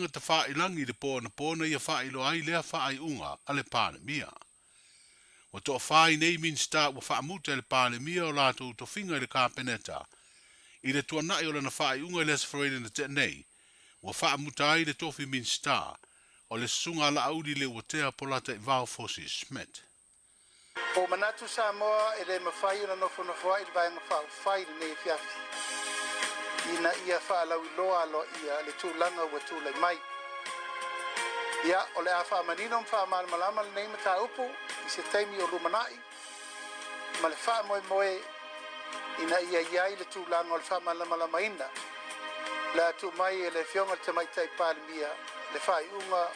Tafailangi i le po anapo na ia faailoa ai lea faaiuga a le Palemia. Ua toafa ai nei Minisita ua faamuta e le Palemia o latou tofiga i le Kapeneta i le tuanai o lana faaiuga i le Aso Faraile na tea nei, ua faamuta ai le tofi Minisita o le Susuga a Laauli Leuatea Polataivao Fosi Schmidt. Ua ou manatu Samoa e le mafai ona nofonofoa'i le Vaega Faaupufai i lenei afiafi ina ia faalauiloa aloaia le tulaga ua tulai mai. Ia, o le a faamanino ma faamalamalama lenei mataupu i se taimi o lumana'i ma le faamoemoe ina ia i ai le tulaga o le faamalamalamaina o le a tuu mai e le Afioga i le Tamaitai Palemia le faaiuga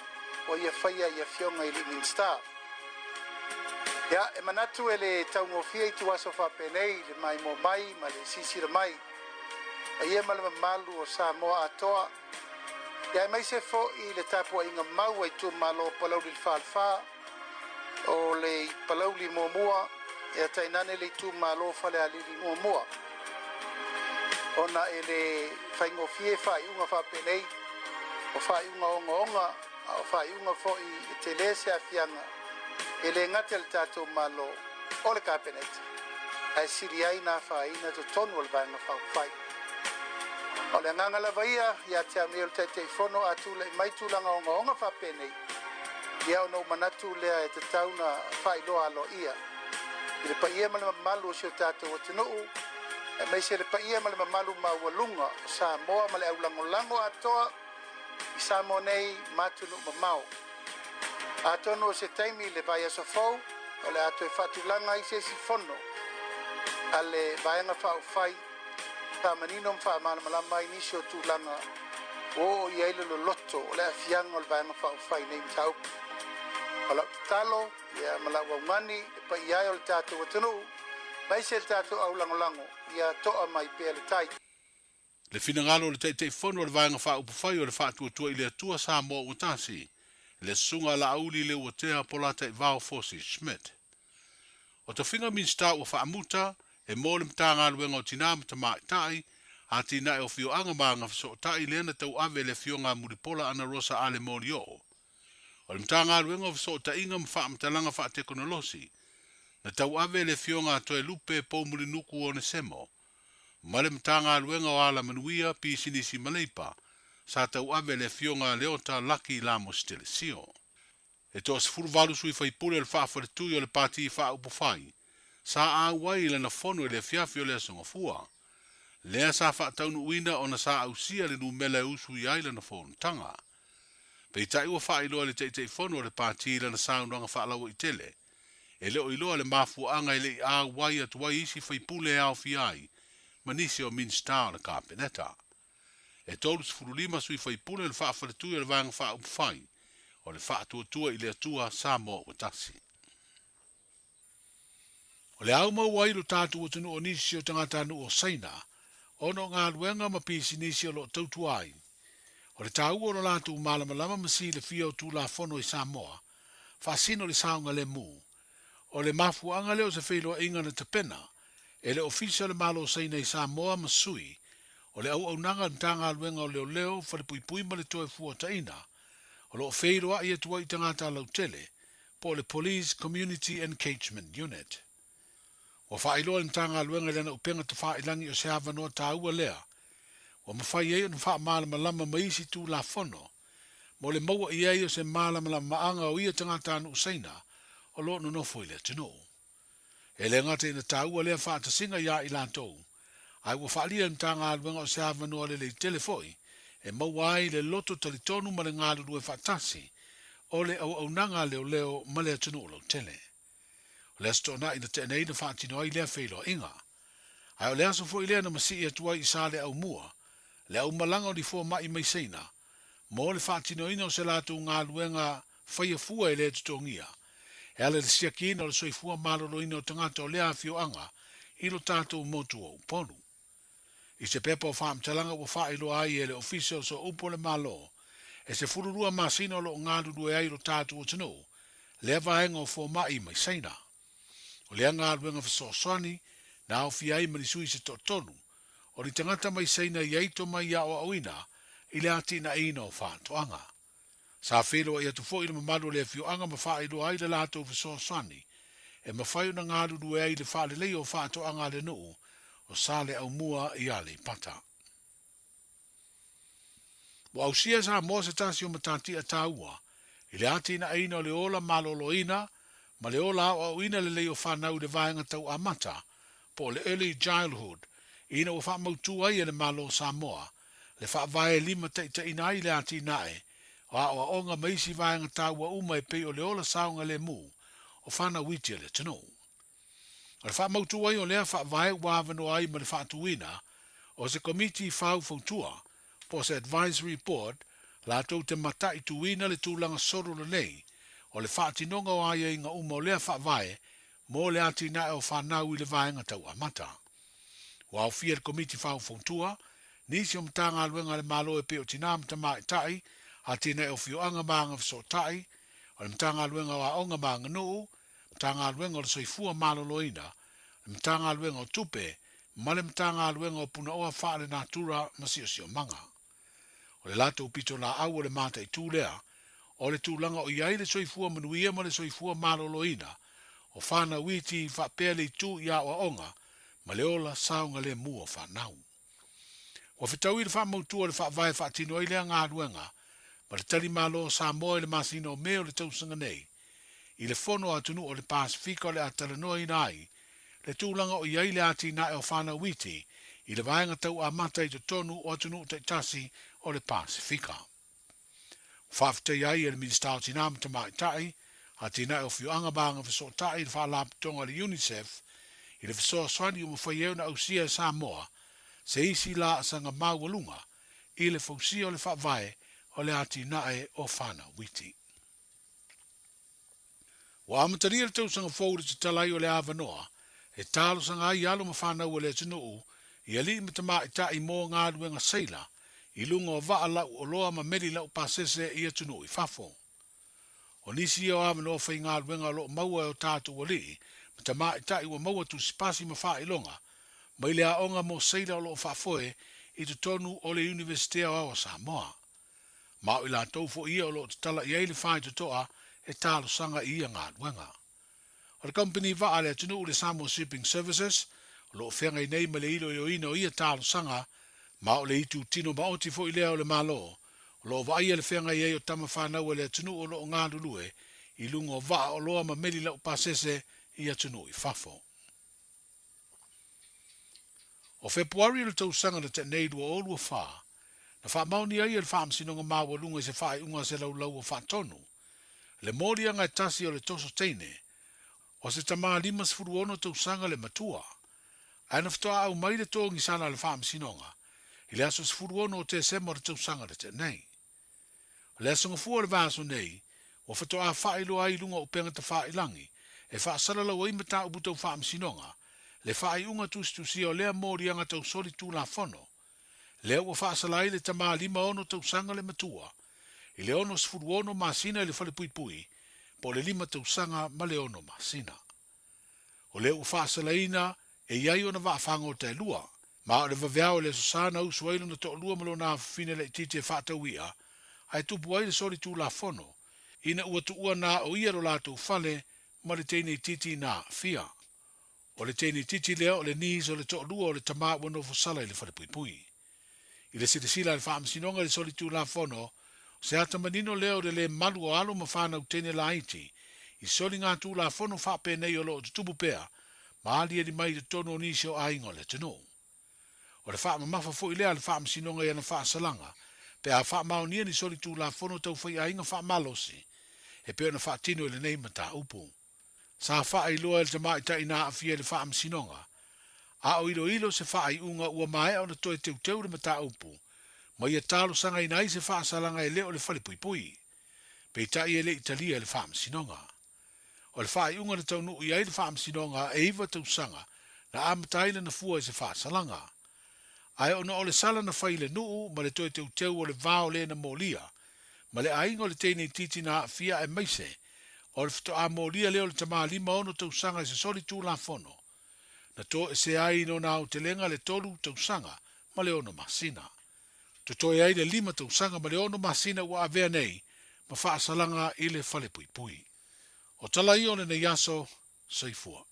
ua ia faia i Afioga i alii Minisita. Ia, e manatu e le taugofie ituaso faapenei le maimoa mai ma le silasila mai a ia ma le mamalu o Samoa atoa, ia aemaise foi le tapuaiga mau a itumalo o Palauli le Falefa, o le Palauli muamua, ia tainane le itumalo o Falealili muamua. Ona e le faigofie faaiuga faapenei, o faaiuga ogaoga, a o faaiuga foi e tele se aafiaga e le gata i le tatou Malo o le Kapeneta, ae sili ai na afaina totonu o le Vaega Faaupufai. O le agaga lava ia ia te au nei o le Taitaifono a tulai mai tulaga ogaoga faapenei, ia ona ou manatu lea e tatau ona faailoa aloaia i le paia ma le mamalu o si o tatou atunuu, aemaise le paia ma le mamalu maualuga o Samoa ma le aulagolago atoa i Samoa nei ma atunuu mamao. Atonu o se taimi i le vaiaso fou o le a toe faatulaga ai se isi fono a le Vaega Faaupufai faamanino ma faamalamalama ai nisi o tulaga ua oo i ai le loloto o le aafiaga o le Vaega Faaupufai i nei mataupu. O lau tatalo ia ma lau augani le paia ai o le tatou atunuu, aemaise le tatou aulagolago ia toa mai pea le tai. Le finagalo o le Taitaifono o le Vaega Faaupufai o le Faatuatua i le Atua Samoa Ua Tasi, le Susuga a Laauli Leuatea Polataivao Fosi Schmidt. O tofiga Minisita ua faamuta, e mo le Matagaluega o Tinā ma Tamaitai, Atinae o Afioaga ma Agafesootai lea na tauave e le Afioga a Mulipola Anarosa Ale Molioo. O le Matagaluega o Fesootaiga ma Faamatalaga Faatekonolosi, na tauave e le Afioga a Toelupe Poumulinuku Onesemo. Ma le Matagaluega o Alamanuia, Pisinisi ma Leipa, sa tauave e le Afioga a Leota Lucky Lamos Telesio. E toa-18 sui faipule o le faafaletui o le Pati Faaupufai sa auai i lana fono i le afiafi o le Aso Gafua, lea sa faataunuuina ona sa ausia le numela e usuia ai lana fonotaga. Peitai ua faailoa e le Taitaifono o le Pati i lana saunoaga faalauaitele, e le o iloa le mafuaaga e le i auai atu ai isi faipule e aofia ai ma nisi o Minisita o le Kapeneta. E 35 sui faipule o le faafaletui o le Vaega Faaupufai o le Faatuatua i le Atua Samoa Ua Tasi. O le au maua ai lo tatou atunuu o nisi o tagatanuu o Saina ona o galuega ma pisinisi o lo o tautua ai. O le taua o lo latou malamalama ma silafia o Tulafono i Samoa, faasino le saogalemu. O le mafuaaga lea o se feiloaiga na tapena e le Ofisa o le Malo o Saina i Samoa ma sui o le auaunaga a le Matagaluega o Leoleo, Falepuipui ma le Toefuataina, o lo o feiloai atu ai i tagata lautele po o le Police Community Engagement Unit. Ua faailoa e le Matagaluega i lana upega tafailagi o se avanoa taua lea ua mafai ai ona faamalamalama ma isi Tulafono mo le maua i ai o se malamalamaaga o ia tagatanuu Saina o lo o nonofo i le atunuu. E le gata ina taua lea faatasiga iā i latou, ae ua faaalia e le Matagaluega o se avanoa lelei tele foi e maua ai le loto talitonu ma le galulue faatasi o le auaunaga a leoleo ma le atunuu lautele. O le Aso Toonai na tea nei na faatino ai lea feiloaiga. Ae o le aso foi lea na masii atu ai i Saleaaumua le aumalaga o ni fomai mai Saina mo le faatinoina o se latou galuega faia fua e le totogia e ala i le siakiina o le soifua maloloina o tagata o lea afioaga i lo tatou motu o Upolu. I se pepa o faamatalaga ua faailoa ai e le Ofisa o Sooupu o le Malo, e 12 masina o lo o galulue ai lo tatou atunuu lea vaega o fomai mai Saina. O lea galuega fesoasoani na aofia ai ma ni sui se toatolu o ni tagata mai Saina i ai tomai aoaoina i le atinaeina o faatoaga. Sa feiloai atu foi le mamalu o le afioaga ma faailoa ai le latou fesoasoani e mafai ona galulue ai i le faaleleia o faatoaga a le nuu o Saleaaumua i Aleipata. Ua ausia e Samoa se tasi o matatia taua i le atinaeina o le ola maloloina ma le ola aoaoina lelei o fanau i le vaega tau amata po o le Early Childhood ina ua faamautu ai e le Malo o Samoa le faavae e limataitaiina ai le atinae o aoaoga ma isi vaega taua uma e pei o le ola saogalemu o fanau iti a le atunuu. O le faamautu ai o lea faavae ua avanoa ai ma le faatuina o se Komiti Faufautua po o se Advisory Board latou te mataituina le tulaga solo lelei o le faatinoga o aiaiga uma o lea faavae mo le atinae o fanau i le vaega tau amata. Ua aofia le Komiti Faufautua nisi o Matagaluega a le Malo e pei o Tinā ma Tamaitai, Atinae o Afioaga ma Agafesootai, o le Matagaluega o Aoga ma Aganuu, Matagaluega o le Soifua Maloloina, le Matagaluega o Tupe ma le Matagaluega o Punaoa Faalenatura ma Siosiomaga. O le latou pitolaau o le mataitu lea, o le tulaga o i ai le soifua manuia ma le soifua maloloina o fanau iti faapea le itu i aoaoga ma le ola saogalemu o fanau. Ua fetaui le faamautu o le faavae faatino ai lea galuega ma le tali malo o Samoa i le masina o Me o le tausaga nei i le Fono a Atunuu o le Pasefika o le a talanoaina ai le tulaga o i ai le atinae o fanau iti i le vaega tau amata i totonu o atunuu taitasi o le Pasefika. Ua faafetaia ai e le Minisita o Tinā ma Tamaitai, Atinae o Afioaga ma Agafesootai i le Faalapotopotoga a le UNICEF i le fesoasoani ua mafai ai ona ausia e Samoa se isi laasaga maualuga i le fausia o le faavae o le atinae o fanau iti. Ua amatalia le tausaga fou i le tatala ai o le avanoa e talosaga ai alo ma fanau a le atunuu i alii ma tamaitai mo galuega seila i luga o vaa lau oloa ma meli lau pasese i atunuu i fafo. O nisi ia o avanoa faigaluega o lo o maua e o tatou alii ma tamaitai ua maua tusipasi ma faailoga mai le aoga mo seila o lo o faafoe i totonu o le Iunivesite Aoao o Samoa. Ma o i latou foi ia o lo o tatala i ai le faitotoa e talosaga i ia galuega. O le kamupani vaa a le atunuu le Samoa Shipping Services o lo o feagai nei ma le iloiloina o ia talosaga, ma o le itu tino maoti foi lea o le Malo o lo o vaaia le feagai ai o tama fanau a le atunuu o lo o galulue i luga o vaa oloa ma meli laupasese i atunuu i fafo. O Fepuari o le tausaga na tea nei 2024, na faamaonia ai e le Faamasinoga Maualuga i se faaiuga a se laulau o faatonu, le moliaga e tasi o le toso teine, o se tama 56 tausaga le matua, ae na faatoa aumai le togisala a le Faamasinoga i le aso 16 o Tesema o le tausaga na tea nei. O le aso Gafua o le vaiaso nei, ua faatoa faailoa ai i luga o upega tafailagi e faasalalau ai mataupu tau faamasinoga, le faaiuga tusitusia o lea moliaga tau soli tulafono, lea ua faasala ai le tama 56 tausaga le matua, i le 66 masina i le falepuipui, po o le lima tausaga ma le ono masina. O lea ua faasalaina e i ai ona vaafagota e lua, ma o le vaveao i le Aso Sa na usu ai lona toalua ma lona afafine laitiiti e faatau i'a, ae tupu ai le soli tulafono, ina ua tuua na o ia lo latou fale ma le teine itiiti na aafia. O le teine itiiti lea o le niece o le toalua o le tama ua nofo sala i le falepuipui. I le silasila a le Faamasinoga i le soli tulafono, o se ata manino lea o le lē malu o alo ma fanau teine laiti i soligatulafono faapenei o lo o tutupu pea ma aliali mai i totonu o nisi o aiga o le atunuu. O le faamamafa foi lea a le Faamasinoga i ana faasalaga pe a faamaonia ni solitulafono tau faiaiga faamalosi e pei ona faatino i lenei mataupu. Sa faailoa e le tamaitai na aafia i le faamasinoga, a o iloilo se faaiuga ua maea ona toe teuteu le mataupu ma ia talosagaina ai se faasalaga e le o le falepuipui. Peitai e le i talia e le faamasinoga. O le faaiuga na taunuu i ai le faamasinoga e iva tausaga na amata ai lana fua i se faasalaga. Ae ona o le sala na fai i le nuu ma le toe teuteu o le va o le na molia ma le aiga o le teine itiiti na aafia aemaise o le faatoa molia lea o le tama 56 tausaga i se soli tulafono, na toesea ai i lona aotelega le tolu tausaga ma le ono masina. Totoe ai le lima tausaga ma le ono masina ua avea nei ma faasalaga i le falepuipui. O tala ia o lenei aso, soifua.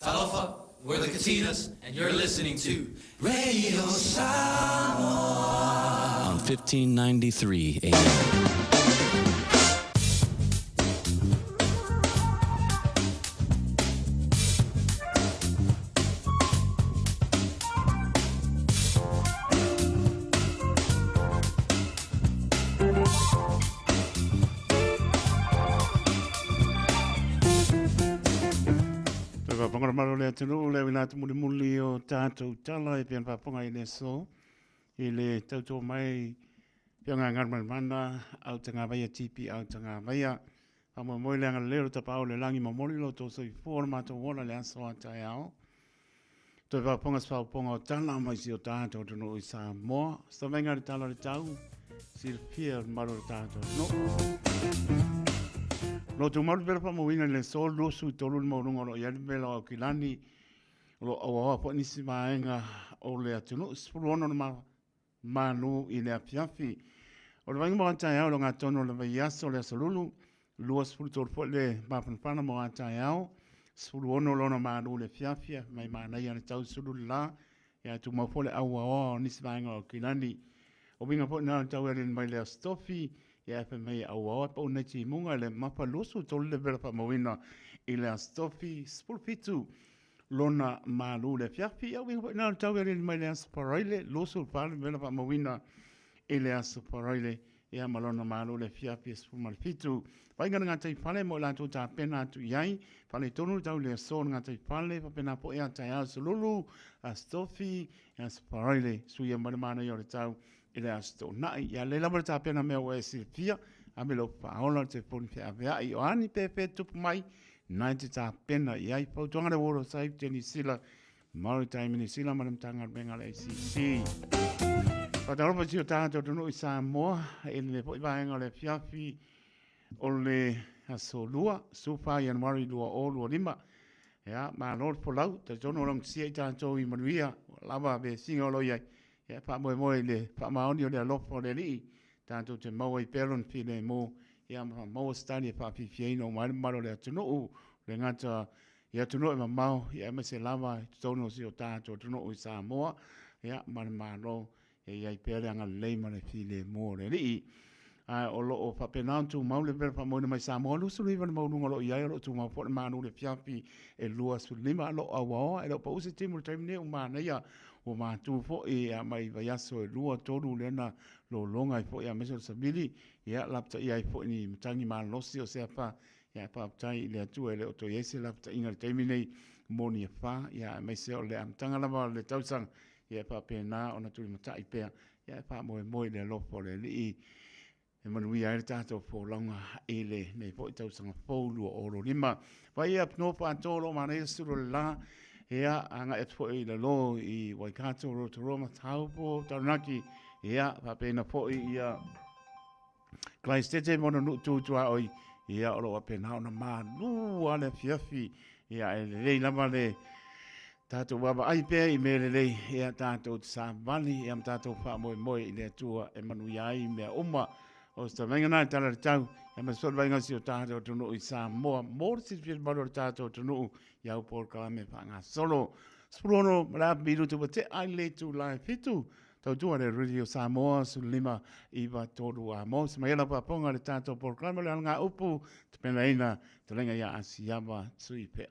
Talofa, we're the Katinas and you're listening to Radio Samoa on 1593 AM. Toe whāponga maro le atunuu le wina atu muli muli o tātou tala e pian whāponga i le so i le tauto mai pia ngā ngarmarmana au te ngā vaia tipi au te ngā vaia Faamoemoe le agalelei o le Tapaau o le Lagi momoli lo outou soifua o le matou ola i le aso a taeao. Toe faafofoga se faafofoga o tala mai si o tatou atunuu i Samoa. Se tavaiga i le tala o le tau, silafia le mamalu o le tatou atunuu. Lo tumau le vela faamauina i le aso 23 le maualuga o lo o i ai le vela o Aukilani, o lo o auaoa foi nisi vaega o le atunuu, 16 na Malu i le afiafi. O le vaaiga mo a taeao i le ogatotonu o le vaiaso o le Aso Lulu, 23 foi le mafanafana mo a taeao, 16 lona malu i le afiafi, mai manaia le tau sulu le la, ia tumau foi le auaoa o nisi vaega o Aukilani. O uiga foi na o le tau e alii mai le Aso Tofi, ia e fai mai e auaoa pau nei timuga i le mapa 23 le vela faamauina i le Aso Tofi, 17 lona malu i le afiafi. Ia uiga foi na o le tau e alii mai le Aso Faraile, 24 le vela faamauina i le Aso Faraile, ia ma lona malu i le afiafi e 17. Vaaiga le gataifale mo i latou tapena atu i ai, faaletonu le tau i le aso o le gataifale, faapena foi a taeao Aso Lulu, Aso Tofi, Aso Faraile, suia mai le manaia o le tau i le Aso Toonai. Ia lelei lava le tapena mea ua e silafia, ave lou faaola le telefoni feaveai, o a ni pēpē tupu mai, na e te tapena i ai. Fautuaga le World of Safety New Zealand, Maritime New Zealand ma le Matagaluega a le ACC. Faatalofa i si o tatou atunuu i Samoa, i lenei foi vaega o le afiafi o le aso Lua, 14 Ianuari 2025. Ia, malo le folau, talitonu o logitusia i tatou i manuia, ua lava vesiga o lo o i ai. Ia, faamoemoe i le faamaoni o le alofa o le Alii, tatou te maua ai pea lona filemu, ia ma maua se tali e faafiafiaina uma ai le mamalu o le atunuu, le gata i atunuu e mamao, ia aemaise lava i totonu o si o tatou atunuu i Samoa, ia ma le Malo, ia i ai pea le agalelei ma le filemu o le Alii. Ae o lo o faapena ona tumau le vela faamauina mai Samoa 29 le maualuga o lo o i ai, o lo o tumau foi le malu i le afiafi e 25, o lo o auaoa, e le o pau se timu i le taimi lenei, ua manaia, ua matu foi mai vaiaso e lua, tolu lea na lologa ai foi aemaise o le savili, ia lapataia ai foi ni matagi malolosi o se afa, ia faafetai i le Atua e le o toe i ai se lapataiga i le taimi nei mo ni afa, ia aemaise o le amataga lava o le tausaga, ia e faapena ona tulimatai pea, ia e faamoemoe i le alofa o le Alii e manuia ai le tatou folauga i lenei foi tausaga fou 2025. Vai ia no whātō lo manaia sulu le la, ia agai atu foi i lalo i Waikato, Rotorua, Mataupo, Taranaki, ia faapena foi ia Christete mona nuu tūtua oi, ia o lo faapena ona malu a le afiafi, ia e lelei lava le Tātou vaavaai pea i mea lelei, ia tātou te savali, ia ma tātou faamoemoe i le Atua e manuia ai mea uma. O se tavainga nā i tala le tau, ia ma se vainga si o tātou atunuu i Samoa, mō le silafia le malu o le tātou atunuu, i au polokalame faagasolo. 16 ma le afa minuti ua tea i le itula e 7, tautua le Radio Samoa, 15 9 3 a mo se mai ela faafofoga le tātou polokalame o le alagaupu, tapenaina, talenga ia Asiava Tuipea.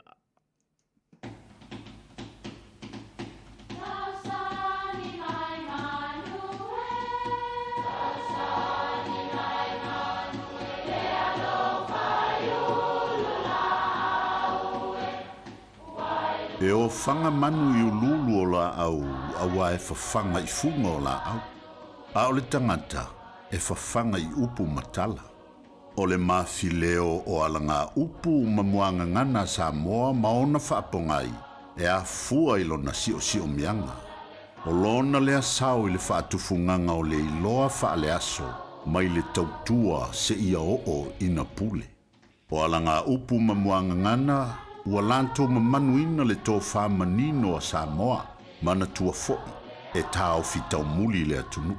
E ofaga manu i uluulu o laau auā e fafaga i fuga o laau, a o le tagata e fafaga i upu ma tala. O le mafileo o alagaupu ma muagagana a Samoa ma ona faapogai e afua i lona siosiomiaga. O lona lea sao i le faatufugaga o le iloa faaleaso mai le tautua seia oo ina pule. O alagaupu ma muagagana ua latou mamanuina le tofa manino a Samoa, manatua foi e taofi taumuli le atunuu.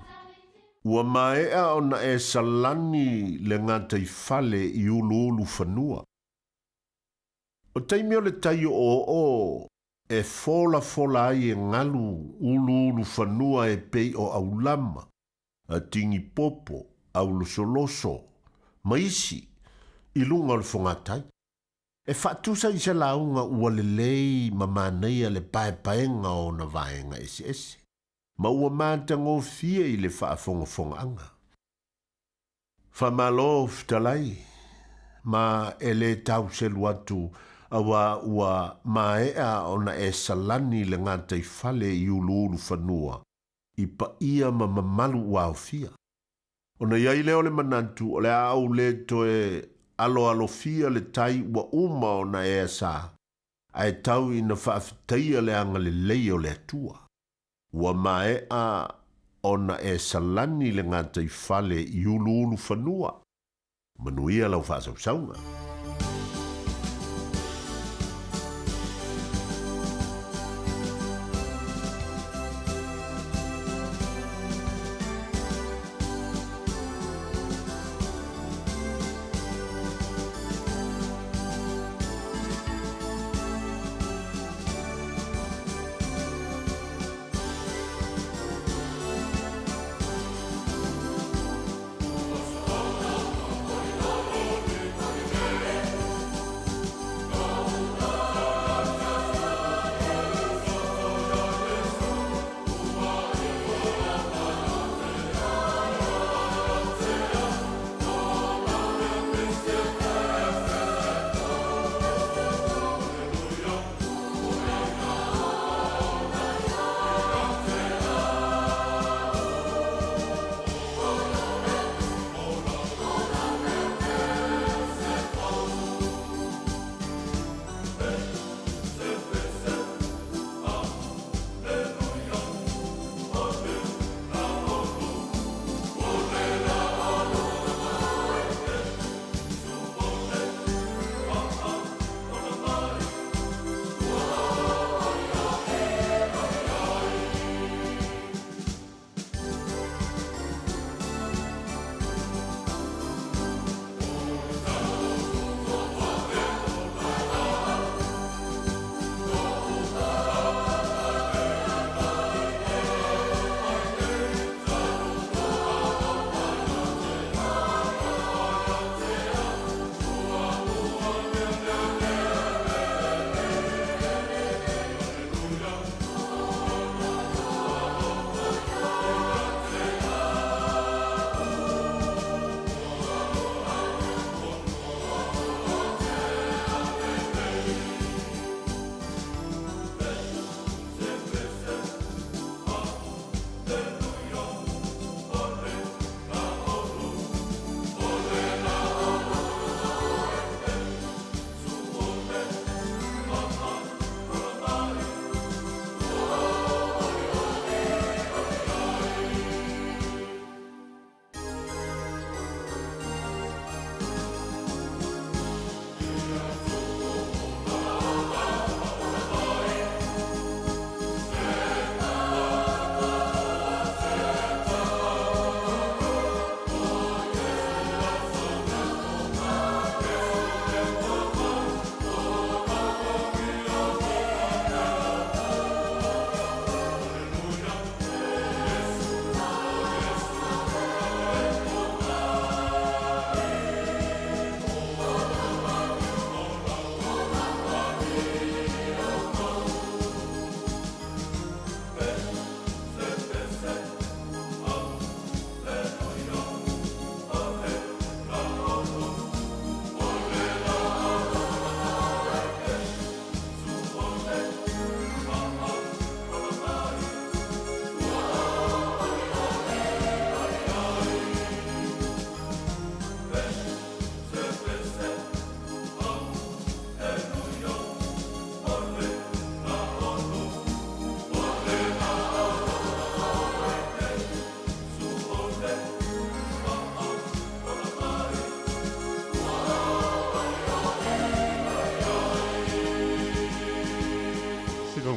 Ua maea ona e salani le gataifale i uluulufanua. O taimi o le tai o'oo'o e folafola ai e galu uluulufanua e pei o aulama, tigipopo, aulosoloso, ma isi i luga o le fogatai. E faatusa i se lauga ua lelei ma manaia le paepaega o ona vaega eseese, ma ua matagofie i le faafogafogaaga. Faamalo fetalai, ma e lē tau selu atu auā ua maea ona e salani le gataifale i uluulufanua i paia ma mamalu ua aofia. Ona i ai lea o le manatu o le a ou lē toe aloalofia le tai ua uma ona e asā, ae tau ina faafetaia le agalelei o le Atua. Ua maea ona e salani le gataifale i uluulufanua. Manuia lau faasausauga.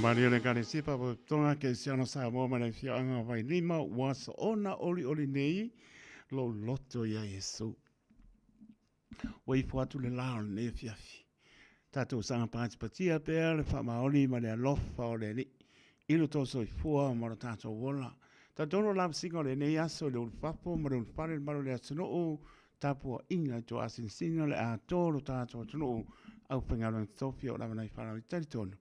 Maria le Ekalesia Faalapotopotoga Kerisiano Samoa ma le Afioaga o Vailima ua soona olioli nei lou loto iā Iesu. Ua ifo atu le lā o lenei afiafi. Tatou saga patipatia pea le faamaoni ma le alofa o le Alii i lo tou soifua ma lo tatou ola. Talitonu o lavasiga o lenei aso i le ulufafo ma le ulufale i le malu o le atunuu, tapuaiga i tua asinsina o le atoa o lo tatou atunuu, aufaigaluega totofi o lava nai fanau i talitonu,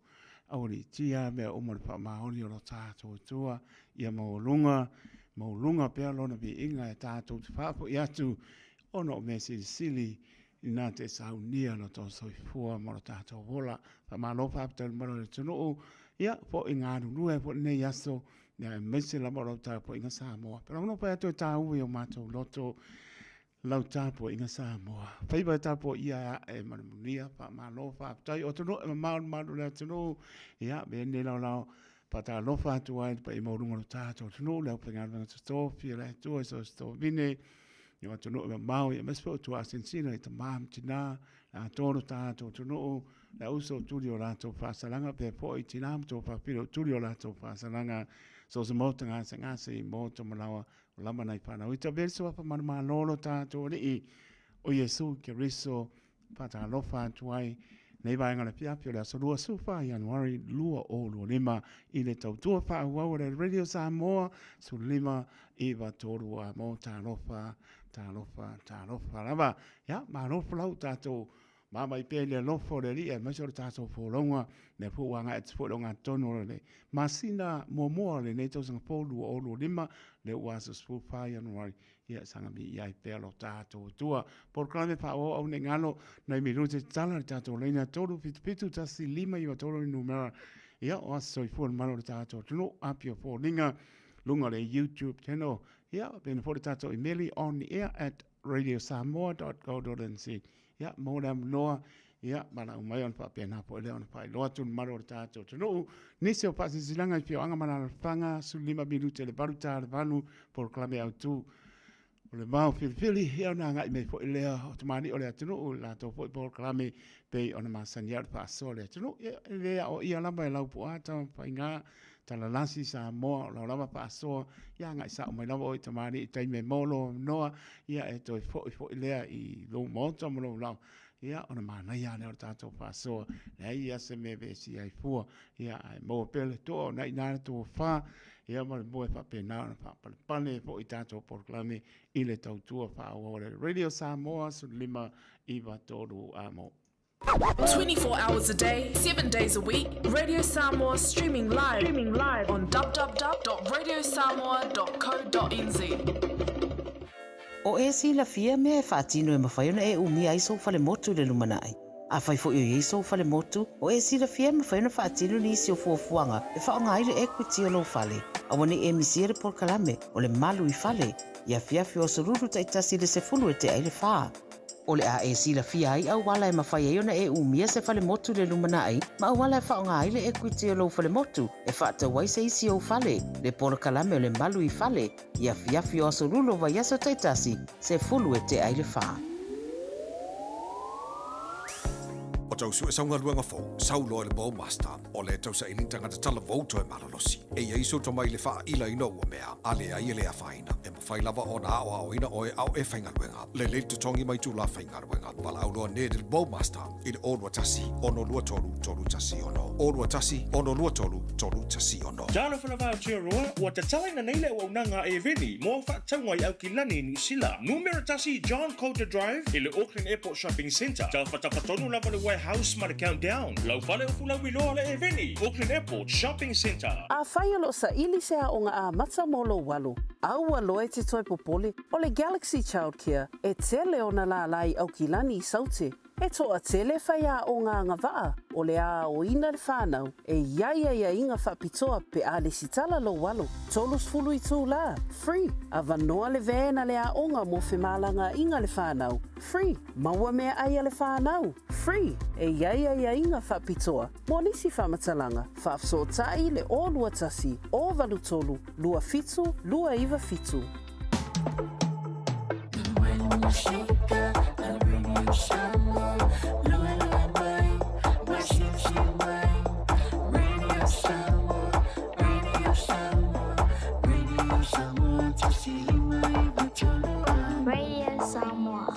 aualiitia mea uma le faamaoni o lo tatou Atua, ia maualuga, maualuga pea lona viiga e tatou te faafoi atu ona o mea silisili ina te saunia lo tou soifua ma lo tatou ola. Faamalo faafetai i le mamalu o le atunuu, ia foi galulue ai foi lenei aso, ia aemaise lava o lau tapuaiga Samoa. Pei ona fai atu e taua i o matou loto lau tapuaiga Samoa. Faiva e tapuaia e ae ma le manuia, faamalo faafetai. O atunuu e mamao i le malu o le atunuu, ia avea lenei laolao faatalofa atu ai i le paia maualuga o lo tatou atunuu, le aufaigaluega totofi a le Atua i so o se tovine, i o atunuu e mamao, ia aemaise foi o tuaasinsina i tama ma tina, le atoa lo tatou atunuu, le auso o tuli o latou faasalaga, pea foi tina ma tuafafine o tuli o latou faasalaga, so o se maota gasegase i moto ma laoa, o lava nai fanau. I tavea le suafa manumalo lo tatou Alii o Iesu Keriso, Faatalofa atu ai nei vaega o le afiafi o le aso 24 Ianuari 2025 i le tautua faaauau a le Radio Samoa 15 9 3 a mo talofa, talofa, talofa lava. Ia, malo folau tatou vaavaai pea i le alofa o le Alii aemaise o le tatou folauga, lea foi ua agai atu foi i le ogatotonu o le masina muamua o lenei tausaga fou 2025, lea ua aso 14 Ianuari Ia saga viia ai pea lo tatou Atua. Polokalame faaauau au nei galo, nai minute tatala le tatou laina 377 1 5 9 3 le numera. Ia, o aso soifua le malo o le tatou atunuu, apia foliga, luga o le YouTube channel. Ia, pena foi le tatou imeli on air at radiosamoa.co.nz. Ia, mo le avanoa, ia, valaau mai ona faapena foi lea ona faailoa atu le mamalu o le tatou atunuu. Nisi o faasilasilaga i afioaga ma alaalafaga, 15 minute le 8 ta le 8, polokalame autu o le vao filifili, ia ona agai mai foi lea o tamalii o le atunuu i le latou foi polokalame pei ona masani ai o le faasoa o le atunuu. Ia, e le aoaia lava e Laupua Tamafaiga Talalasi Samoa, o lau lava faasoa, ia agai sao mai lava oe tamalii i taimi e maua lou avanoa, ia e toe foi foi lea i lou maota ma lou laoa, ia ona manaia lava lea o le tatou faasoa, leai lava se mea e vesia ai fua, ia ae maua pea le toa o lena e i ina le tofa, ia ma le moe faapena ona faapalepale ai foi tatou polokalame i le tautua faaauau a le Radio Samoa 15 9 3 a mo. 24 hours a day, 7 days a week, Radio Samoa streaming live, streaming live on www.radiosamoa.co.nz. O e silafia mea e faatino e mafai ona e umia ai sou falemotu i le lumanai. Afai foi o i ai sou falemotu, o e silafia e mafai ona faatino nisi o fuafuaga e faaaoga ai le equity o lou fale. Aua ne i e misia le polokalame o le Malu i Fale i afiafi o aso lulu taitasi i le 10 e tea ai le fa. O le a e silafia ai auala e mafai ai ona e umia se falemotu i le lumanai ma auala e faaaoga ai le equity o lou falemotu e faatau ai se isi ou fale, le polokalame o le Malu i Fale, i afiafi o aso lulu o vaiaso taitasi, 10 e tea ai le fa. O tau sue sau galuega fou, sau loa i le Bowmaster, o le tausaili tagata talavou toe malolosi. E i ai sou tomai i le faailaina o ua mea, a leai e le afaina. E mafai lava ona aoaoina oe a o e faigaluega. Lelei le totogi ma itula faigaluega. Valaau loa Ned i le Bowmaster i le 0 21 623 316. 0 21 623 316. Talofa lava Aotearoa, ua tatalaina nei le auaunaga a Eveni mo au faatauga i Aukilani i Niu Sila. Numera tasi John Coulter Drive i le Auckland Airport Shopping Centre. Tafatafa tonu lava le warehouse ma le Countdown. Lau fale o Fulauiloa le Eveni, Auckland Airport Shopping Centre. Afai o lo o saili se aoga amata mo lou alo, aua loa e te toe popole, o le Galaxy Childcare e tele ona lālā i Aukilani i Saute. E toatele faiaoga agavaa o le a aoina le whanau e i ai aiaiga faapitoa pe a lesitala lou alo. 30 itulā, free, avanoa le van a le aoga mo femalagaaiga le whanau, free, maua meaai a le whanau, free, e i ai aiaiga faapitoa mo nisi faamatalaga, faafesootai le 021 083 27 297.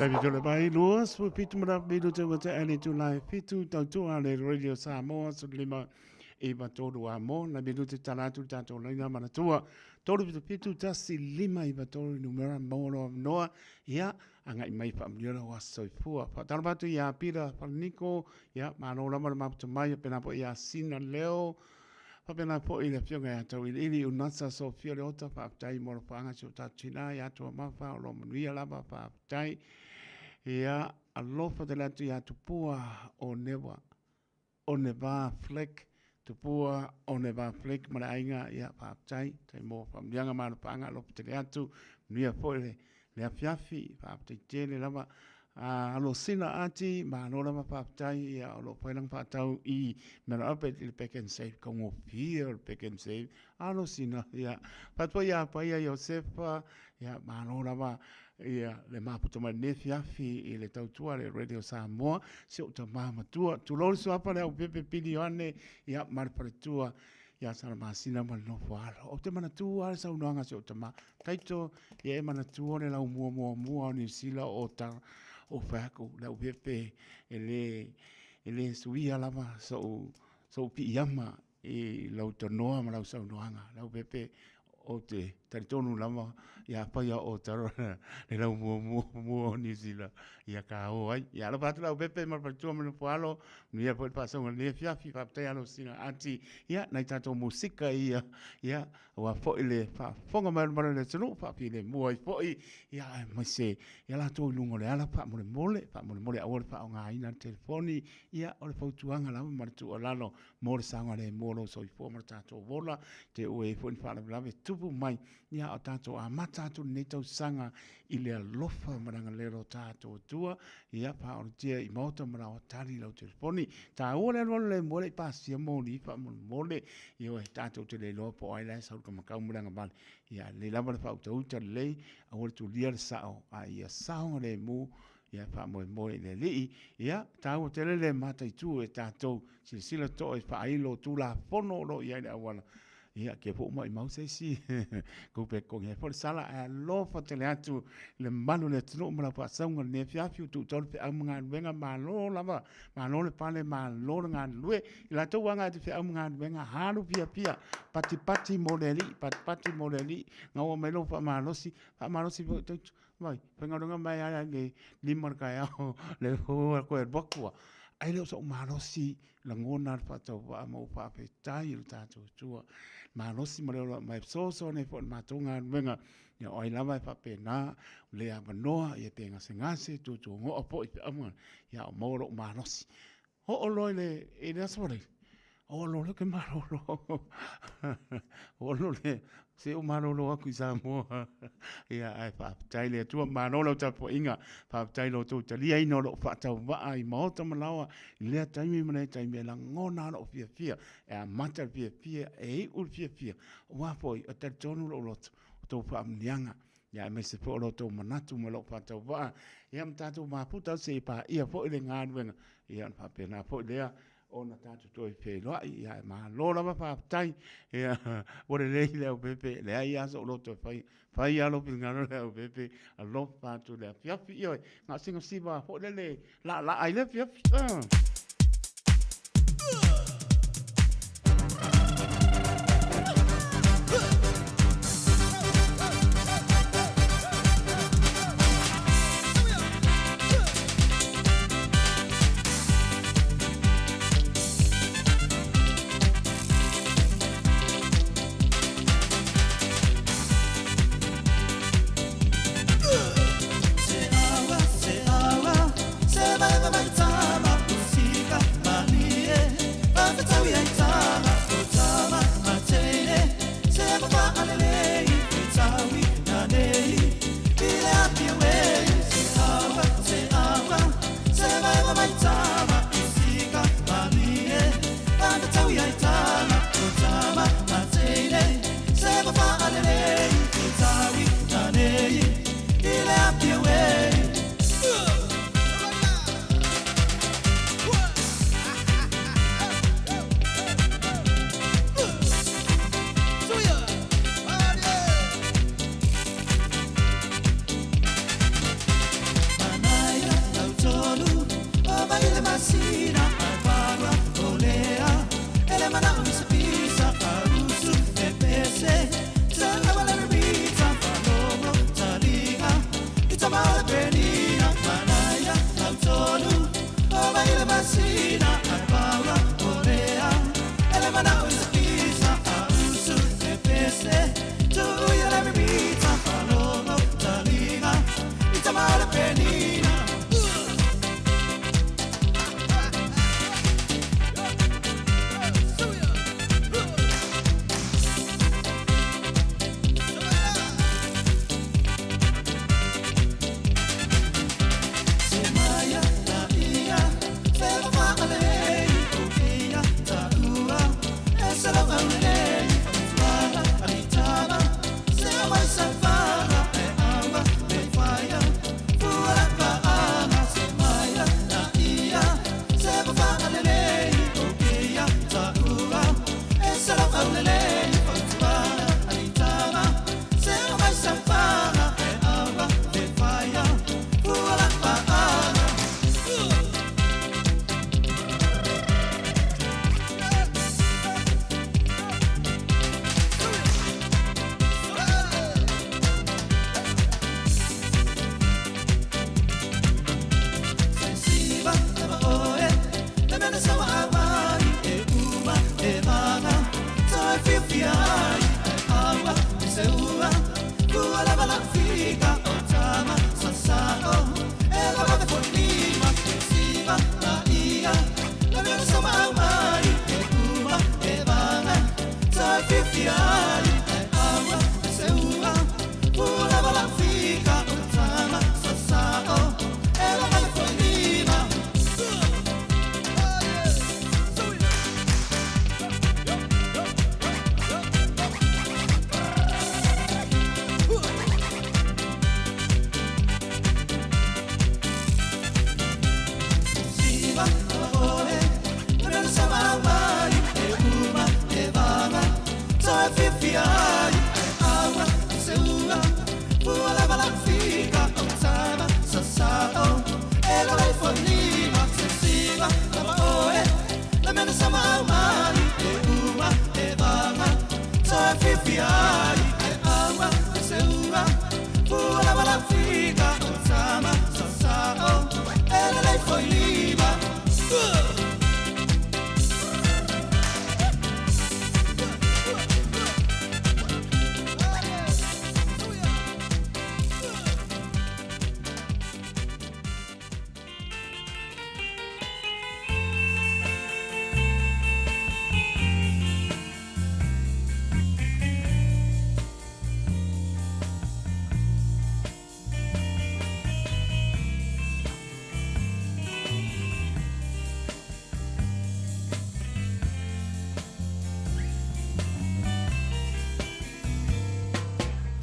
Taimi tole mai 27 ma minute ua tea le itula e 7 tautua le Radio Samoa 15 i 3 a mo na minute tala atu le tatou laina manatua 377 1 5 9 3 numera maua loa avanoa ia agai mai faamanuia lau aso soifua. Faatalofa atu ia Pita Falaniko, ia malo lava le mafuta mai, faapena foi ia Sina Leo, faapena foi le afioga ia Tauiliili Unasa Sofia Leota, faafetai mo alofaaga si o tatou tina ia Tuamafa o lo o manuia lava, faafetai. Ia alofa tele atu ia Tupua o Newa. Oneva Flick, Tupua Oneva Flick ma le aiga, ia faafetai, tai mo faamanuiaga ma alofaaga alofa tele atu, manuia foi le, le afiafi, faafetai tele lava. A Alosina Ati, malo lava faafetai, ia o lo o fai lana faatau i Mera Albert i le Pick and Save, kaugofie o le Pick and Save. Alosina, ia, faafetai ia Paia Iosefa, ia malo lava Ia, le maputa mai lenei afiafi i le tautua le Radio Samoa, si ou tamā matua. Tulou le suafa le au pepe pili ane, ia, ma le faletua, ia Salamasina ma le nofo alo. Ou te manatua le saunoaga a si ou tamā. Taito, ia e manatua le lau mua muamua o Niu Sila o ta, o fai atu, le au pepe, e le, e le suia lava sou, sou piiama i lau tanoa ma lau saunoaga. Leaupepe, ou te talitonu lava ia afai a o taro le lau muamua mua o Niu Sila ia ka o ai. Ia alofa atu Leaupepe ma le faletua ma le nofoalo, manuia foi le faasoga i lenei afiafi, faafetai alo sina ati, ia nai tatou musika ia, ia aua foi le faafofoga mai o le mamalu o le atunuu, faafilemu ai foi, ia aemaise ia latou i luga o le ala faamolemole, faamolemole aua le faaaogaina le telefoni, ia o le fautuaga lava ma le tuualalo mo le saogalemu o lou soifua ma le tatou ola, te ue ai foi ni faalavelave e tupu mai, ia a o tatou amata atu lenei tausaga i le alofa ma le agalelei o lo tatou Atua, ia faaolotia i maota ma laoatali lau telefoni. Taua le alualu le moe le i pasia moli faamolemole, ioe, tatou te le iloa po o ai la e sau i le kamakau ma le agavale, ia lelei lava le faautauta lelei, aua le tulia le sao, a ia saogalemu ia faamoemoe i le Alii. Ia, taua tele le mataitu e tatou silasila totoa i faailo o Tulafono o lo o i ai le auala. Ia, ke foʻu maʻimau se isi kupe kogi ai foi le sala, ae alofa tele atu i le mamalu o le atunuu ma lau faasauga i lenei afiafi ua tuutau le feau ma galuega, malo lava, malo le pale, malo le galulue. I latou ua agai atu i feau ma galuega, alu fiafia, patipati mo le Alii, patipati mo le Alii, gaua mai lou faamalosi, faamalosi foi tautu, Vai, faigaluega mai lava i le 5 i le taeao, le o atu e alu atu lava, ae le o sou malosi lagona le faatauvaa ma ou faafetai i lo tatou Atua. Malosi ma le ola mai fesoasoani ai foi i le matou galuega. Ia o ai lava e faapena, o le avanoa, ia pe gasegase, tuatuagoa foi i feauga, ia o maua lou malosi. Oo loa i le, i le aso Faraile, oo loa lea ou te malolo. Oo loa lea, se ua malolo atu i Samoa. Ia, ae faafetai i le Atua, malo lau tapuaiga, faafetai i lo outou taliaina o lou faatauvaa i maota ma laoa i lea taimi ma lea taimi, e lagona lava lou fiafia, e amata le fiafia, e iu le fiafia, aua foi e talitonu lou loto, o tou faamanuiaga Ia aemaise foi o lo outou manatu ma lou faatauvaa, ia ma tatou mafuta se i paia foi le galuega, ia ona faapena foi lea ona tatou toe feiloai. Ia ae malo lava faafetai, ia ua lelei le aupepe, leai lava sou loto e fai, fai lava lou finagalo le aupepe, alofa atu i le afiafi, ioe, na o sina siva foi lele laalaa i le afiafi.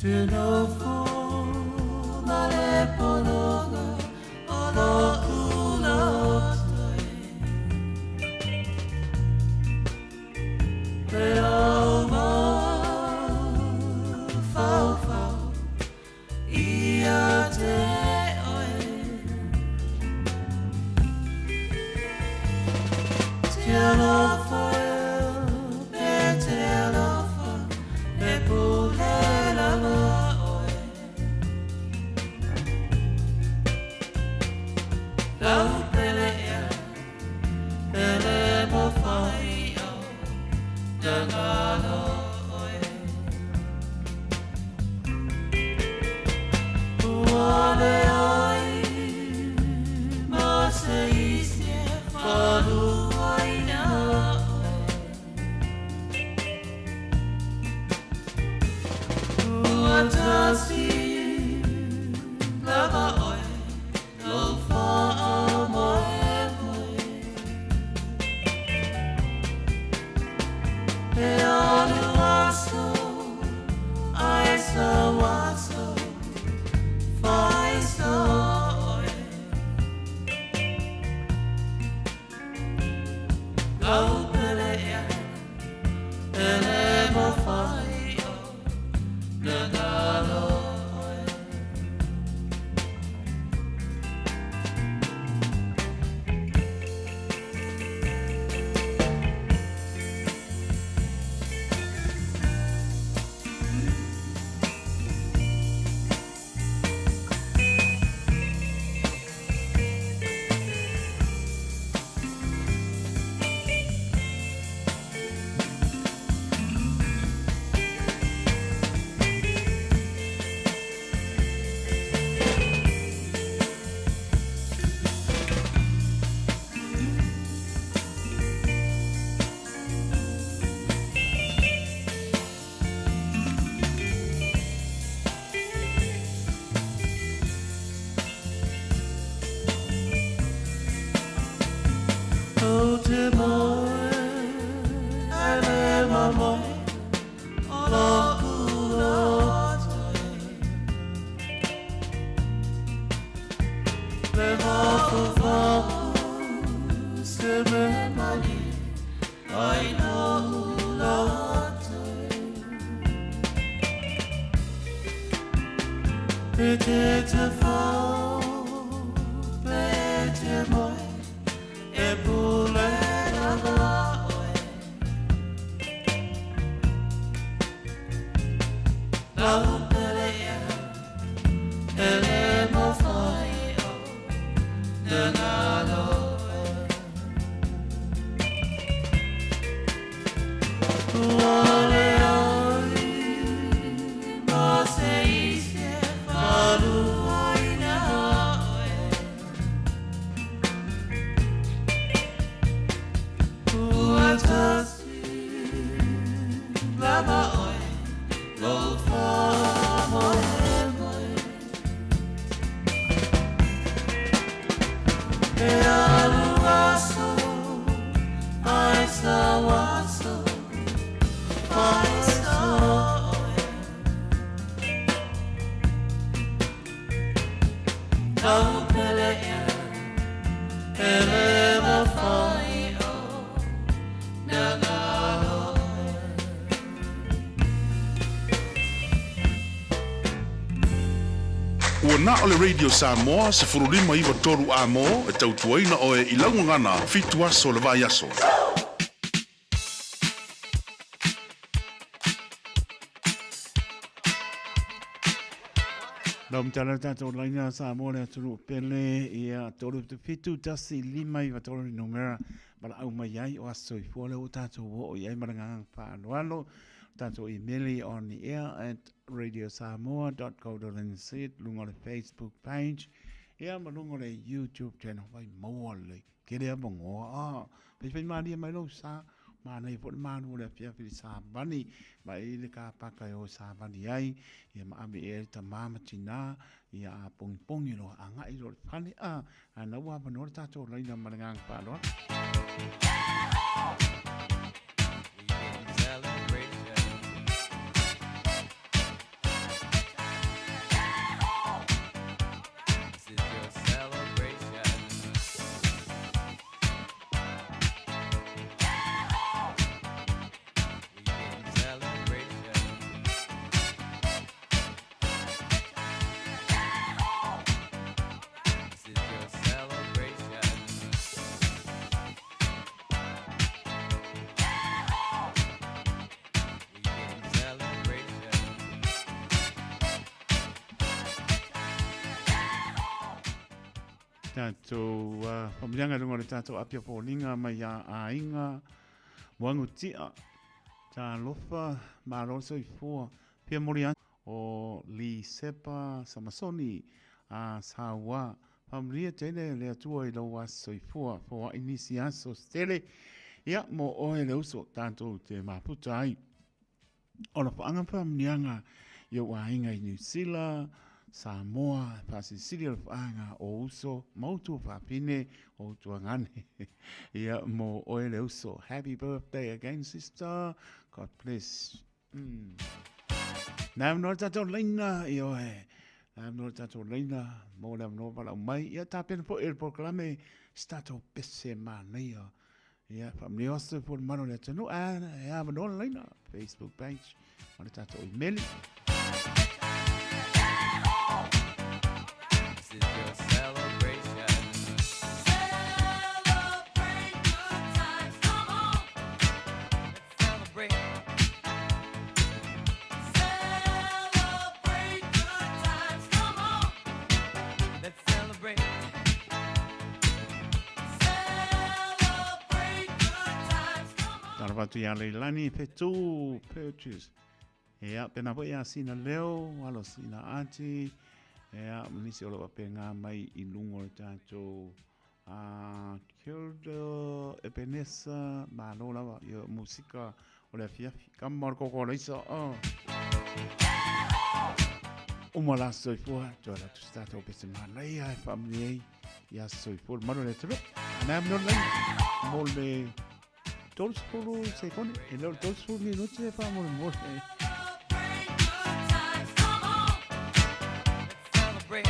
Te nofo ma le pologa o lo'u loto e. Le au mafaufau ia te oe. Te alofa e, te alofa e pule lava oe. Lau pele ea, pele mawhai o, na ngalo oe. Ua leai ma se isi e whaluaina oe. Ua tasi lava oe, lou faamoemoe. E alu aso, ae sau aso, faiso oe. Lau pele ea, pele mawhai o, na ngalo oe. O te moe, ai le mamoe, o lo'u loto e. Le mafaufau se me mani, ai lo'u loto e. E te te fau, pe te moe, e pule lava oe. Lau pele ea, pele mawhai o, na ngalo oe. Ua leai ma se isi e whaluaina oe. Ua tasi lava oe, lou faamoemoe. E alu aso, ae sau aso, faiso oe. Lau pele ea, pele mawhai o, na ngalo oe. Ua na o le Radio Samoa 1593 amo e tautuaina oe i lau gagana 7 aso o le vaiaso. Lau matala le tatou laina Samoa le atunuu pele ia 3 7 1 5 9 3 le numera valaau mai ai o aso soifua lea ua tatou oo i ai ma le agaga faaaloalo. Tatou email on the air at radiosamoa.co.nz luga o le Facebook page ia ma luga o le YouTube channel vai maua lelei kele avanoa a faifai malie mai lou sa manaia foi le malu o le afiafi i le savali vaai le kapaka e o savali ai ia ma ave i ai le tama ma tina ia a pongipongi loa agai loa i le fale a a na ua avanoa le tatou laina ma le agaga faaaloalo. Tatou faamiliaga i luga o le tatou Apia Foliga mai ia Aiga Muagutia. Talofa, malo le soifua. Fia moli atu o Lisepa Samasoni a Saua. Faamanuia tele le Atua i lou aso soifua. Foai nisi aso se tele ia mo oe le uso tatou te mafuta ai. O lafaaga ma faamanuiaga i ou aiga i Niu Sila, Samoa, faasilisili o lafaaga o uso ma utu fafine o utuagane. Ia mo oe le uso. Happy birthday again sister. God bless. Nā avanoa le tatou laina i oe. Nā avanoa le tatou laina mo le avanoa valaau mai. Ia tapena foi e le polokalame se tatou pese manaia. Ia faamanuia atu foi le mamalu o le atunuu. A e avanoa le laina Facebook page ma le tatou imeli. This is your celebration. Celebrate good times, come on. Let's celebrate. Celebrate good times, come on. Let's celebrate. Celebrate good times, come on. Talofa atu iā Leilani Fetu Purchase. Ia, pēnā foi iā Sina Leo, alo Sina Ati, ia, ma nisi o lo o faapena mai i luga o le tatou A kia ora Epenesa, malo lava i o musika o le afiafi. Kama o le koko o Leisa, oh. Uma la soifua, toe ala atu se tātou pese manaia e whaamuni ai i a soifua le maru le atunuu. Ana am non lai, mo le 30 sekone, e leo le 30 minuti e whaamole mo le. Celebrate good times, come on. Let's celebrate.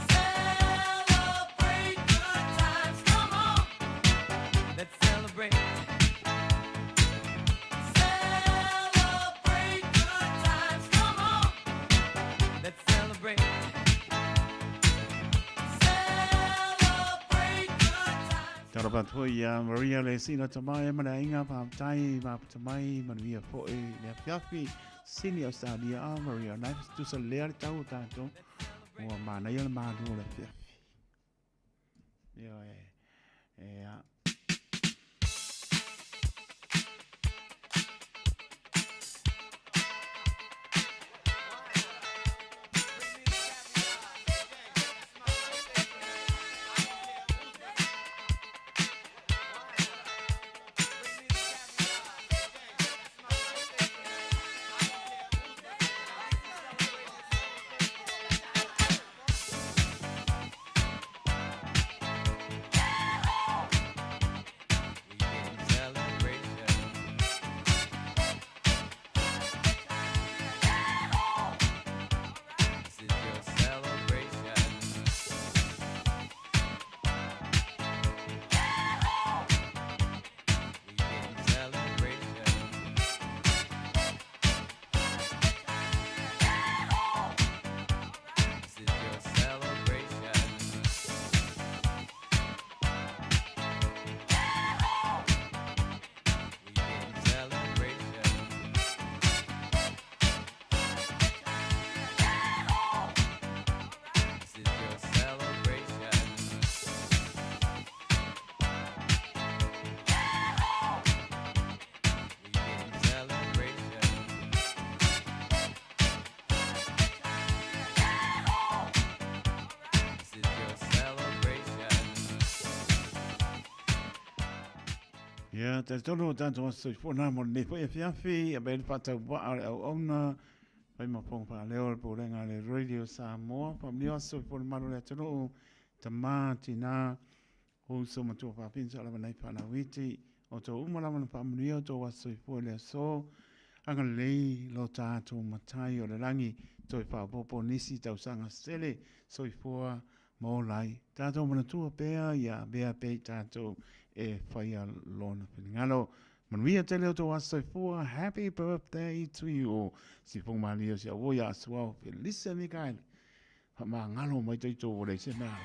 Celebrate good times, come on. Let's celebrate. Celebrate good times, come on. Let's celebrate. Celebrate good times. Talofa atu foi iā Maria le Sina Tamae ma le aiga faafetai mafuta mai manuia foi le afiafi Sini Australia a Maria nai tusa lea le tau o tatou ua manaia le malu o le afiafi. Ioe, ea. Ia, talitonu o tatou aso soifua na mo lenei foi afiafi, a le faatauvaa o le auauna, fai ma fofoga faaleo o le Pulega a le Radio Samoa, faamanuia aso soifua le malu o le atunuu, tama, tina, uso matua fafine sa lava nai fanau iti, o tou uma lava na faamanuia o tou aso soifua i le aso, agalelei lo tatou matai o le lagi, toe faaopoopo nisi tausaga sele soifua ma ola ai. Tatou manatua pea ia avea pea i tatou e faia lona finagalo. Manuia tele o tou aso soifua. Happy birthday to you all. Sifogo malie o si au ia Asuao Felisa Mikaele. Faamagalo mai tatou ua leai se mea.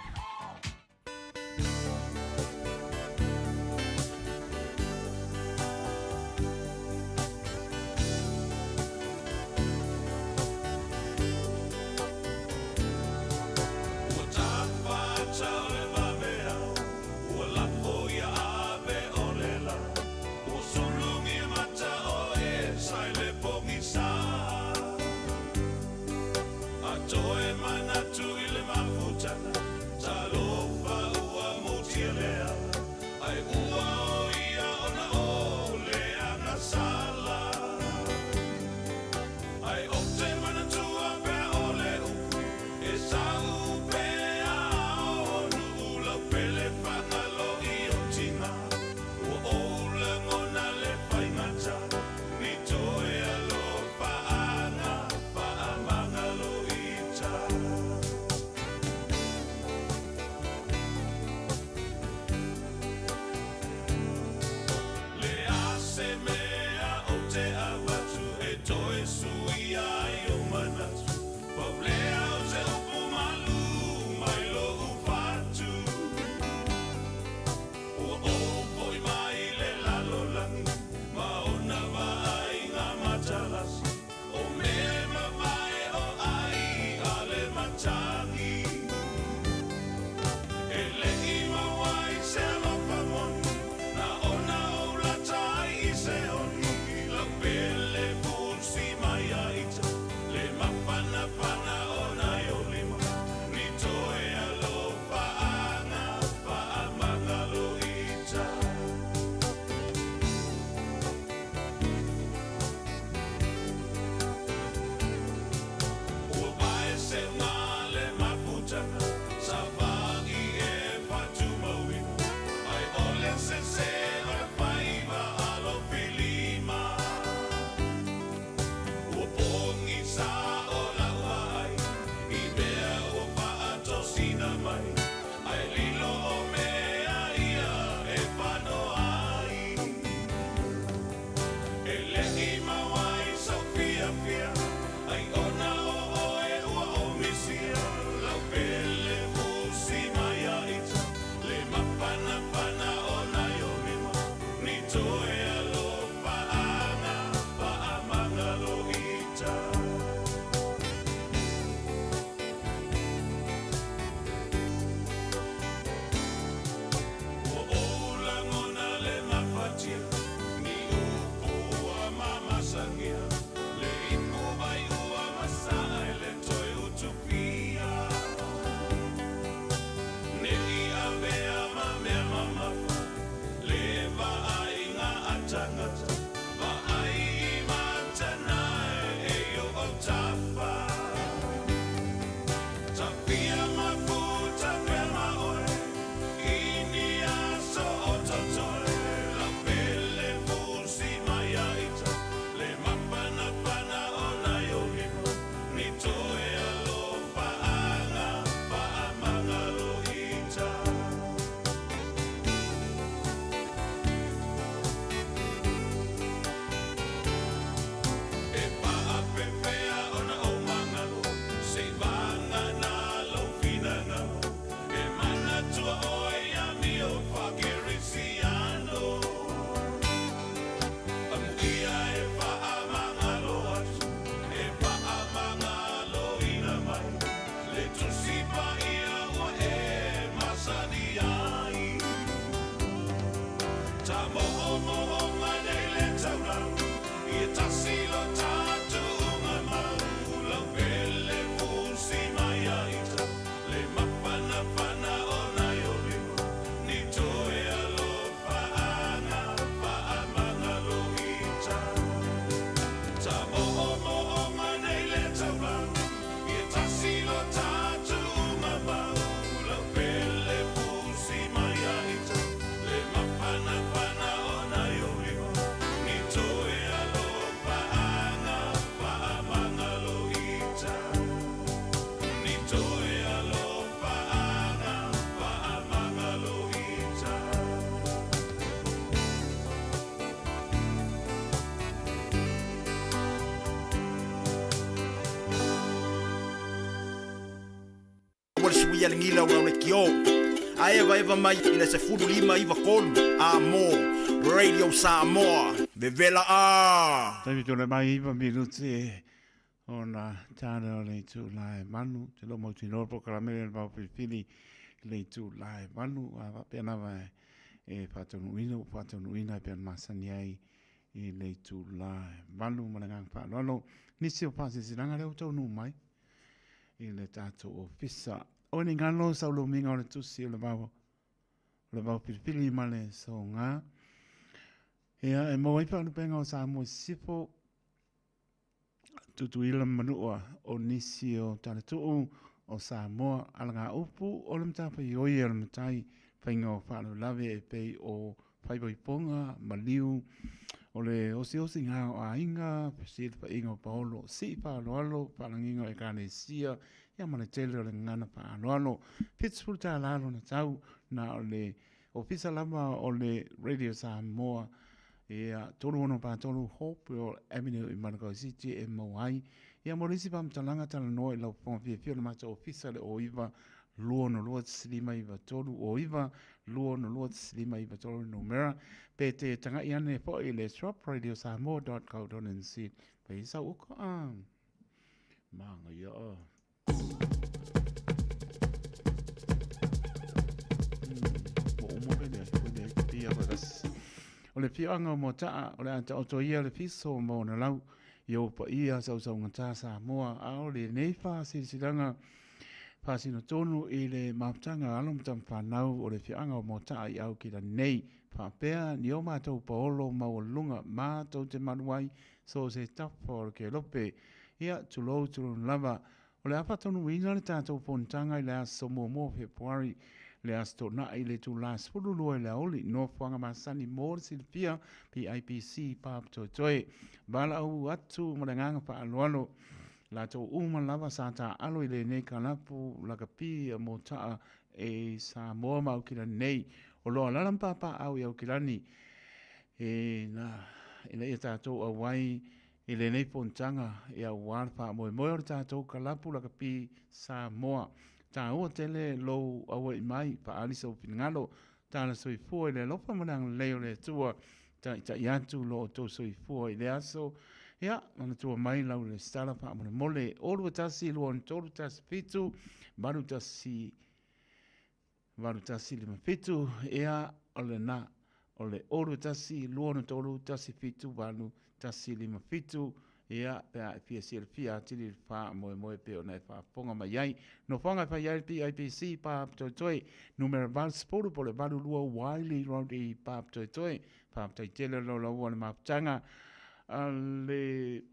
Aua le suia le gila o le kio. A evaeva mai i le 15 93 a mo Radio Samoa. Vevela a! Taimi tole mai iva minuti ona tala o le itula e 8, te lo mautinoa polokalame le vao filifili i le itula e 8, a faapea lava e faataunuuina ua faataunuuina e pei ona masani ai i le itula e 8 ma le agaga faaaloalo. Nisi o faasilasilaga lea ua taunuu mai i le tatou ofisa. O ni galo sa ulumiga o le tusi o le vao o le vao filifili ma le soga. Ia, e maua ai faalupega o Samoa i Sisifo, Tutuila ma Manua o nisi o talatuu o Samoa, alagaupu o le matafaioi a le matai, faiga o faalavelave e pei o faaipoipoga, maliu, o le osiosiga o aiga, fesilafaiga o paolo, sii faaaloalo, faalagiga o ekalesia, ia ma le tele o le gagana faaaloalo. $70 lona tau, na o le Ofisa lava o le Radio Samoa, ia, 3643 Hopewell Avenue i Manukau City e maua ai. Ia, mo le isi faamatalaga talanoa i lau fofoga fiafia o le matou ofisa le 09 262 593 09 262 593 le numera pe te taga'i ane foi i le shopradiosamoa.co.nz fai sau uka a manaia a. O le afioaga o Moataa, o le a taoto ia le fiso ma ona lau i ou paia sausaugata Samoa, a o lenei faasilasilaga faasino tonu i le mafutaga a alo ma tamafanau o le afioaga o Moataa i Aukilani nei, faapea ni o matou paolo maualuluga matou te malu ai so o se tafa o le kelope. Ia, tulou, tulou lava. O le a faataunuuina le tatou fonotaga i le aso muamua o Fepuari, le Aso Toonai i le itula 12 i le aoauli, nofoaga masani mo le silafia, PIPC Papatoetoe. Valaau atu ma le agaga faaaloalo latou uma lava sa taaalo i lenei kalapu lakapi a Mota'a e Samoa ma Aukilani nei. O lo o alaala ma papaaao i Aukilani e na, ina ia tatou auai i lenei fonotaga ia aua le faamoemoe o le tatou kalapu lakapi Samoa. Taua tele lou auai mai, faaali sou finagalo, tala soifua i le alofa ma le agalelei o le Atua, taitai atu lo outou soifua i le aso. Ia, manatua mai lau resitala faamolemole, 0 21 2 3 1 7 8 1 8157, ea, o lena, o le 0 21 2 3 1 7 8 1 5 7, ea, pe a e fia silafia atili le faamoemoe pei ona e faafofoga mai ai. Nofoaga e fai ai le PIPC Papatoetoe, numera 80 po o le 82 Wiley Road i Papatoetoe. Faafetai tele o laua le mafutaga a le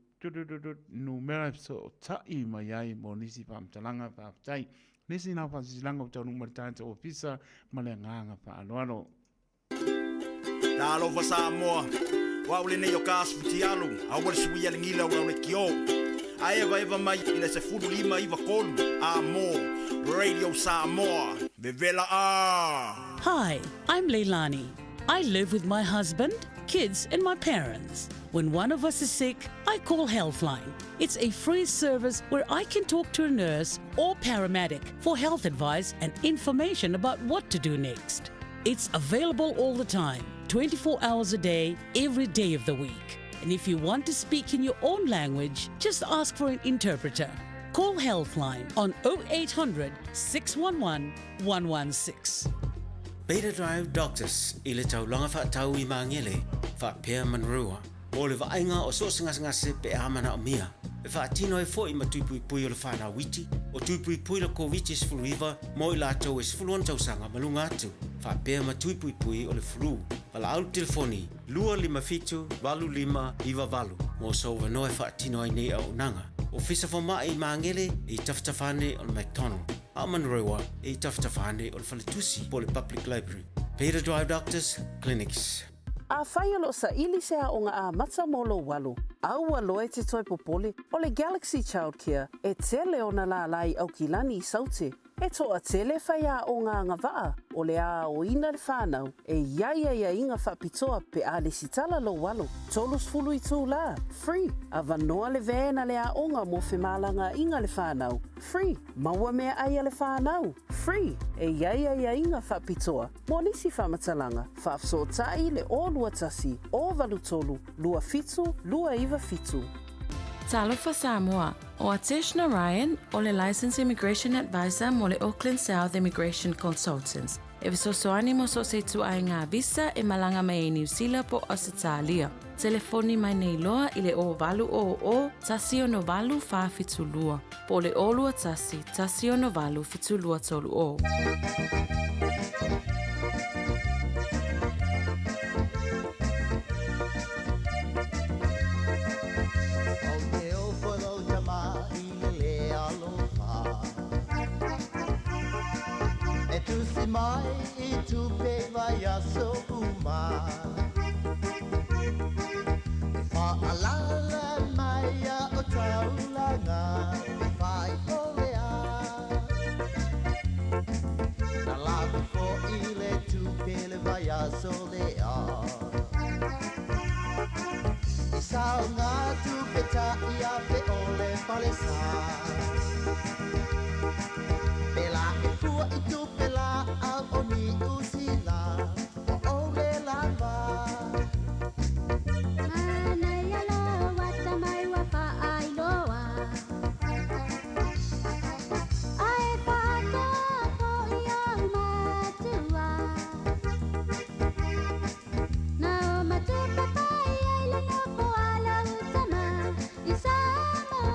numera e fesootai mai ai mo nisi faamatalaga. Faafetai. Nisi na faasilasilaga ua taunuu mai le tatou ofisa ma le agaga faaaloalo. Talofa Samoa, o au lenei o Kas Futialu, aua le suia le gila o le kio. A evaeva mai i le 15 93 a mo Radio Samoa. Vevela a! Hi, I'm Leilani. I live with my husband, kids, and my parents. When one of us is sick, I call Healthline. It's a free service where I can talk to a nurse or paramedic for health advice and information about what to do next. It's available all the time, 24 hours a day, every day of the week. And if you want to speak in your own language, just ask for an interpreter. Call Healthline on 0800 611 116. Beta Drive Doctors i le taulaga faatau i Magele, faapea Manurewa, mo le vaaiga o so o se gasegase pe a manaomia. E faatino ai foi ma tui puipui o le fanau iti, o tui puipui le Koviti-19 mo i latou e 16 tausaga ma luga atu, faapea ma tui puipui o le flu. Valaau le telefoni 257 8598 mo sou avanoa e faatino ai nei auaunaga. Ofisa Fomai i Magele e i tafatafa ane o le McDonald, a o Manurewa e i tafatafa ane o le Faletusi po o le Public Library. Beta Drive Doctors Clinics. Afai o lo o saili se aoga amata mo lou alo, aua loa e te toe popole, o le Galaxy Childcare e tele ona lālā i Aukilani i Saute. E toatele faiaoga agavaa o le a aoina le fanau e i ai aiaiga faapitoa pe a lesitala lou alo. 30 itulā, free, avanoa le van a le aoga mo femalagaaiga a le fanau, free, maua meaai a le fanau, free, e i ai aiaiga faapitoa mo nisi faamatalaga, faafesootai le 021 083 27 297. Talofa Samoa, ʻO Atesh Narayan, o le Licensed Immigration Advisor mo le Auckland South Immigration Consultants, e fesoasoani mo so o se ituaiga visa e malaga mai ai Niu Sila po o Ausetalia. Telefoni mai nei loa i le 0800 168 472 po o le 021 168 7230. Ou te ofo lou tama i le le alofa E tusi mai i tupe vaiaso uma E whaalala mai a o taulanga E whai o le a Na lako fo i le tupe le vaiaso le a I sao ngā tupe ta i a pe o le falesa Pe la e fua i tupe la au o ni usila O o le lava. Manaia loa tamai ua faailoa Ae faatoa foi ou matua Na o matou papai ai le nofo a lau tama i Samoa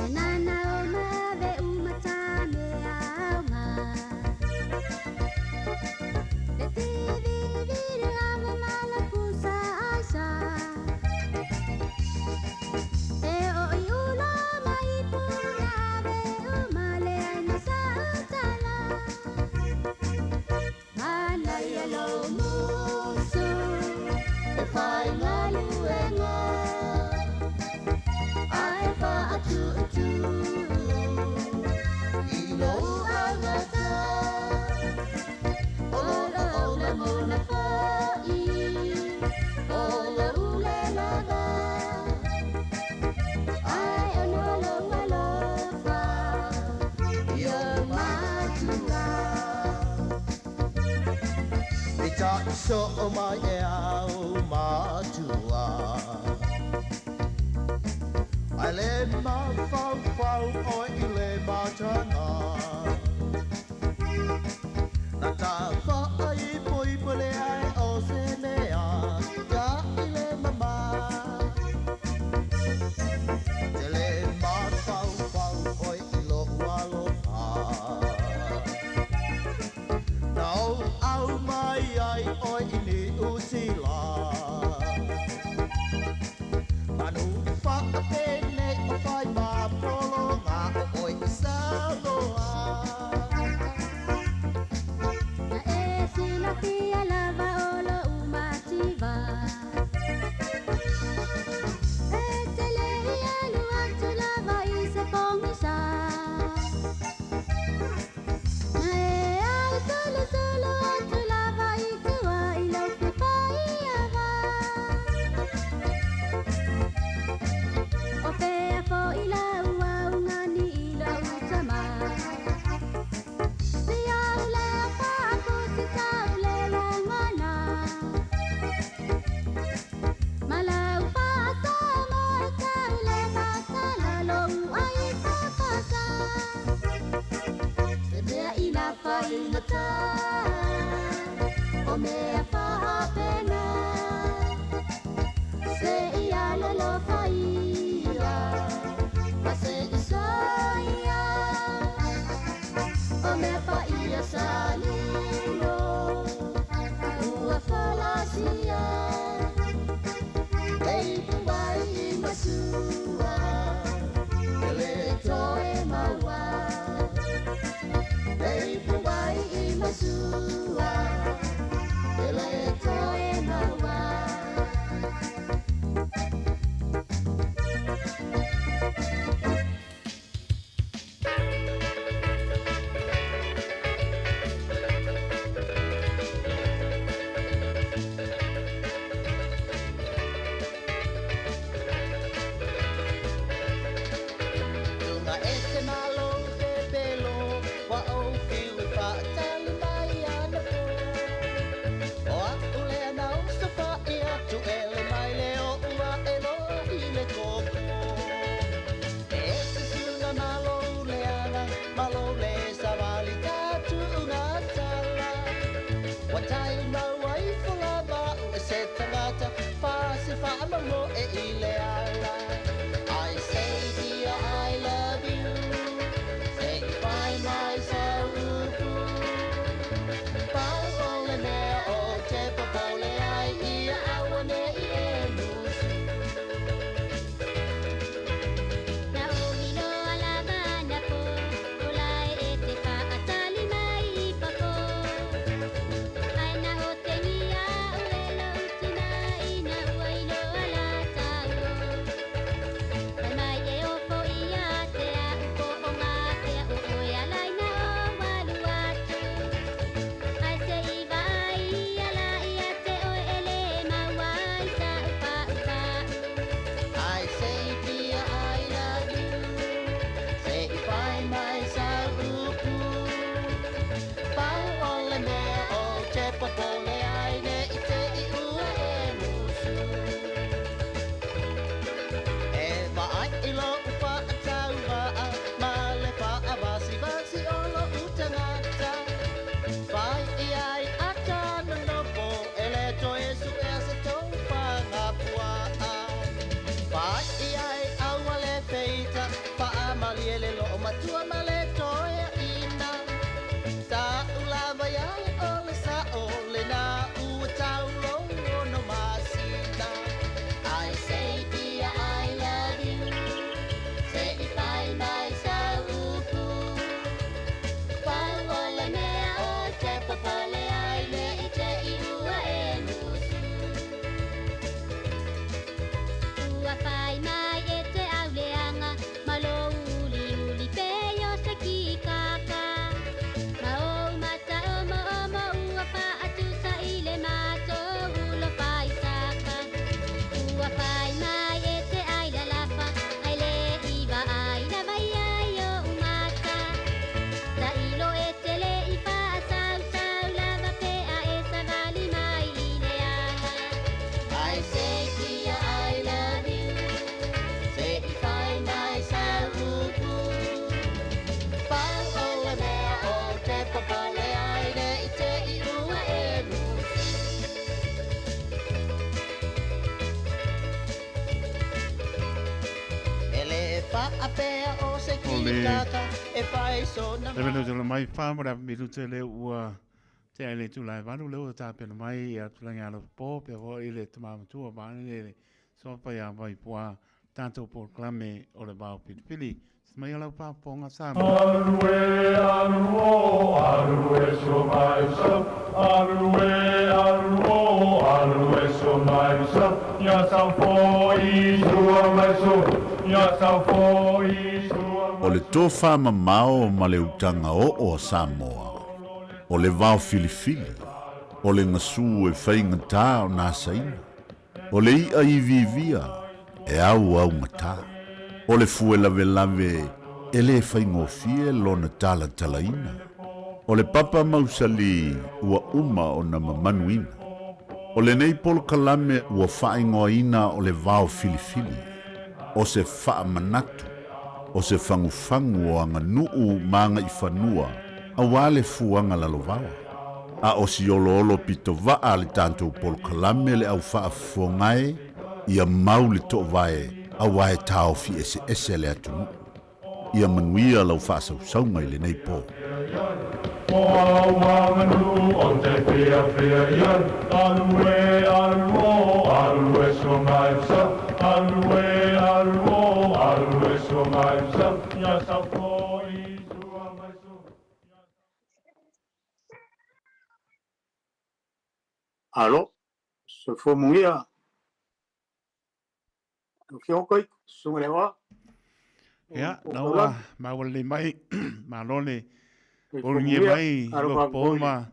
E nana o mave uma ta mea aoga Le tiviviri ave ma la pusa aisa E o i ulo mai puna ave uma le ai na sa utala Manaia lou musu e faigaluega Ae faatutu I lou augata O lou lagona foi O lou le lava Ae ono lou alofa I ou matua I taʻi soo mai e au matua Ae le mafaufau oe i le mataga Na ta faaipoipo le ai o se mea Ia i le mama Te le mafaufau oe i lou alofa Na ou au mai ai oe i Niu Sila Manu whakapene o whai mā polo ngā o oi i Samoa. Na e silafia lava o lou mativa E te le i alu atu lava i se pogisa Na e au solosolo atu lava i tua i lou fefaiava O fea foi lau augani i lou tama Si au lea faapusi tau le lagona Ma lau faasamoe tau le matala lou ai faapasa Se mea ina faigata O mea faapena Se i alolofa ia Ma se i soia O mea paia sa lilo Ua folasia E ipu ai i masua E le toe maua E ipu ai i masua E le toe maua. mai sau upu. Pau o le mea o te popole ai ia aua nei e musu. Na ohi loa lava anapo, o lae e te faatali mai i fafo. Ae na otegia au e lou tina ina ua iloa la tauo. Fai mai e ofo ia te au po o ngā o oe alai na o walu atu. Ae se i vaai ia la ia te oe e le maua ai sa upau. I say dear I love you, se i fai mai sau upu. Pau o le mea o te popole ai ne i te i ua e musu. E vaai i lou faatauva'a ma le faavasivasi o lou tagata. Fai i ai ata nonofo e le toe suea se tofaga pua'a. Fai i ai aua le feita faamalie le loo matua ma le toeaina. Ta'u lava ia o le sa'o lena ua tau lou ono masina. I say dear I love you, se i fai mai sau upu. Pau o le mea o te popole ai ne i te i ua e musu. Ua fai mai e te auleanga, ma lou uli uli pei o se kikaka. Ma ou mata omo omo ua faatusa i le matou ulo faisaka. Ua fai mai e te ai lalafa, ai le i vaai lava ia i ou mata. Ta ilo e te le i faasausau lava pe a e savali mai i le ala. I say dear I love you, se i fai mai sau upu. Pau o le mea o te popole ai ne i te i ua e musu. E le faapea o se O le kikaka e fai sona Le mea tolo mai wha mo le minute le ua te ai le tū lai valu le ua tāpena mai ia tūlangi alo pō pe fo i le tamamatua ma le le sopa ia vai pua tātou polokalame o le vao filifili. Se mai o lau faafofoga Samoa. Alue, aluo, alue so mai so. Alue, aluo, alue so mai so. Ya sa fo i sua mai so. Ya sa fo i sua. O le tofamamao ma le utaga oo a Samoa, o le vao filifili, o le gasū e faigatā ona asaina, o le i'a iviivia e auaugatā, o le fue lavelave e lē faigofie lona talatalaina, o le papa mausalī ua uma ona mamanuina. O lenei polokalame ua faaigoaina o le vao filifili, o se faamanatu, o se fagufagu o aganuu ma agaifanua auā le fuaga lalovaoa. A o si oloolo pitovaa a le tatou polokalame le au faafofoga e, ia mau le toovae auā e taofi eseese le atunuu. Ia manuia lau faasausauga i lenei po. O au manu o te fia fia ia. Alue, aluo, alue so mai so. Alue, aluo, alue so mai so. Ya sa fo i sua mai so. Alo, soifua manuia. Lau Afioga Koiko, Susuga i le Aoao. Ia, O na o ua Taulagi. maua lelei mai, malo le Soifua ulugia manuia. mai Alofa Lopo foi ma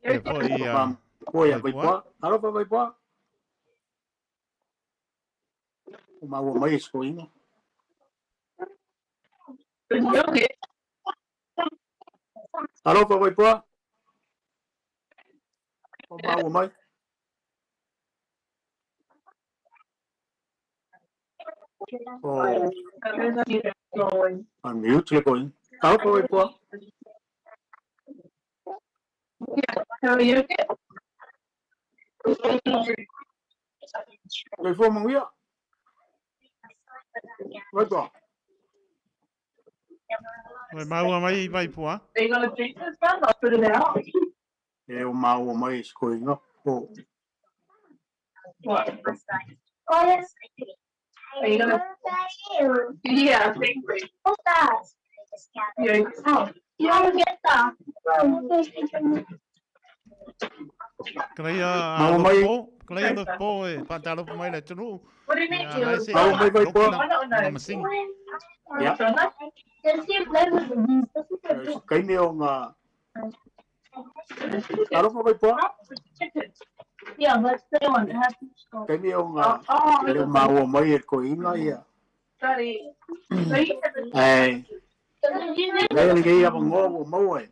pea foi ia Foi ia Vaipoa. Vaipoa. Alofa Vaipoa. O maua mai e soiga. Alofa Vaipoa. O maua mai. O unmute le koiga. Alofa Vaipoa. Soifua manuia. Vaipoa. Ua maua mai Vaipua. E o maua mai e sikoiga po. Kalaia Maua mai. alofa po, kalaia alofa po e whātālofa mai le atunuu. Ia lai se Maua mai Vaipua. lopina masini. Ia. Kaime o ngā Alofa Vaipua. Kaime o ngā e leo maua mai e koiga ia. Ai. Lea lenei avanoa ua maua e.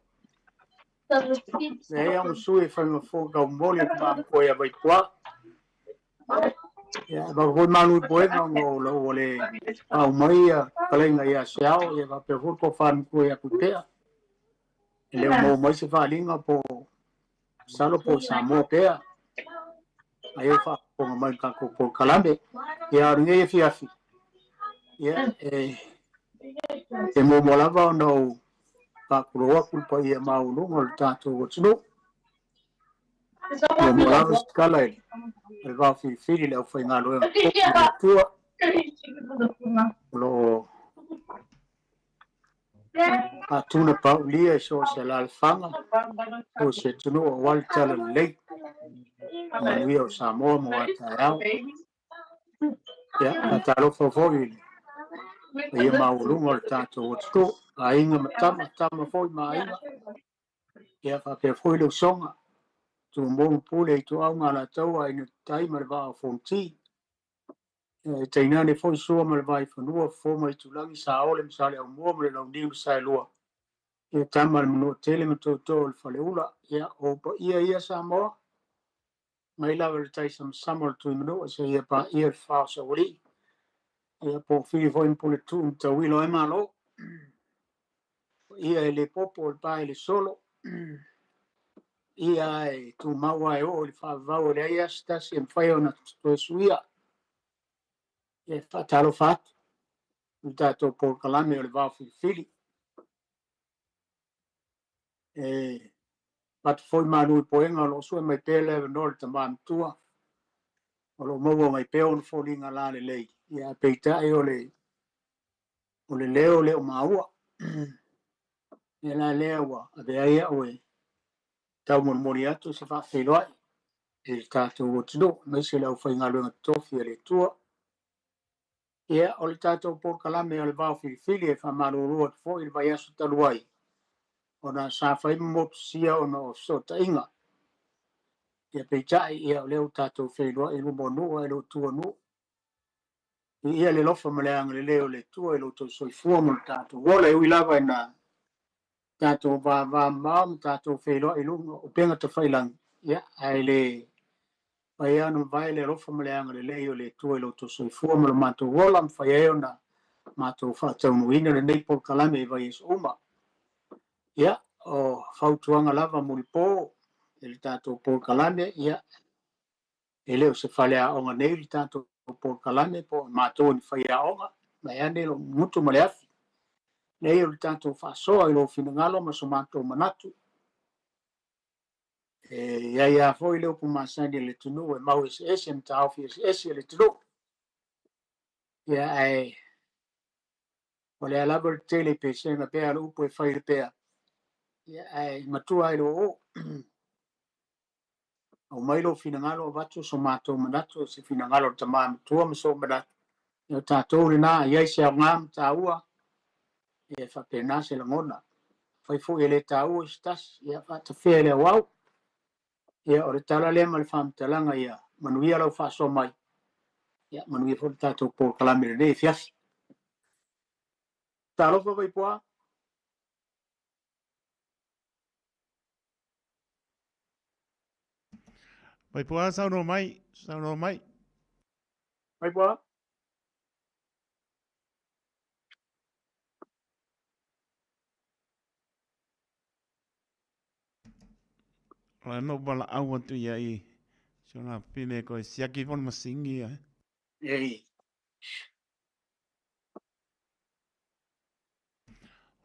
Leai a sui e whai mafo kau moli o te maamua ia Vaipua. Ia, ma foi malu i poega o lau o le au mai ia kalenga ia seao ia va pe foi ko fan ko ia kutea. E leo mau mai se whaalinga po salo po Samoa pea. Ai o whaaponga mai ka ko po kalame. Ia aru ngei e fiafi. Ia e e mo mo lava ona o whaakuroa kulpa ia maulunga o le tātou atunuu. Mo mo lava se kala i le vao filifili le aufaigaluega tofi a le Atua o lo o faatuna paulia i so o se alaalafaga po o se atunuu aua le talalelei ma manuia o Samoa mo a taeao. Ia, faatalofa foi i le paia maualuga o le tatou atunuu, aiga ma tama, tama foi ma aiga. Ia faapea foi le usoga, Tumua ma Pule, Ituau ma Alataua, Aiga Tai ma le Vaa o Fonoti. Ia e tainane foi Sua ma le Vaifanua, Fofo ma Itulagi, Saole ma Saleaaumua ma le Launiu na Saelua. Ia Tama a le Manuatele ma Tootoo o le Faleula. Ia o paia ia Samoa, mai lava i le tai samasama o le Tuimanua seia paia le fa o Saualii. Ia po o Fili foi ma Puletuu ma Tauilo ai Malo. Ia e le popo o le pa i le solo. Ia e tumau lava e oo i le faavavau e leai lava se tasi e mafai ona toe suia. Ia e faatalofa atu i le tatou polokalame o le Vao Filifili. E avatu foi malu i poega o lo o sue mai pea le avanoa i le tama matua o lo o maua mai pea ona foliga lalelei. Ia ae peitai o le o le leo le o maua. Ia la lea ua avea ai au e taumolimoli atu se faafeiloai i le tatou atunuu, aemaise le aufaigaluega totofi a le Atua. Ia, o le tatou polokalame o le Vao Filifili e faamalulu atu foi i le vaiaso talu ai, ona sa fai ma motusia ona o fesootaiga. Ia peitai, ia o lea ua tatou feiloai i luma o nuu ae le o tua nuu. Viia le alofa ma le agalelei o le Atua i lo outou soifua ma lo tatou ola, e ui lava ina tatou vavamamao ma tatou feiloai i luga o upega tafailagi, ia, ae le mafai lava ona mavae le alofa ma le agalelei o le Atua i lo outou soifua ma lo matou ola, mafai ai ona matou faataunuuina lenei polokalame i vaiaso uma. Ia, o fautuaga lava mulipo i le tatou polokalame, ia, E le o se faleaoga nei le tatou polokalame po o matou o ni faiaoga, vaeane lou gutu ma le afi. Leai, o le tatou faasoa i lou finagalo ma so matou manatu. E i ai lava foi le upu masani a le atunuu e mau eseese ma taofi eseese le atunuu. Ia, ae o lea lava le tele i pesega pea le upu e fai le pea. Ia, ae matua ai le oo. Aumai lou finagalo avatu so matou manatu, o se finagalo o le tama matua ma sou manatu. Ia o tatou lena, e i ai se aoga ma taua, ia e faapena se lagona. Afai foi e le taua i se tasi, ia faatafea i le auau. Ia o le tala lea ma le faamatalaga ia manuia lau faasoa mai, ia manuia foi le tatou polokalame i lenei afiafi. Talofa Vaipua! Vaipua, saunoa mai, saunoa mai. Vaipua. O la no walaau atu ia i si ona pine koe siaki fona masingi ia. Ei.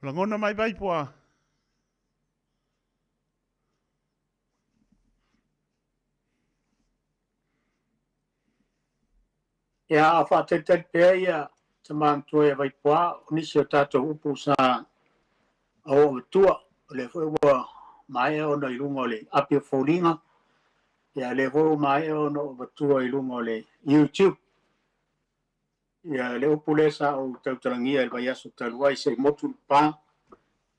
Lagona mai Vaipoa. Ia, a o faatalitali pea ia tama matua ia Vaipoa, o nisi o tatou upu sa ao avatua, o lea foi ua maea ona i luga o le api o foliga, ia lea foi ua maea ona avatua i luga o le YouTube. Ia le upu lea sa ou tautalagia i le vaiaso talu ai, se i motu le pa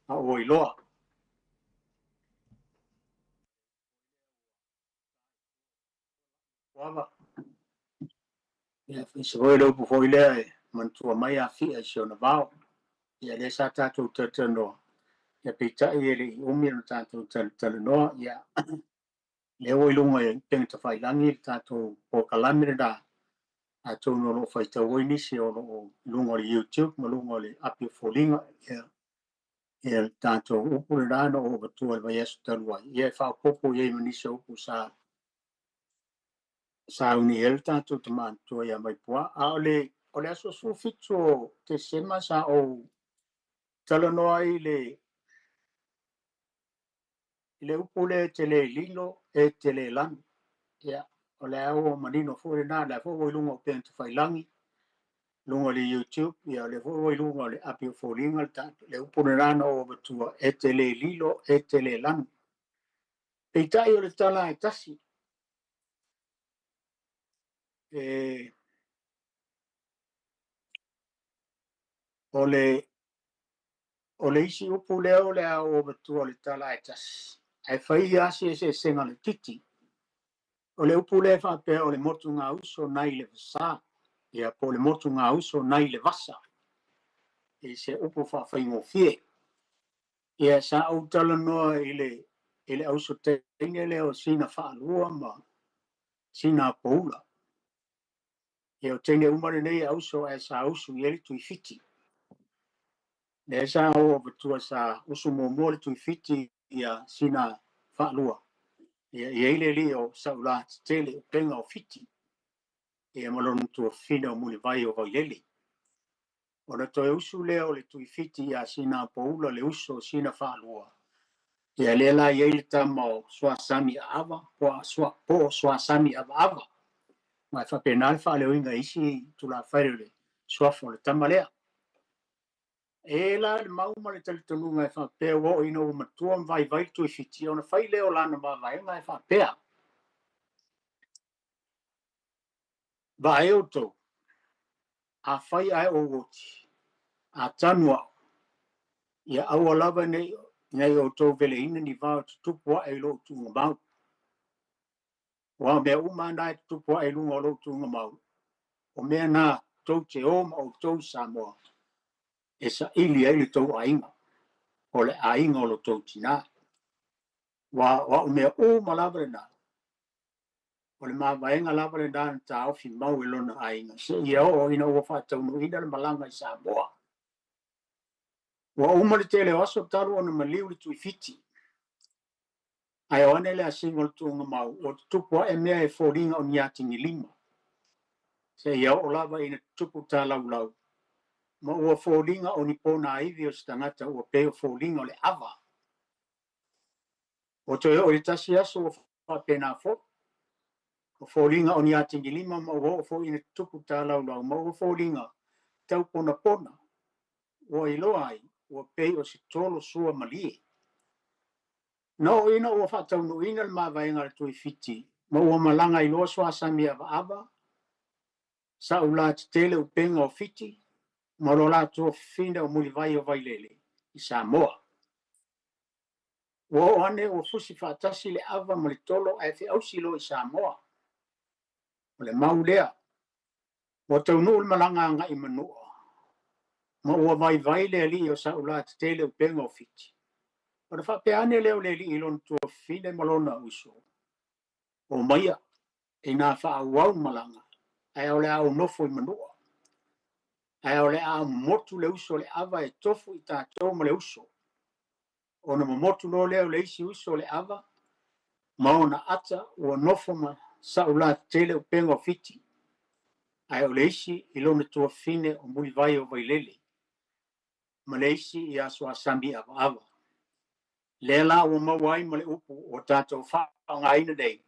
a ua iloa. Ava. Ia, faise foi le upu foi lea e manatua mai Afia i si ona vao. Ia, lea sa tatou talatalanoa. Ia, peitai e le i umi ona tatou talatalanoa. Ia, lea ua i luga i upega tafailagi le tatou polokalame lena. Atonu o lo o faitau ai nisi o lo o i luga o le YouTube ma luga o le api o foliga. Ia, ia le tatou upu lena na ou avatua i le vaiaso talu ai. Ia, e faaopoopo i ai ma nisi o upu sa sauni ai le tatou tama matua ia Vaipoa. A o le, o le aso 17 o Tesema sa ou talanoa ai i le, i le upu lea e te le lilo, e te le lanu. Ia, o lea ua manino foi lena, o lea foi ua i luga o upega tafailagi, luga o le YouTube, ia o lea foi ua i luga o le api o foliga le, le upu lena na ou avatua, e te le lilo, e te le lanu. Peitai o le tala e tasi, e, o le o le isi upu lea o le a ou avatua o le tala e tasi, ae fai lava si eseesega laitiiti. O le upu lea e faapea o le motugauso nai le vasa, ia po o le motugauso nai le vasa, i se upu faafaigofie. Ia sa ou talanoa i le i le auso teine lea o sina faalua ma sina poula. Ia o teine uma lenei e auso ae sa usu i ai le Tuifiti. Lea sa ou avatua sa usu muamua le Tuifiti ia sina faalua. Ia i ai le alii o Saula tetele upega o Fiti. Ia ma lona tuafafine o Mulivai o Vailele. Ona toe usu lea o le Tuifiti ia sina poula le uso o sina faalua. Ia lea la i ai le tama o Suasami Aava, po o Suasami Avaava. Ma e faapena le faaleoina e isi tulafale o le suafa o le tama lea. E la le mau ma le talitonuga e faapea ua oo ina ua matua ma vaivai le Tuifiti, ona fai lea o lana mavaega e faapea. Vaai outou, afai ae ou oti, a tanu au, ia aua lava nei nei outou veleina ni vao e tutupu ae i lou tuugamau. Aua o mea uma na e tutupu ae i luga o lou tuugamau, o mea na tou te o ma outou i Samoa, e saili ai le tou aiga, o le aiga o lo tou tinā. Aua o au mea uma lava lena, o le mavaega lava lena na taofi mau e lona aiga, seia oo ina ua faataunuuina le malaga i Samoa. Ua uma le tele o aso talu ona maliu le Tuifiti, ae o ane le asiga o le tuugamau, ua tutupu ae mea e foliga o ni atigilima, seia oo lava ina tutupu talaulau, ma ua foliga o ni ponaivi o se tagata ua pei o foliga o le ava. Ua toe oo i le tasi aso ua faapena foi, o foliga o ni atigilima ma ua oo foi ina tutupu talaulau, ma ua foliga tauponapona, ua iloa ai ua pei o se tolo sua malie. Na oo ina ua faataunuuina le mavaega a le Tuifiti ma ua malaga ai loa Suasami Avaava, Saula tetele upega o Fiti ma lo latou fafine o Mulivai o Vailele i Samoa. Ua oo ane ua fusi faatasi le ava ma le tolo ae feausi loa i Samoa. O le mau lea, ua taunuu le malaga agai i Manua, ma ua vaivai le alii o Saula tetele upega o Fiti. Ona faapea ane lea o le alii i lona tuafafine ma lona uso, omaia, ina faaauau le malaga, ae o le a ou nofo i Manua. Ae o le a momotu le uso o le ava e tofu i tatou ma le uso. Ona momotu loa lea o le isi uso o le ava, ma ona ata ua nofo ma Saula tetele upega o Fiti, ae o le isi i lona tuafafine o Mulivai o Vailele. ma le isi ia Suasami Avaava. Lea la ua maua ai ma le upu ua tatou faaaogaina nei,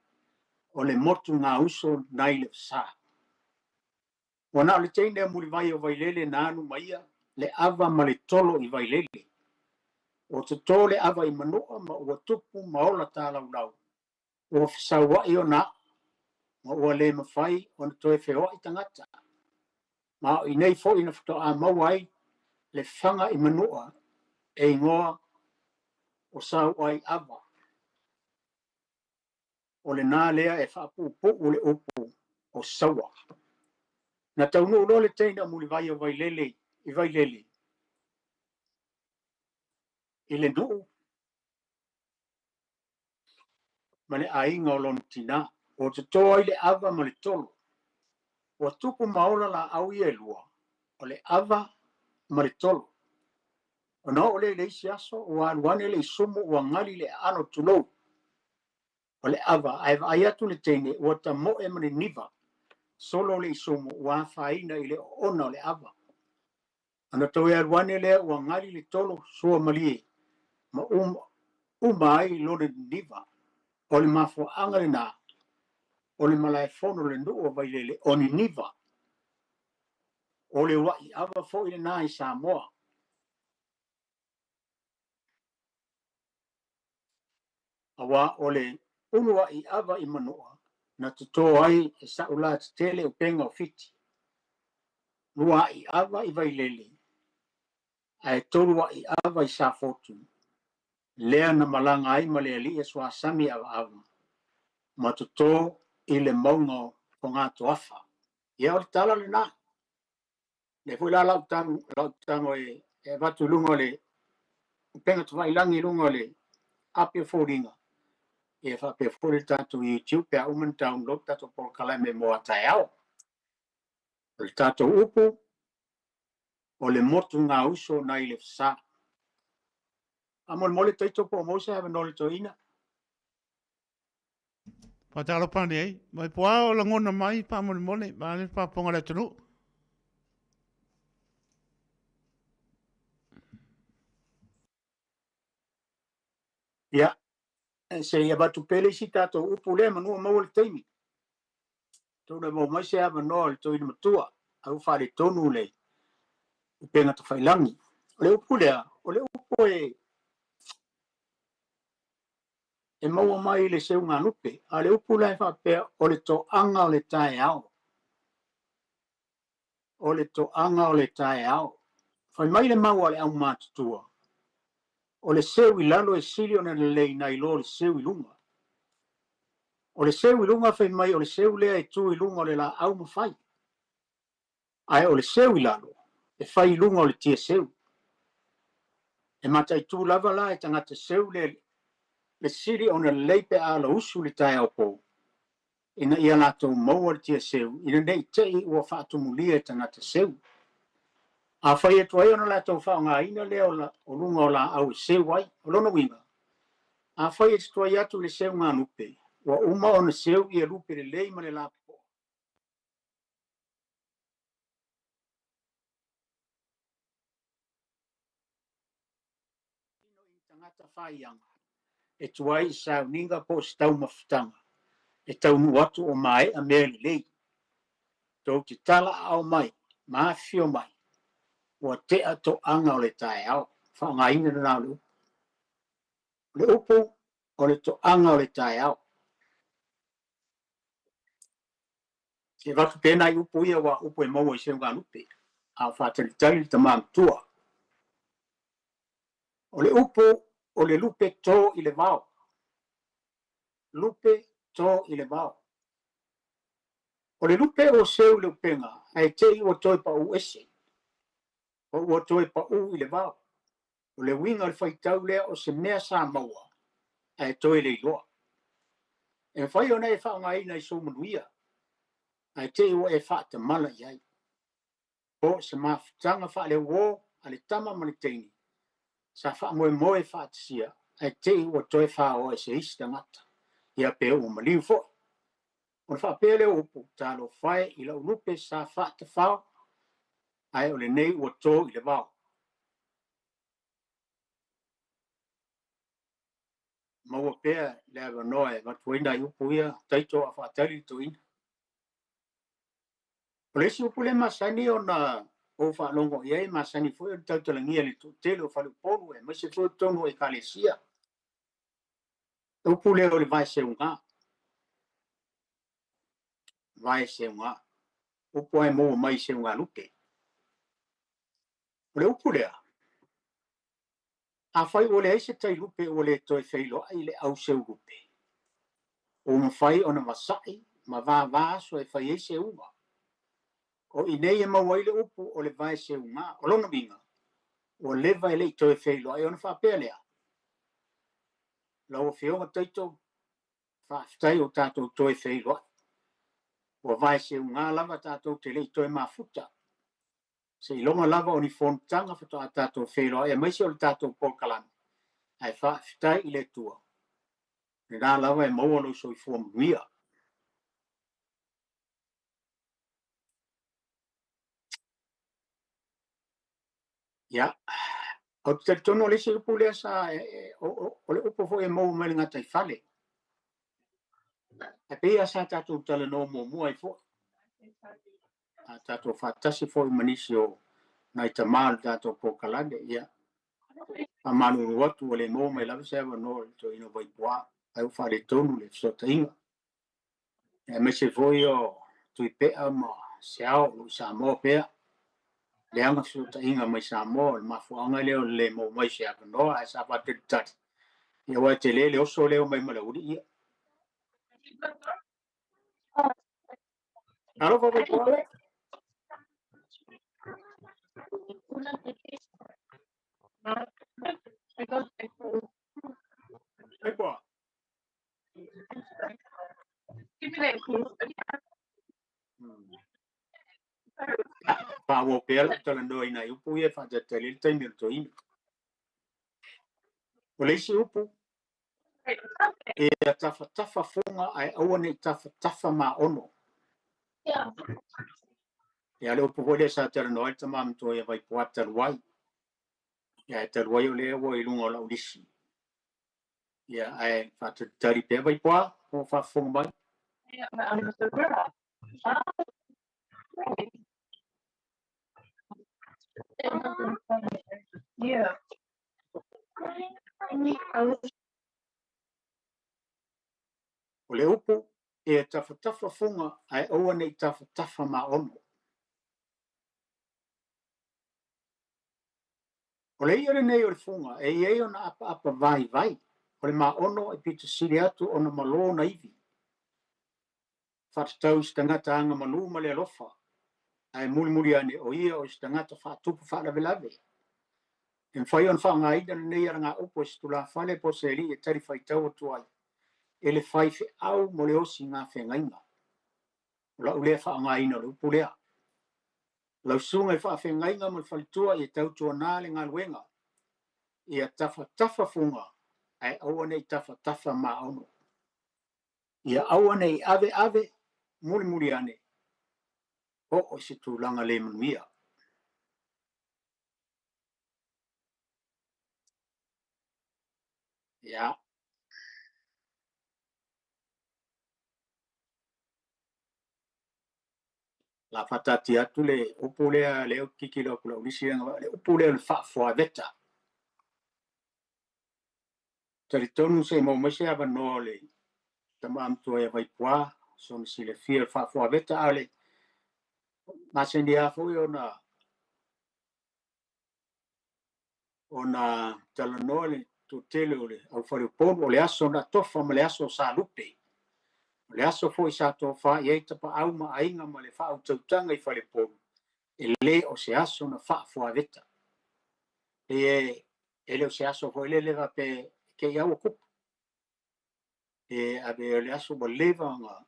o le motu gauso nai le vasa. Ua na o le teine a Mulivai o Vailele na anu ma ia le ava ma le tolo i Vailele. Ua toto le ava i Manua ma ua tupu ma ola talaulau. Ua fesaua'i ona a'u ma ua le mafai ona toe feoa'i tagata. Ma o i inei foi na faatoa maua ai le faga i Manua e igoa o Sauaiava. O lena lea e faapuupuu le upu o Saua. Na taunuu loa le teine o Mulivai o Vailele i Vailele i le nuu ma le aiga o lona tinā. Ua toto ai le ava ma le tolo. Ua tupu ma ola laau ia e lua, o le ava ma le tolo. Ona oo lea i le isi aso, ua alu ane le isumu ua gali le aano tulou o le ava, ae vaai atu le teine ua tamoe ma niniva solo le isumu ua afaina i le oona o le ava. Ona toe alu ane lea ua gali le tolo sua malie ma uma ai lona niniva. O le mafuaaga lena o le malaefono o le nuu o Vailele o Niniva. O le ua'i ava foi lena i Samoa. Aua o le ulua'i ava i Manua na toto ai e Sa'ulatetele upega o Fiti. Lua'i ava i Vailele ae tolua'i ava i Safotu, lea na malaga ai ma le alii a Suasami Avaava ma toto i le mauga o Fogatoafa. Ia o le tala lena. Lea foi la lau tago e avatu i luga o le upega tafailagi i luga o le api o foliga, ia faapea foi le tatou YouTube pe a uma ona download tatou polokalame mo a taeao. O le tatou upu, o le motu gauso nai le vasa. Faamolemole Taito po o maua se avanoa o le toeaina. Faatalofa nei, mai po o lagona mai faamolemole, ma le faafofoga a le atunuu. Ia, se i avatu pea le isi tatou upu lea manu o maua le taimi. Atonu e maua mai se avanoa o le toeaina matua, a ua faaletonu le upega tafailagi. O le upu lea, o le upu e e maua mai i le seugalupe, a o le upu la e faapea o le toaga o le taeao. O le toaga o le taeao. Fai mai le mau a le aumatutua, o le seu i lalo e sili ona lelei nai lo le seu i luga. O le seu i luga fai mai o le seu lea e tu i luga o le laau ma fai. Ae o le seu i lalo e fai i luga o le tiaseu. E mataitu lava la e tagata seu le le sili ona lelei pe a lausu le taeao pou ina ia latou maua le tiaseu ina ne i te i ua faatumulia e tagata seu. Afai e tuai ona latou faaaogaina lea o luga o laau e seu ai, o lona uiga, afai e te tuai atu i le seugalupe, ua uma ona seu ia lupe lelei ma le lapopoa. Tino i ni tagata faiaga e tuai i sauniga po o se taumafataga e taunuu atu o maea mea lelei. Tou te tala aao mai ma afifio mai, ua tea toaga o le taeao. Faaaogaina lena o le upu. O le upu o le toaga o le taeao. Se i avatu pea nai upu ia aua o upu e maua i seugalupe, a o faatalitali le tama matua. O le upu o le lupe to i le vao. Lupe to i le vao. O le lupe ua seu i le upega ae te i ua toe pau ese, po ua toe pau i le vao. O le uiga o le faitau lea o se mea sa maua ae toe le iloa. E mafai ona e faaaogaina i sou manuia ae te i ua e faatamala i ai. Po o se mafutaga faaleuo a le tama ma le teine sa faamoemoe e faatasia ae te i ua toe faoa e se isi tagata, ia pe ua maliu foi. Ona faapea lea o upu, Talofa e i lau lupe sa faatafao, ae o lenei ua to i le vao. maua pea le avanoa e avatu ai nai upu ia taito a faatali le toeaina. O le isi upu lea e masani ona ou faalogo i ai, e masani foi o le tautalagia i le toatele o faleupolu aemaise foi o totonu o ekalesia. O le upu lea o le vaeseuga. Vaeseuga. Upu lava e maua mai i seugalupe. O le upu lea, afai ua leai se tailupe ua le toe feiloai le au seulupe, ua mafai ona vasai ma vavā aso e fai ai seuga. O i nei e maua ai le upu o le vaeseuga. O lona uiga, ua leva e le i toe feiloai ona faapea lea, Lau Afioga Taito, faafetai ua tatou toe feiloai. Ua vaeseuga lava tatou te le i toe mafuta. Seiloga lava o ni fonotaga faatoa tatou feiloai aemaise o le tatou polokalame, ae faafetai i le Atua, lena lava e maua lou soifua manuia. Ia, ou te talitonu o le isi upu lea sa, o le upu foi e maua mai le gataifale. Ae pei lava sa tatou talanoa muamua ai foi, a tatou faatasi foi ma nisi o nai tama o le tatou polokalame, ia, faamalulu atu ua le maua mai lava se avanoa i le toeaina o Vaipuā, ae ua faaletonu le fesootaiga. Aemaise foi o Tuipea ma Seao o lo o i Samoa pea. Leaga fesootaiga mai Samoa, o le mafuaaga lea o le le maua mai o se avanoa, ae sa faatalitali, ia aua e tele le oso lea e omai ma le aualii ia. Alofa Vaipuā. Vaipuā. Faaauau pea lau talanoa i nai upu ia e faatalitali ai le taimi o le toeaina. O le isi upu, ia tafatafa fuga ae aua ne i tafatafa maono. Ia le upu foi lea sa talanoa ai le tama matua ia Vaipuā talu ai. Ia ae talu ai o lea ua i luga o lau lisi. Ia ae faatalitali pea Vaipuā po o faafofoga mai. O le upu, ia tafatafa fuga ae aua ne i tafatafa maono. O le i'a lenei o le fuga e i ai ona apaapa vaivai, o le maono e pito sili atu ona malo ona ivi. Faatatau i se tagata agamalu ma le alofa, ae mulimuli ane o ia o se tagata faatupu faalavelave. E mafai ona faaaogaina lenei alagaupu e se tulafale po o se alii e talifuaitau atu ai e le faifeau mo le osiga feagaiga. O lau lea faaaogaina o le upu lea. Lau susuga i faafeagaiga ma le faletua ia tautuana le galuega, ia tafatafa fuga ae aua ne i tafatafa maono. Ia aua ne i aveave mulimuli ane oo i se tulaga le manuia. Ia. La faataatia atu le upu lea lea ou te tilotilo atu i lau lisi le upu lea o le faafoaveta. Talitonu se i maua mai se avanoa o le tama matua ia Vaipuā, sona silafia o le faafoaveta, a o le masani lava foi ona talanoa le toatele o le au faleupolu, o le aso na tofa ma le aso sa lupe. O le aso foi sa tofa i ai tapaau ma aiga ma le faautautaga i faleupolu, e le o se aso na faafoaveta. E e le o se aso foi lele faapea te i lava ua tupu. E ave o le aso ua leva ona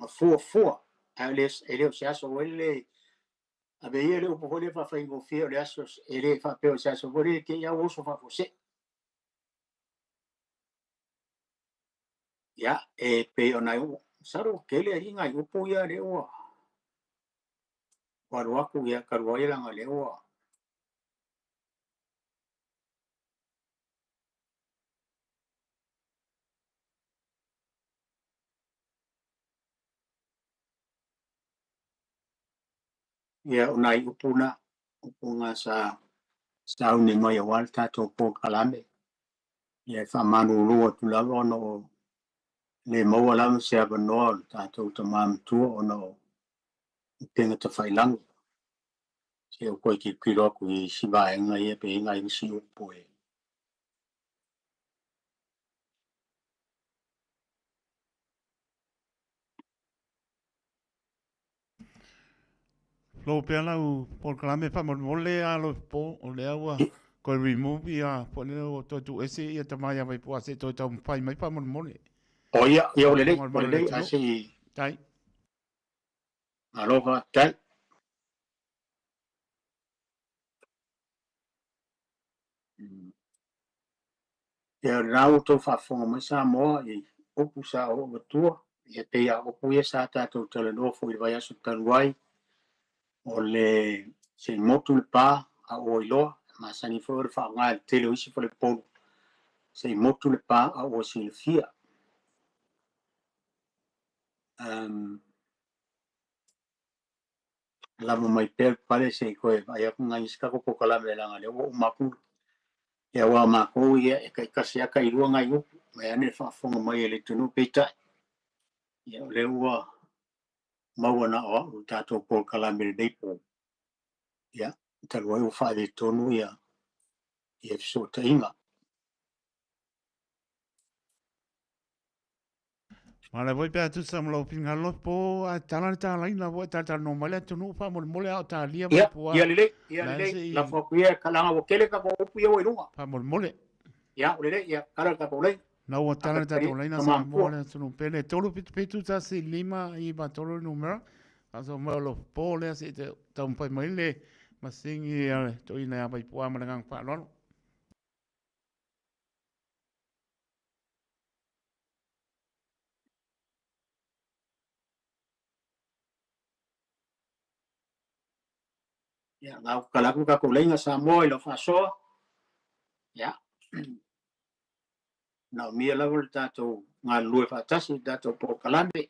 fuafua, ae e le o se aso foi lele ave ia le upu foi lea faafaigofie o le aso e le faapea o se aso foi lele te i lava ua oso faafuasei. Ia, e pei o nai masalo ua tele alii nai upu ia lea ua alu atu, ia talu ai leaga o lea ua Ia o nai upu na, upu na sa sauni mai aua le tatou polokalame. Ia e faamalulu atu lava ona o le maua lava se avanoa o le tatou tama matua ona o upega tafailagi. Se i ou toe tilotilo atu i isi vaega ia pe i ai nai isi upu e Flow pea lau polokalame faamolemole alo po o lea ua toe remove ia po lea ua toe tuuese ia tama ia Vaipu'a se i toe taumafai mai faamolemole. O ia, ia o lelei, o lelei, ae se i Tai. Malo faafetai. Ia o lena ua outou faafofoga mai Samoa i upu sa ou avatua, ia pei lava o upu ia sa tatou talanoa foi i le vaiaso talu ai, o le se i motu le pa a ua iloa, e masani foi o le faaaoga e le tele o isi faleupolu, se i motu le pa a ua silafia. Um, lava mai pea le pale se i toe vaai atu nai isi tatou polokalame leaga lea ua uma atu. Ia aua o matou ia e taitasi lava tailua nai upu vaeane le faafofoga mai a le atunuu peitai ia o lea ua maua na o au i le tatou polokalame i lenei po. Ia talu ai ua faaletonu ia ia fesootaiga. Manaia foi pe a tusa ma lou finagalo po ae tala le talaina foi e talatalanoa mai le atunuu faamolemole a o talia mai pua. Ia lelei, ia lelei, lafo atu ia leaga ua tele tatou upu ia ua i luga. Faamolemole. Ia, ua lelei, ia tala le tatou laina. Na ua tala le tatou laina Samoa le atunuu pele 377 1 5 3 le numera. Faasoa mai o lo po lea se i taumafai mai le masini a le toeaina ia Vaipua ma le agaga faaaloalo. Ia, na ua tala atu le tatou laina Samoa i lau faasoa. Ia, manaomia lava le tatou galulue faatasi i le tatou polokalame.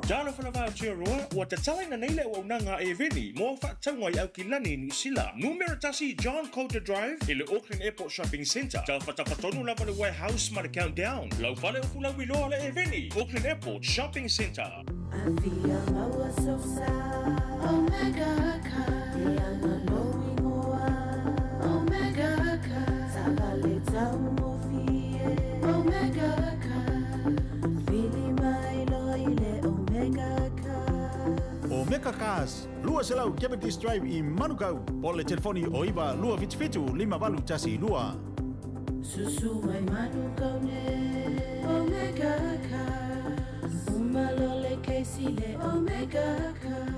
Talofa lava Aotearoa, ua tatalaina nei le auaunaga a Eveni mo au faatauga i Aukilani i Niu Sila. Numera tasi John Coulter Drive i le Auckland Airport Shopping Centre. Tafatafa tonu lava le Warehouse ma le Countdown. Lau fale o Fulauiloa le Eveni, Auckland Airport Shopping Centre. Afia maua sosa Omega car E ana lou ingoa Omega car Taavale taugofie Omega car Vili mai loa i le Omega car. Omega Cars, 200 Cavendish Drive i Manukau, po o le telefoni o 9 277 5812. Susu mai Manukau nei Omega Cars Uma loa le kesi le Omega Cars.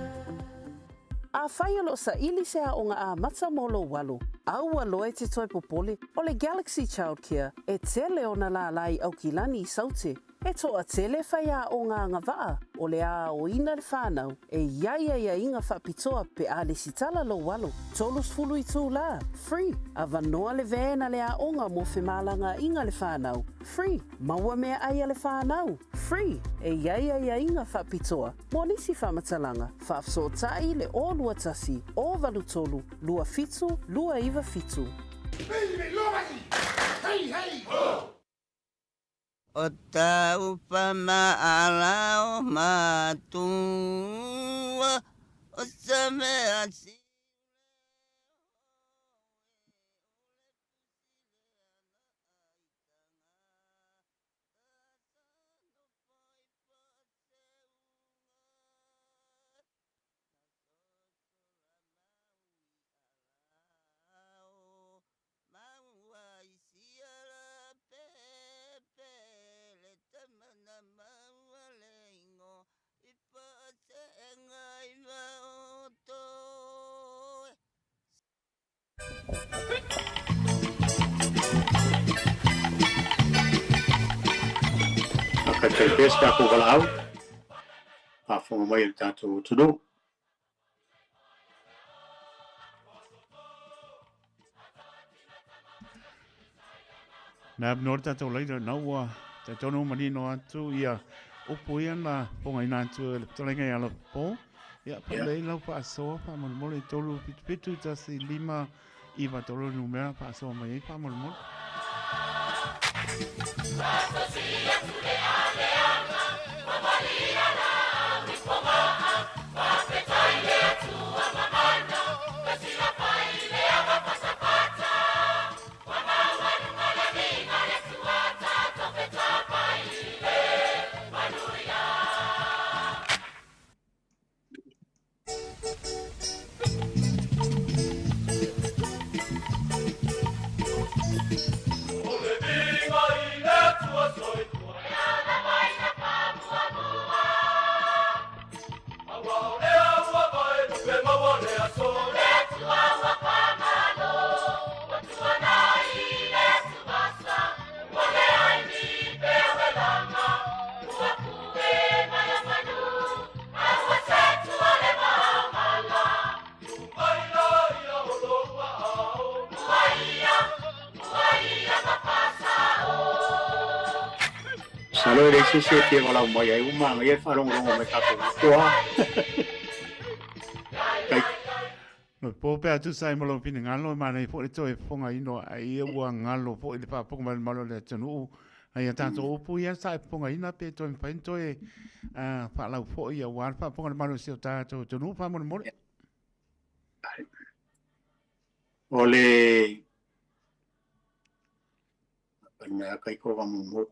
Afai o lo o saili se aoga amata mo lou alo, a ua loa e te toe popole, o le Galaxy Childcare e tele ona lālā i Aukilani i Saute. E toatele faiaoga agavaa o le a aoina le fanau e i ai aiaiga faapitoa pe a lesitala lou alo. 30 itulā, free, avanoa le van a le aoga mo femalagaaiga le fanau, free, maua meaai a le fanau, free, e i ai aiaiga faapitoa mo nisi faamatalaga, faafesootai le 021 083 27 297. O taupa ma ala o matua o se mea si. Faataitai pea se tatou valaau, faafofoga mai e le tatou atunuu. Na avanoa le tatou laina na ua talitonu manino atu ia upu ia na fofogaina atu e le fetalaiga ia Lopo. Ia faalelei lau faasoa faamolemole i 3 7 1 5 9 3 numera faasoa mai ai faamolemole. Masalo e leai se isi e fia valaau mai ai ua manaia le faalogologo mai tatou upu a. Tai. No po pe atu sai ma lou finagalo e manaia foi le toe fofogaina ai ia ua galo foi le faafofoga mai o le malo o le atunuu ai a tatou upu ia sa e fofogaina pe toe mafai ona toe faalau foi aua le faafofoga o le malo o si o tatou atunuu faamolemole. O le mea kai ko mo.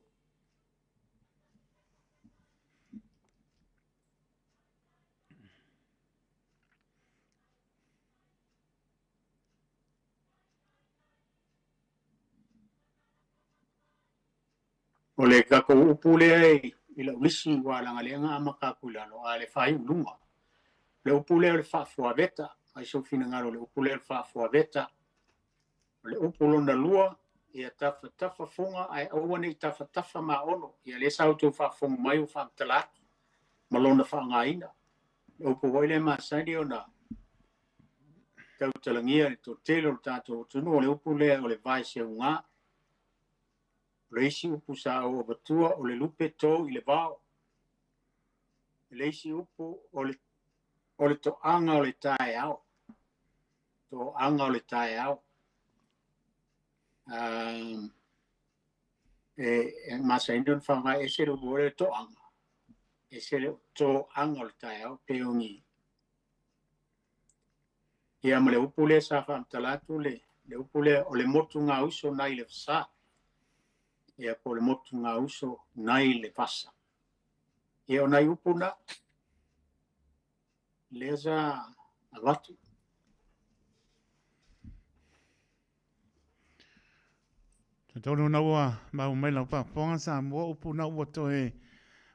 O le tatou upu lea i lau lisi ua leaga lea na amata atu i lalo, a le faaiuluga. O le upu lea o le faafuaveta, ai sou finagalo o le upu lea o le faafuaveta. O le upu lona lua, ia tafatafa fuga ae aua ne i tafatafa maono. Ia lea sa outou faafofoga mai ua faamatala atu ma lona faaaogaina. O le upu foi lea e masani ona tautalagia i le toatele o le tatou atunuu, o le upu lea o le vaeseuga. O le isi upu sa ou avatua o le lupe to i le vao. O le isi upu o le toaga o le taeao. Toaga o le taeao. E masani ona faaaoga ese le upu o le toaga, ese le toaga o le taeao pe o ni. Ia ma le upu lea sa faamatala atu le upu lea o le motu gauso nai le vasa. Ia po o le motu gauso nai le vasa. Ia o nai upu na lea sa avatu. Talitonu na ua maua mai lau faafofoga Samoa upu na ua toe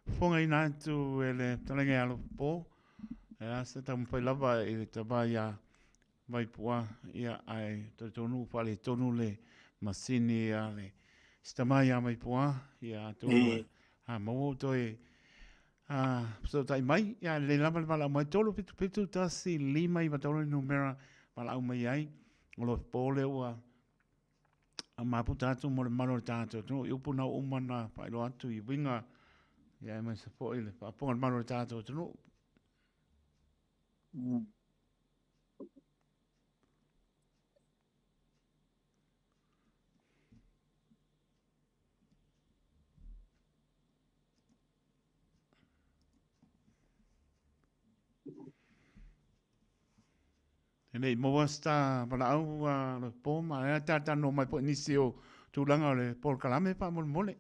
fofogaina atu e le fetalaiga ia Alofapo. E a se taumafai lava i le tama ia Vaipua, ia ae talitonu ua faaletonu le masini a le si tama ia Vaipua, ia atonu a maua ua toe fesootai mai, ia lelei lava le valaau mai 3 7 7 1 5 9 3 le numera valaau mai ai. O lo po lea ua maputa atu mo le mamalu o le tatou atunuu i upu na ua uma ona faailoa atu i uiga ia aemaise foi le faafofoga o le mamalu o le tatou atunuu. E le i maua se ta valaau a le po ma e talanoa mai foi nisi o tulaga o le polokalame faamolemole.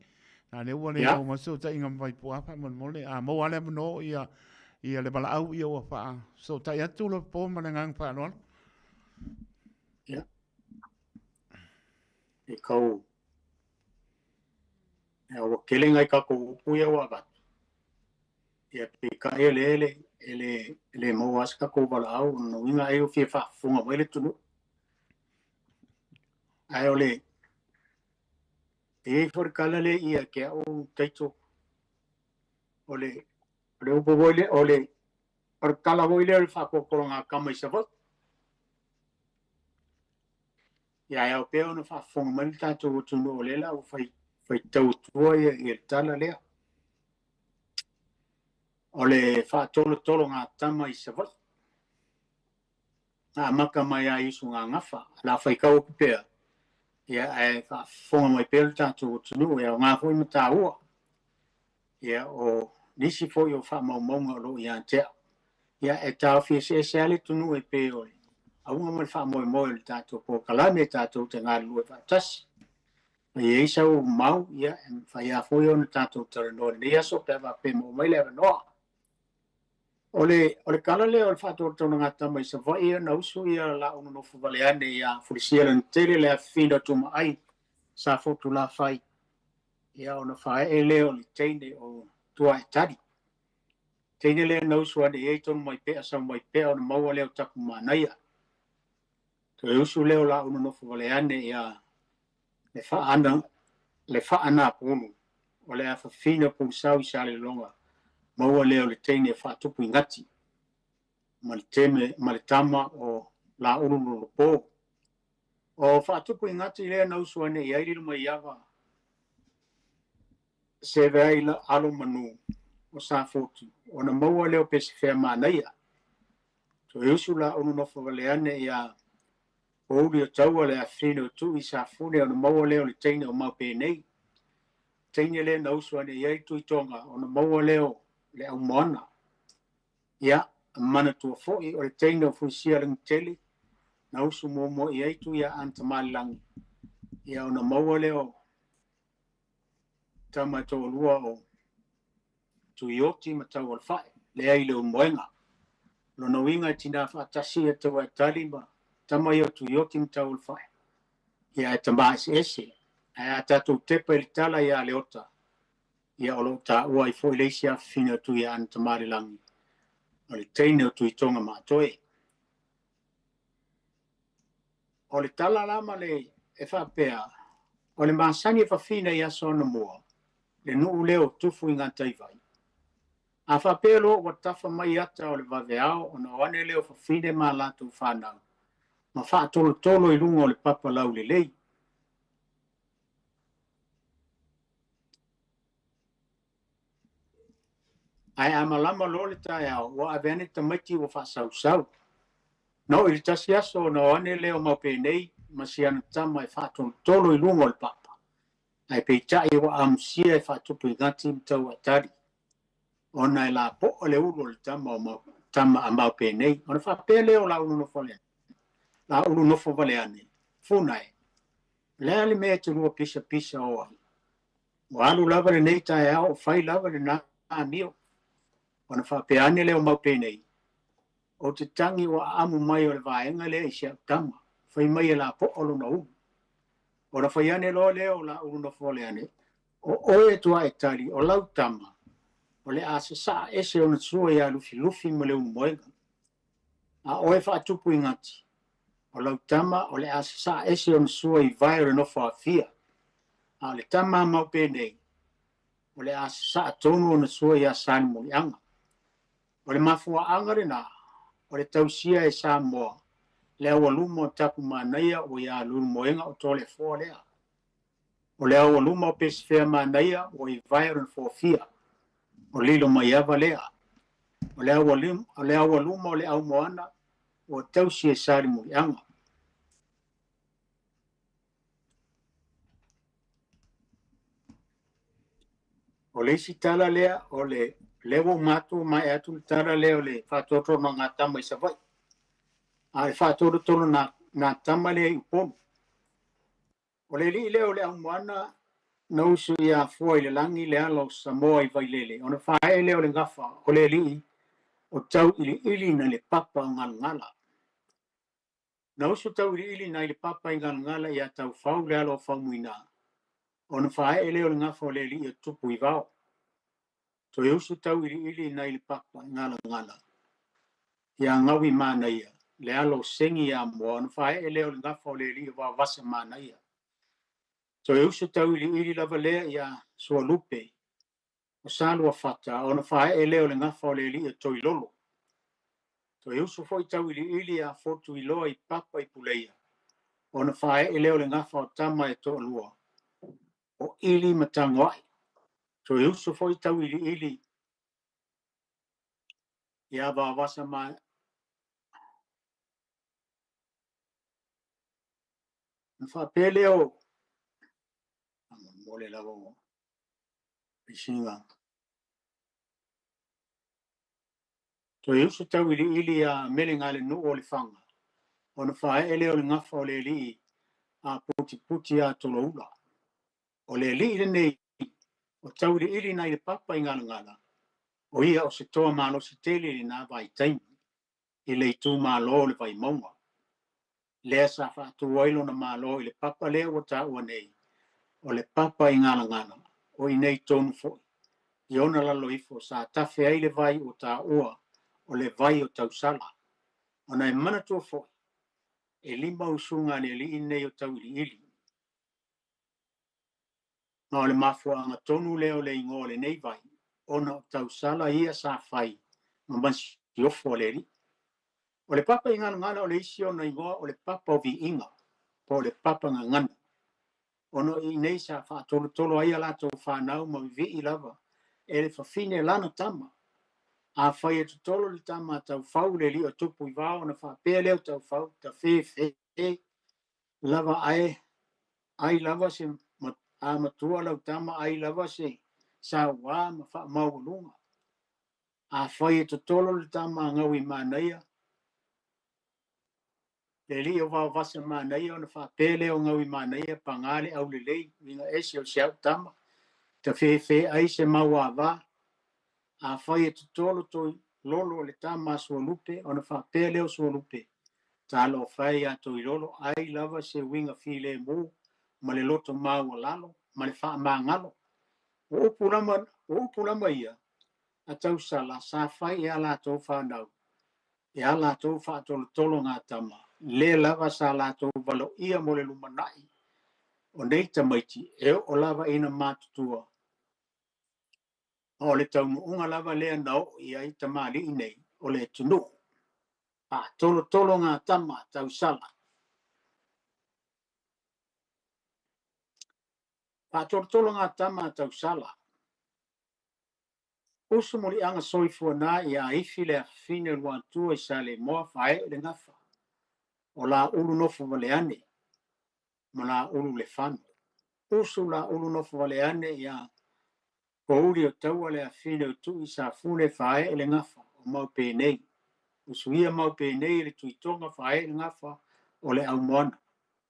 A lea ua le maua mai fesootaiga ma Vaipua faamolemole. A maua lava le avanoa ia ia le valaau ia ua faafesootai atu le po ma le agaga faaaloalo. Ia. E kau ia ua tele nai tatou upu ia ua avatu. Ia peitai e le e le e le maua lava se tatou valaau, o lona uiga ai ua fia faafofoga mai le atunuu. Ae o le e i ai foi le tala lea ia te au taito o le o le upu foi lea o le o le tala foi lea o le faatolotologatama i Savaii. Ia e ao pea ona faafofoga mai le tatou atunuu o lea la ua fai faitau atua ia, ia le tala lea. O le faatolotologatama i Savaii. Na amata mai lava i usuga-gafa. O le a faitau atu pea, ia ae faafofoga mai pea le tatou atunuu e aoga foi ma taua. Ia o nisi foi o faamaumauga o lo o ia te au. Ia e taofi eseese lava le atunuu e pei o le auga ma le faamoemoe o le tatou polokalame tatou te galulue faatasi. A i ai sau mau, ia e mafai lava foi ona tatou talanoa i lenei aso pe a faapea e maua mai le avanoa. O le, o le tala lea o le faatolotologatama i Savaii na usu ia la nonofo vale ane ia Fulisia Lanitele le afifina o Tumaai sa Fotulafai ia ona faaee lea o le teine o Tuaetali. Teine lea na usu ane i ai tonu mai pea sau mai pea ona maua lea o tapu manaia. Toe usu lea o la nonofo vale ane ia le faana le faana pulu o le afafina pulusau i Salelologa maua lea o le teine e faatupu i gati ma le teme ma le tama o Laulu Lolopo. O faatupu i gati lea na usu ane i ai lilo mai ava seve ai la alo manu o Safotu ona maua lea o Pesefea manaia. Toe usu la ulu nofo vale ane ia Pouli o taua le afifina o Tui Safune ona maua lea o le teine o Maupenei. Teine lea na usu ane i ai Tuitoga ona maua lea o le aumoana. Ia, manatua foi o le teine o Fuisia Lagitele na usu muamua i ai Tui a Antamalilangi. Ia ona maua lea o tama e toalua o Tuioti ma Taualfae, lea i le Umuega. Lona uiga e tina faatasi ia Tauaetali ma tama ia o Tuioti ma Taualfae. Ia e tama eseese. Ae a tatou tepa i le tala ia Leota, ia o lo o taua ai foi le isi afifina o Tui a Antamalilangi, o le teine o Tuitoga Maatoe. O le tala la ma le e faapea, o le masani e fafina i aso anamua, le nuu lea o Tufu i Gataivai. A faapea loa ua tafa mai ata o le vaveao ona o ane lea o fafine ma latou fanau, ma faatolotolo i luga o le papa laulelei. Ae a malama loa le taeao, ua ave ane tamaiti ua faasausau. Na oo i le tasi aso ona o ane lea o Maupenei ma si ana tama e faatolotolo i luga o le papa, ae peitai ua amusia e faatupu i gati ma Tauaetali, ona e lapoa le ulu o le tama o Mau, tama a Maupenei. Ona faapea lea o Laulu nofo vale, Laulu nofo vale ane, funa e, o le a le mea e te lua pisapisa o ai? Ua alu lava lenei taeao o fai lava lena amio. Ona faapea ane lea o Maupenei, o te tagi ua aamu mai o le vaega lea i si au tama, fai mai e lapoa lona ulu. Ona fai ane loa lea o Laulu nofo vale ane, o oe e Tuaetali, o lau tama, o le a sasaa ese ona sua ia Lufilufi ma le Ulumoega. A oe faatupu i gati, o lau tama o le a sasaa ese ona sua i vae o le nofo afia. A o le tama a Maupenei, o le a sasaa tonu ona sua ia Salemuliaga. O le mafuaaga lena, o le tausia e Samoa, le aualuma o tapu manaia ua ia Lulumoega o Toleafoa lea. O le aualuma o Pesefea manaia ua i vae o le Nofo-afia, o Lilomaiava lea. O le aualuma o le aumoana ua tausi e Salemuliaga. O le isi tala lea, o le lea ua uma atu maea atu le tala lea o le faatolotologatama i Savaii. A o le faatolotologatama lea i Upolu. O le alii lea o le aumoana na usu ia Afua i le lagi le ala o Samoa i Vailele, ona faaee lea o le gafa o le alii o tauiliili nai le papa o Galagala. Na usu tauiliili nai le papa i Galagala ia Taufau le ala o Faumuina, ona faaee lea o le gafa o le alii o Tupu i Vao. Toe usu tauiliili nai le papa i Galagala ia Gaui Manaia, le alo o Segi ia Moa ona faaee lea o le gafa o le alii o Vaovasa Manaia. Toe uso tauiliili lava lea iā Sualupe o Saluafata ona faaee lea o le gafa o le alii o Toilolo. Toe uso foi tauiliili iā Fotuiloa i Papa i Puleia ona faaee lea o le gafa o tama e toalua o Ili ma Tagoai. Toe uso foi tauiliili iā Vaovasa ma Ona faapea lea o faamolemole lava ua pisiga. Toe uso tauiliili iā Melegalenuu o Lefaga, ona faaee lea o le gafa o le alii a Putiputi ia Toloula. O le alii lenei o tauiliili nai le papa i Galagala, o ia o se toa malosi tele i lena vaitaimi i le itumalo o le Vaimauga. Lea sa faatu ai lona malo i le papa lea ua taua nei, o le papa i Galagala, o i inei tonu foi, i ona lalo ifo sa tafe ai le vai ua taua o le vai o Tausala. Ona e manatua foi, e lima usuga a le alii lenei o Tauiliili. Ma o le mafuaaga tonu lea o le igoa o lenei vai, ona o tausala ia sa fai ma masiofo a le alii. O le papa i Galagala o le isi ona igoa o le papa o Viiga, po o le papa gagana, ona o i inei sa faatolotolo ai a latou fanau ma vivii lava e le fafine lana tama. Afai e totolo le tama a Taufau le alii o Tupu i Vao ona faapea lea o Taufau, Tafefe lava ae ai lava se a matua lau tama ai lava se sauā ma faamaualuga. Afai e totolo le tama a Gauimanaia, le alii o Vaovasa Manaia ona faapea lea o Gauimanaia pagā le aulelei uiga ese o si au tama, tafefe ai se mauāvā. Afai e totolo toi lolo le tama a Sualupe ona faapea lea o Sualupe, Talofa e ia Toilolo, ai lava se uiga filemu ma le loto maualalo ma le faamagalo. Ua upu lama, ua upu lama ia a Tausala sa fai i a latou fanau, i a latou faatolotolo ngā tama, le lava sa latou valoia mo le lumanai o nei tamaiti e oo lava ina matutua. Ma o le taunuuga lava lea na oo i ai tamalii nei o le atunuu. Faatolotolo ngā tama a Tausala. Faatolotolo ngā tama a Tausala. Usu muliaga soifua na iā Ifi le afafine o Luatua i Saleimoa faaee le gafa o Laulu nofo valeane ma Laulu Lefano. Usu Laulu nofo valeane iā Pouli o Taua le afafine o Tui Safune faaee le gafa o Maupenei. Usuia Maupenei e le Tuitoga faaee le gafa o le Aumoana.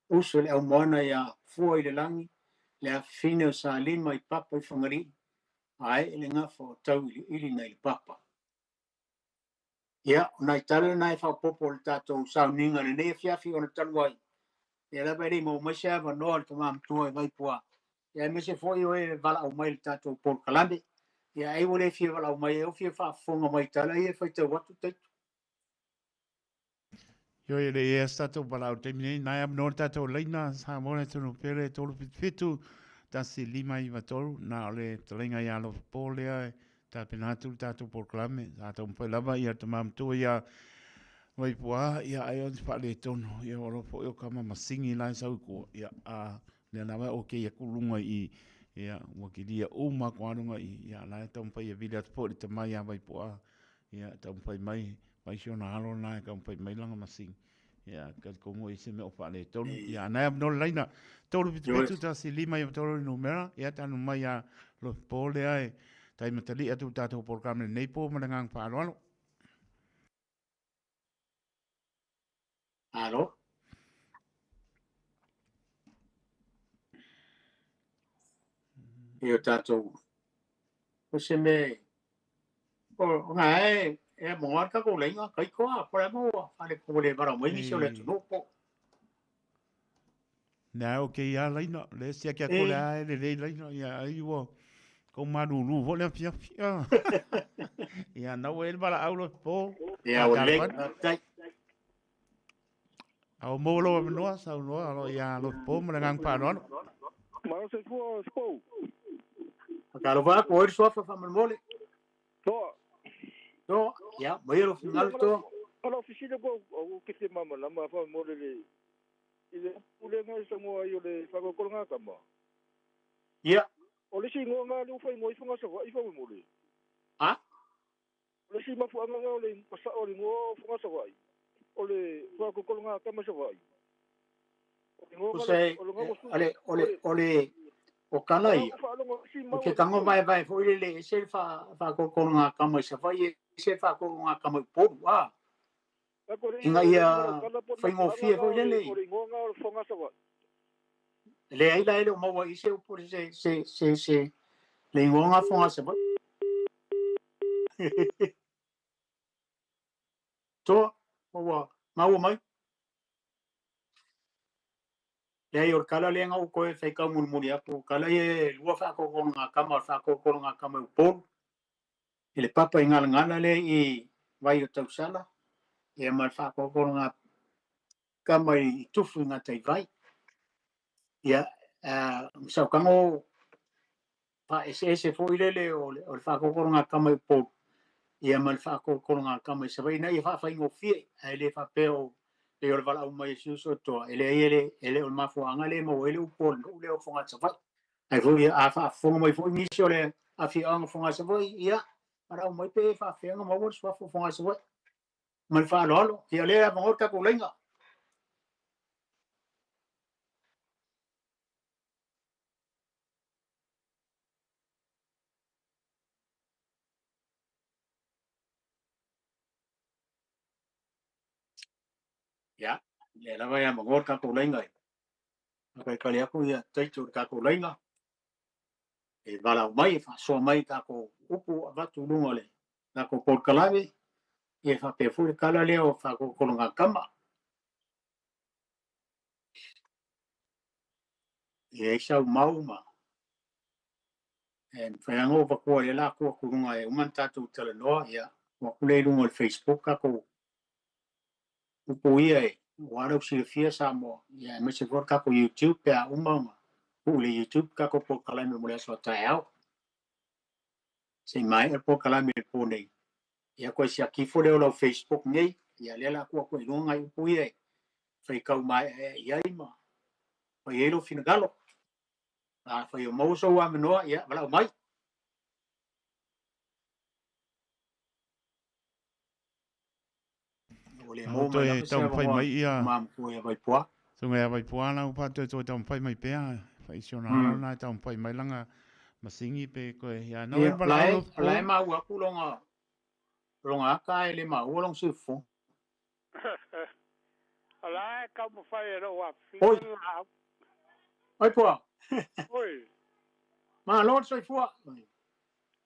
Usu le Aumoana iā Fua i le Lagi le afafine o Salima i Papa i Fagalii ae le gafa o Tauiliili nai le papa. Ia, o nai tala na e faaopoopo o le tatou sauniga i lenei afiafi ona talu ai, ia lava e le i maua mai se avanoa le tama matua e Vaipuā, ia aemaise foi o e valaau mai i le tatou polokalame. Ia ai ua le fia valaau mai, e fia faafofoga mai i tala ia e faitau atu taitu. Ioe, e le i ea se tatou valaau i le taimi nei, na e avanoa le tatou laina Samoa le atunuu pele 377 1593, na o le fetalaiga ia Alofa lea e tapena atu le tatou polokalame. Sa taumafai lava ia le tama matua ia Vaipuā, ia ai o se faaletonu, ia o lo foi o kama masini la e sau i tua, ia a lea lava e okei atu luga i i, ia ua kilia uma atu lava luga i i, ia la e taumafai e vili atu foi i le tama ia Vaipuā, Ia, taumafai mai, mai si ona alo lena e taumafai mai lana masini. Ia, talitonu e i ai se mea o faaletonu. Ia, a na e avanoa le laina, 377 1 5 9 3 le numera. Ia, tanu mai ia Lofipo lea e taimatalii atu i le tatou polokalame i lenei po ma le agaga faaaloalo. Alo. I o tatou o se mea o ngā e e mo ngā tatou leinga kai koa po le mo ale ko le vara mai nisi o le atunuu po. Nā o ke ia laina, le sia kia kore a e le lei laina, ia ai ua kou malulu fo le afiafi. Ia nau e le valaau loe po. Ia o le tai. A o maua lou avanoa, saunoa loa ia Alofipo ma le agaga faaaloalo. Malo soifua Sipou. Faatalofa atu, o ai le suafa faamolemole? Toa. Toa, ia, maia lou finagalo Toa. O lau fesili atu au ke fia malamalama faamolemole le i le upu lea na e saunoa ai o le faakolokologā tama. Ia. O le isi igoa na lea ua faaigoa ai Fogasavaii faamolemole. A? O le isi mafuaaga na o le igoa sao o le igoa o Fogasavaii, o le faakolokologā tama Savaii. O le igoa Tusa e, o le igoa o le, o le, o le, o kala ia, o ke tago vaevae foi lele, e ese le faakolokologa kama i Savaii, e ese le faakolokologa kama i Upolu, a. Ina ia faigofie foi lele. O le igoa na o le Fogasavaii. Leai la e le o maua i se upu se se se se le igoa na Fogasavaii. Toa, ua maua mai. Leai o le kala lea na ou toe faitau mulimuli atu, o kala ia e lua faatolotologa kama, o le faatolotologa kama i Upolu, i le papa i Galagala lea i vai o Tausala, ia ma le faatolotologa kama i Tufu i Gataivai. Ia, masaukago faaeseese foi lele o le faatolotologa kama i Upolu, ia ma le faatolotologa kama i Savaii, ina ia faafaigofie, ae le faapea o pei o le valaau mai e si uso toa, e leai e le, e le o le mafuaaga lea e maua ai le upu o le nuu lea o Fogasavaii. Ae foi a faafofoga mai foi nisi o le afioaga o Fogasavaii, ia, valaau mai pe faafefea ona maua le suafa o Fogasavaii. Ma le faaaloalo, ia o lea e avanoa le tatou laina. Ia, lea lava e avanoa le tatou laina e faataitali atu ia taito i le tatou laina e valaau mai e faasoa mai i tatou upu avatu i luga o le tatou polokalame, ia faapea foi le tala lea o faatolotologa kama. E i ai sau mau ma e mafai lava ona ou avatua lea o le a tuu atu i luga e uma ona tatou talanoa, ia tuu atu lea i luga o le Facebook tatou upu ia e aua lou silafia Samoa, ia aemaise foi o le tatou YouTube pe a uma ona tuu i le YouTube tatou polokalame mo le aso a taeao. Se i maea le polokalame i le po nei, ia toe siaki ifo lea o lau Facebook nei, ia lea o le a tuu atu ai i luga nai upu ia e faitau maeaea i ai ma fai ai lou finagalo. Afai o maua sou avanoa, ia valaau mai. Ua le maua mai Toe lava se taumafai avanoa mai ia ma matua ia Vaipua. Susuga ia Vaipua la ua faatoetoe taumafai mai pea fai si ona alo na e taumafai mai lana masini pe koe ia nau e Ia, la valaau e, lau la e po. maua atu longa, longa aka ae le maua lona siufofoga. O la e taumafai e lou afifina Oi, le laau. Vaipua, Oi, malo le soifua.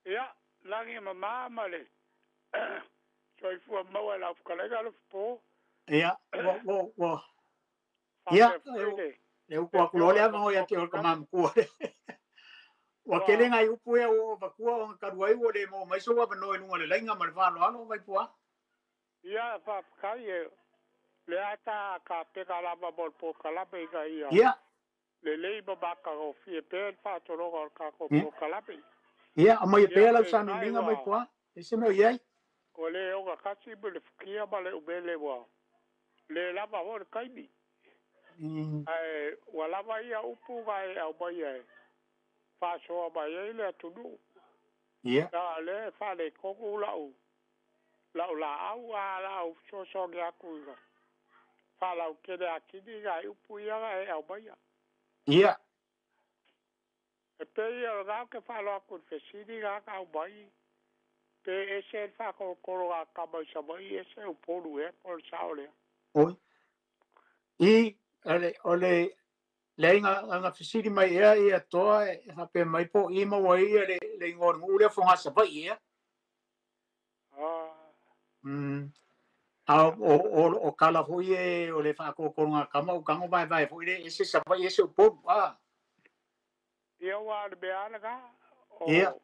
ia, lagi mamā ma le soifua maua e lau fetalaiga Alofipo. Ia, ua, ua, ua, ia, Faapea foi le le upu atu loa le avanoa ia te oe le tama matua. Ua tele nai upu ia ua ou avatua ona talu ai ua le maua mai sou avanoa i luga o le laina ma le faaaloalo Vaipua. Ia, faafetai e lea ta tapena lava mo le polokalame ina ia lelei ma matagofie pea le faatologa o le tatou polokalame. Ia, aumaia Ia, pea lau peitai sauniuniga ua Vaipua. E se mea o i ai. Ua le ogatasi ma le fukia ma le umele ua le lava foi le taimi. Ae ua lava ia upu na e aumaia e faasoa mai ai le atunuu. Ia. Na o lea e faaletonu lau lau laau a lau fesoasoani atu ina faalautele atili nai upu ia na e aumaia. Ia. E pei o lena ou te faaloa atu i le fesili na na aumai pe ese le faatolotolo a tama i Savaii ese Upolu ea po o le sao lea. Oi. I, o le, o le, leai na, na fesili mai ea ia toa e faapea mai po o i maua ai ia le, le igoa o le nuu lea o Fogasavaii ea. A o, o, o kala foi e o le faatolotologa kama o tago vaevae foi le ese Savaii ese Upolu. A. Ia ua o le mea lava lena. O, Ia.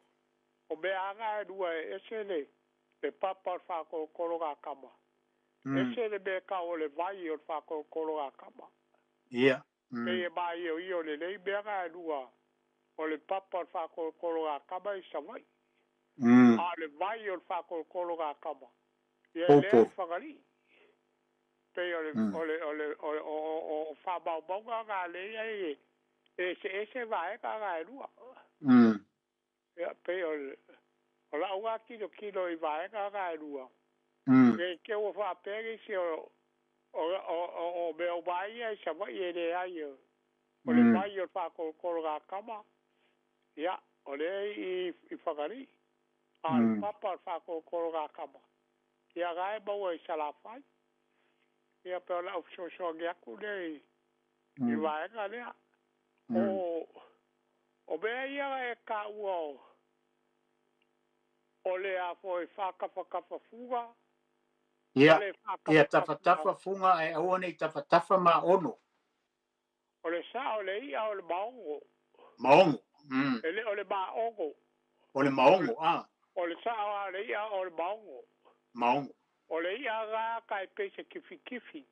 o mea lava na e lua e ese le, le papa o le faatolotolo a tama. Ese le mea tau o le vai o le faakolokologatama. Ia. Pei e maioio lelei mea na e lua o le papa o le faakolokologatama i Savaii. A o le vai o le faakolokologatama, ia e lea i Fagalii. Pei o le o le o le o o o faamaumauga na lea i ai e eseese vaega na e lua. Ia pei o le o lau lava tilotilo i vaega na e lua, ne i te i ua faapea nisi o o o o mea uma ai ia i Savaii e leai o le vai o le faakolokologatama, ia, o lea i i Fagalii. A o le papa o le faakolokologatama, ia na e maua i Salafai. Ia pei o lau fesoasoani atu lea i i vaega lea. O o mea ia na e taua o o le a foi faatafatafa fuga Ia, ma le ia faatafatafa tafatafa fuga ae aua ne i tafatafa maono. O le sao o le i'a o le maogo. Maogo. E le o le maogo. O le maogo, a. O le sao lava o le i'a o le maogo. Maogo. O le i'a na tai pei se kifikifi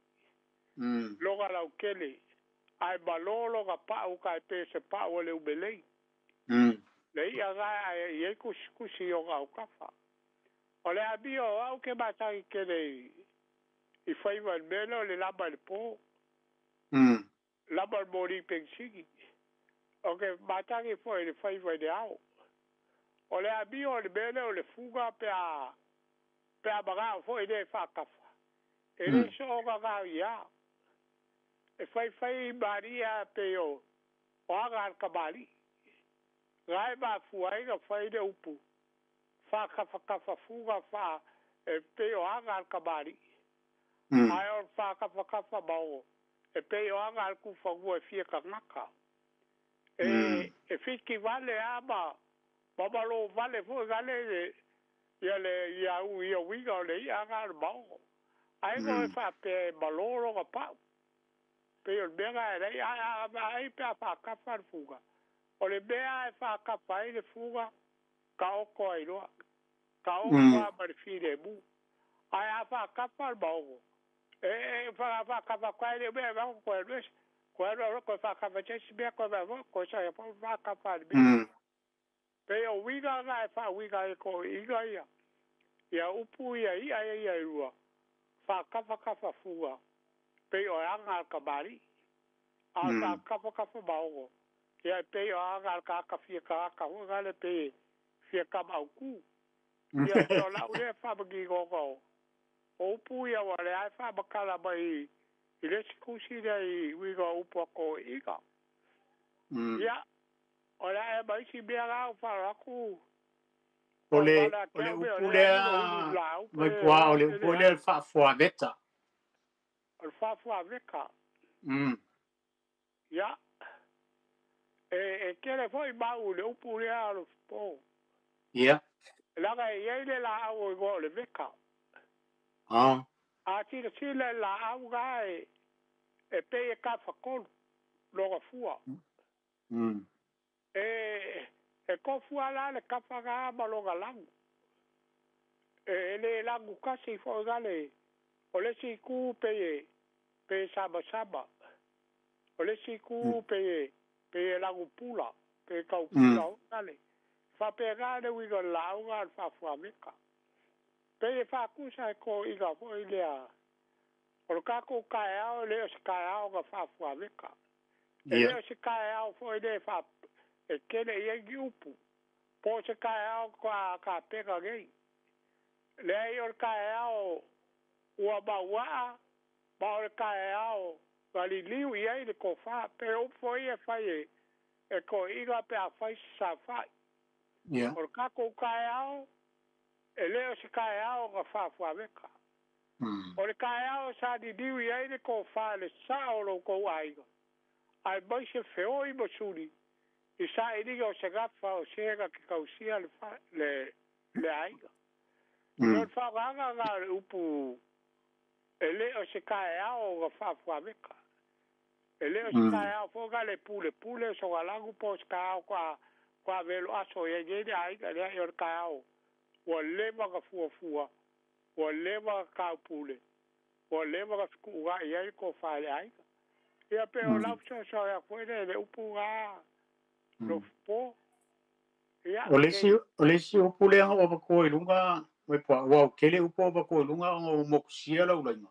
lona lautele, ae malo lona pa'u tai pei o se pa'u a le umelei. Le i'a na ae i ai kusikusi i ona autafa. O le amio o au ke matagi tele i faiva i le mea lea o le lama i le po, lama o le moli penisini. O ke matagi foi i le faiva i le ao. O le amio o le mea lea o le fuga pe a pe a mana'o foi lea e faatafa, e le soona gaoiā. E faifai malie lava pei o o aga a le kamali'i. Na e mafua ai ona fai le upu faatafatafa fuga faa e pei o aga a le kamali'i. Ae o le faatafatafa maogo e pei o aga a le tufanua e fia tagata. E e fiti vale lava ma ma malo vale foi gale le ia le ia u ia uiga o le i'a na o le maogo. Ae go e faapea e malo lona pa'u. Pei o le mea na e leai ae a vaai pe a faatafa le fuga, o le mea lava e faatafa ai le fuga, taoto ai loa. Taoto lava ma le filemu. Ae a faatafa le maogo, e e faatafa atu lava e le o mea e vaai toe alu ese, toe alu alu toe faatafa se isi mea toe vaai foi toe saga foi faatafa i le mea. Pei o uiga na e faauiga ai e toeaiina ia ia upu ia i'a ia e lua, faatafatafa fuga pei o le aga a le kamali'i. A o le faatafatafa maogo, ia e pei o aga a le tagata fia tagata foi lale pei e fia tama autu. Ia pei o lau lea faamaninoga o o upu ia aua o lea lava e faamatala mai i le isi tusi lea i uiga o upu a toeaiina. Ia, o le a ea ma isi mea la ua faalogo atu O le, o le upu lea, Vaipua, o le upu lea o le faafuaveta. O le faafuaveta. Ia, e, e tele foi mau i le upu lea alofapo. Ia. Leaga e i ai le laau e igoa o le veka. A. A silasila i le laau na e, e pei e tafatolu lona fua. E, e tofu lava la le tafa na ma lona lanu. E, e le lanu tasi foi na le, o le isi itu pei e, pei e samasama. O le isi itu pei e, pei e lanu pula, pei e tau pula foi na le. Faapena le uiga o le laau na o le faafuaveka. Pei e faatusa e toeaiina foi lea, o le tatou taeao e le o se taeao na faafuaveka. E le o se taeao foi lea e faa e tele i ai ni upu, po o se taeao faatoa tapena nei. Leai o le taeao ua mauaa ma o le taeao na liliu i ai le tofa. Pei o upu foi ia e fai e e toeaiina pe a fai se saofai. O le tatou taeao, e le o se taeao na faafuaveka. O le taeao sa liliu i ai le tofa i le sao o lo outou aiga, aemaise feoi ma suli i sailiga o se gafa o se na te tausia le le le aiga. O le faaaogaga lena o le upu e le o se taeao na faafuaveka. E le o se taeao foi na le pulepule o sogalanu po o se taeao faatoa velo aso i ai nei le aiga. Leai, o le taeao ua leva ona fuafua, ua leva ona taupule. Ua leva ona fetuunai ai le tofa i le aiga. Ia pe o lau fesoasoani atu foi lea i le upu lena Lofopo. Ia, O le isi, o le isi upu lea na ou avatua i luga, Moepoa, aua ua tele upu ua avatua i luga ona ua motusia lau laina.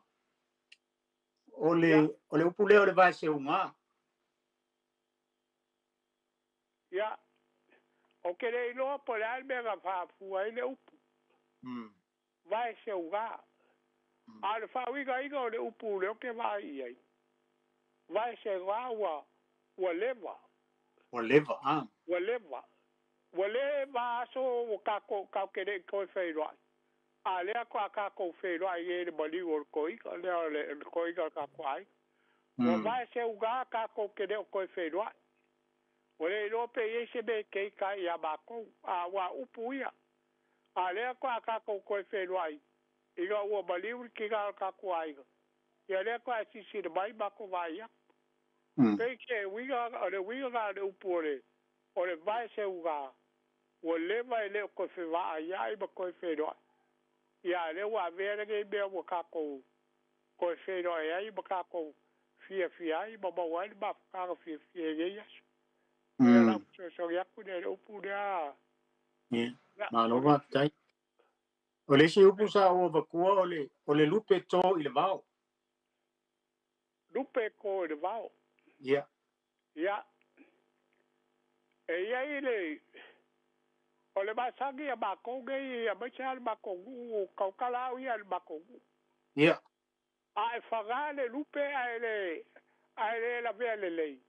O le, o le upu lea o le vaeseuga. Ia, ou te le iloa po o le a le mea na faafua ai le upu. Vaeseuga. A o le faauigaina o le upu lea ou te vaai i ai, vaeseuga ua, ua leva. Ua leva, a. Ua leva. Ua leva aso ua tatou, tatou te le i toe feiloai. A lea faatoa tatou feiloai nei i le maliu o le toeaina lea o le toeaina o le tatou aiga. Ua vaeseuga tatou te le o toe feiloai. Ua le iloa pe i ai se mea e keika ai ia matou, a ua upu ia. A lea faatoa tatou toe feiloai ina ua maliu le tina o le tatou aiga, ia lea faatoa e silasila mai matou vaai atu. Pei se uiga, o le uiga lena o le upu o le, o le vaeseuga, ua leva e le o toe fevaaiai ma toe feiloai. Ia a lea ua avea lenei mea ua tatou toe feiloai ai ma tatou fiafia ai ma maua ai le mafutaga fiafia i lenei aso. Ia lau fesoasoani atu lea i le upu lea. Ia, malo faafetai. O le isi upu sa ou avatua o le, o le lupe to i le vao. Lupe to i le vao. Ia. Ia. E i ai le, o le masani a matou nei, aemaise lava le matou nuu, tautala au ia i le matou nuu. Ia. A e faga le lupe ae le, ae le lavea lelei,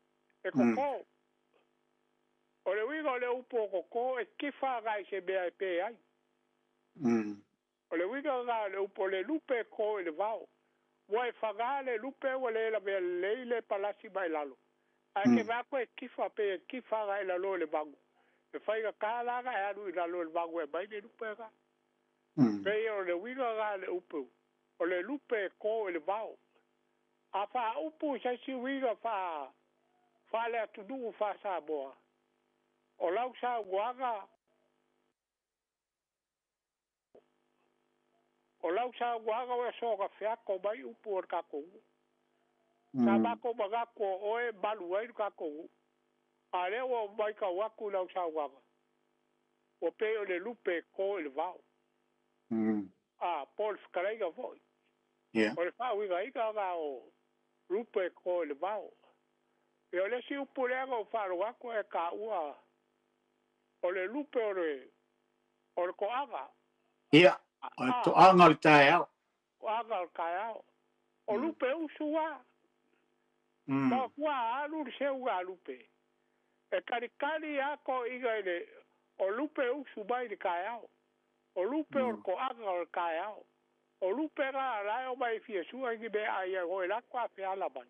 e toto. O le uiga o le upu o toto, e tifa agai i se mea e pe ai. O le uiga lena o le upu o le lupe e to i le vao. Ua e faga le lupe ua le lavea lelei le palasi mai lalo, ae ke vaai atu e tifa pei e tifa agai i lalo i le vagu. E faigata la ona e alu i lalo i le vagu e aumai le lupe lena. Pei o le uiga lena o le upu o le lupe e to i le vao. A faaupu i se isi uiga faa faale-atunuu faa-Samoa, o lau saunoaga, O lau saunoaga ua soona feato mai upu o le tatou nuu. Sa matou manatu o oe e malu ai le tatou nuu. A o lea ua ou matau atu i lau saunoaga, ua pei o le lupe e to i le vao. A, po o le fetalaiga foi. O le faauigaina lena o lupe e to i le vao. Ia o le isi upu lea na ou faalogo atu e taua o le lupe o le O le toaga. Ia, o le toaga o le taeao. Toaga o le taeao. O lupe usu a. Ma ua alu le seuga a lupe. E talitali a toeaiina i le, o lupe usu mai i le taeao. O lupe o le toaga o le taeao. O lupe la, la e omai e fia sue ni meaai ai hoi la toa feala mai.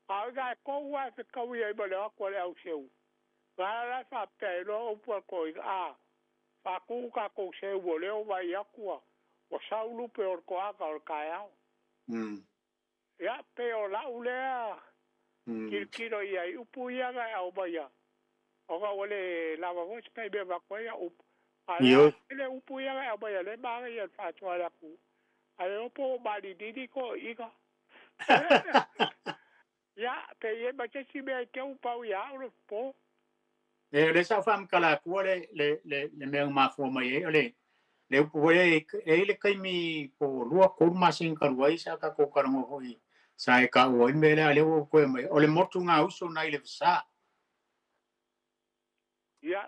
A o ina e kou a e fetaui ai ma le o atu a le au seu. La la e faapea ai loa upu a le toeaina, a, faatu tatou seu o lea ua vaai atu ua sau lupe o le toaga o le taeao. Ia, pei o lau lea tilotilo i ai upu ia na e aumaia, ona ua le lava foi se taimi e avatu ai au upu. A o lea tele upu ia na e aumaia lea e manaia i le faasoa le atu, ae le iloa po ua maninini toeaiina. Ia, pe i ai ma se isi mea e te ua pau ia au le po. E, o lea sa ou faamatala atua le, le, le, le mea na mafua mai ai, o le, le upu foi lea, e i ai le taimi po o lua, tolu masina talu ai sa tatou talanoa foi, sa e taua ai le mea lea, a o lea ua ou toe aumai, o le motuga uso nai le vasa. Ia,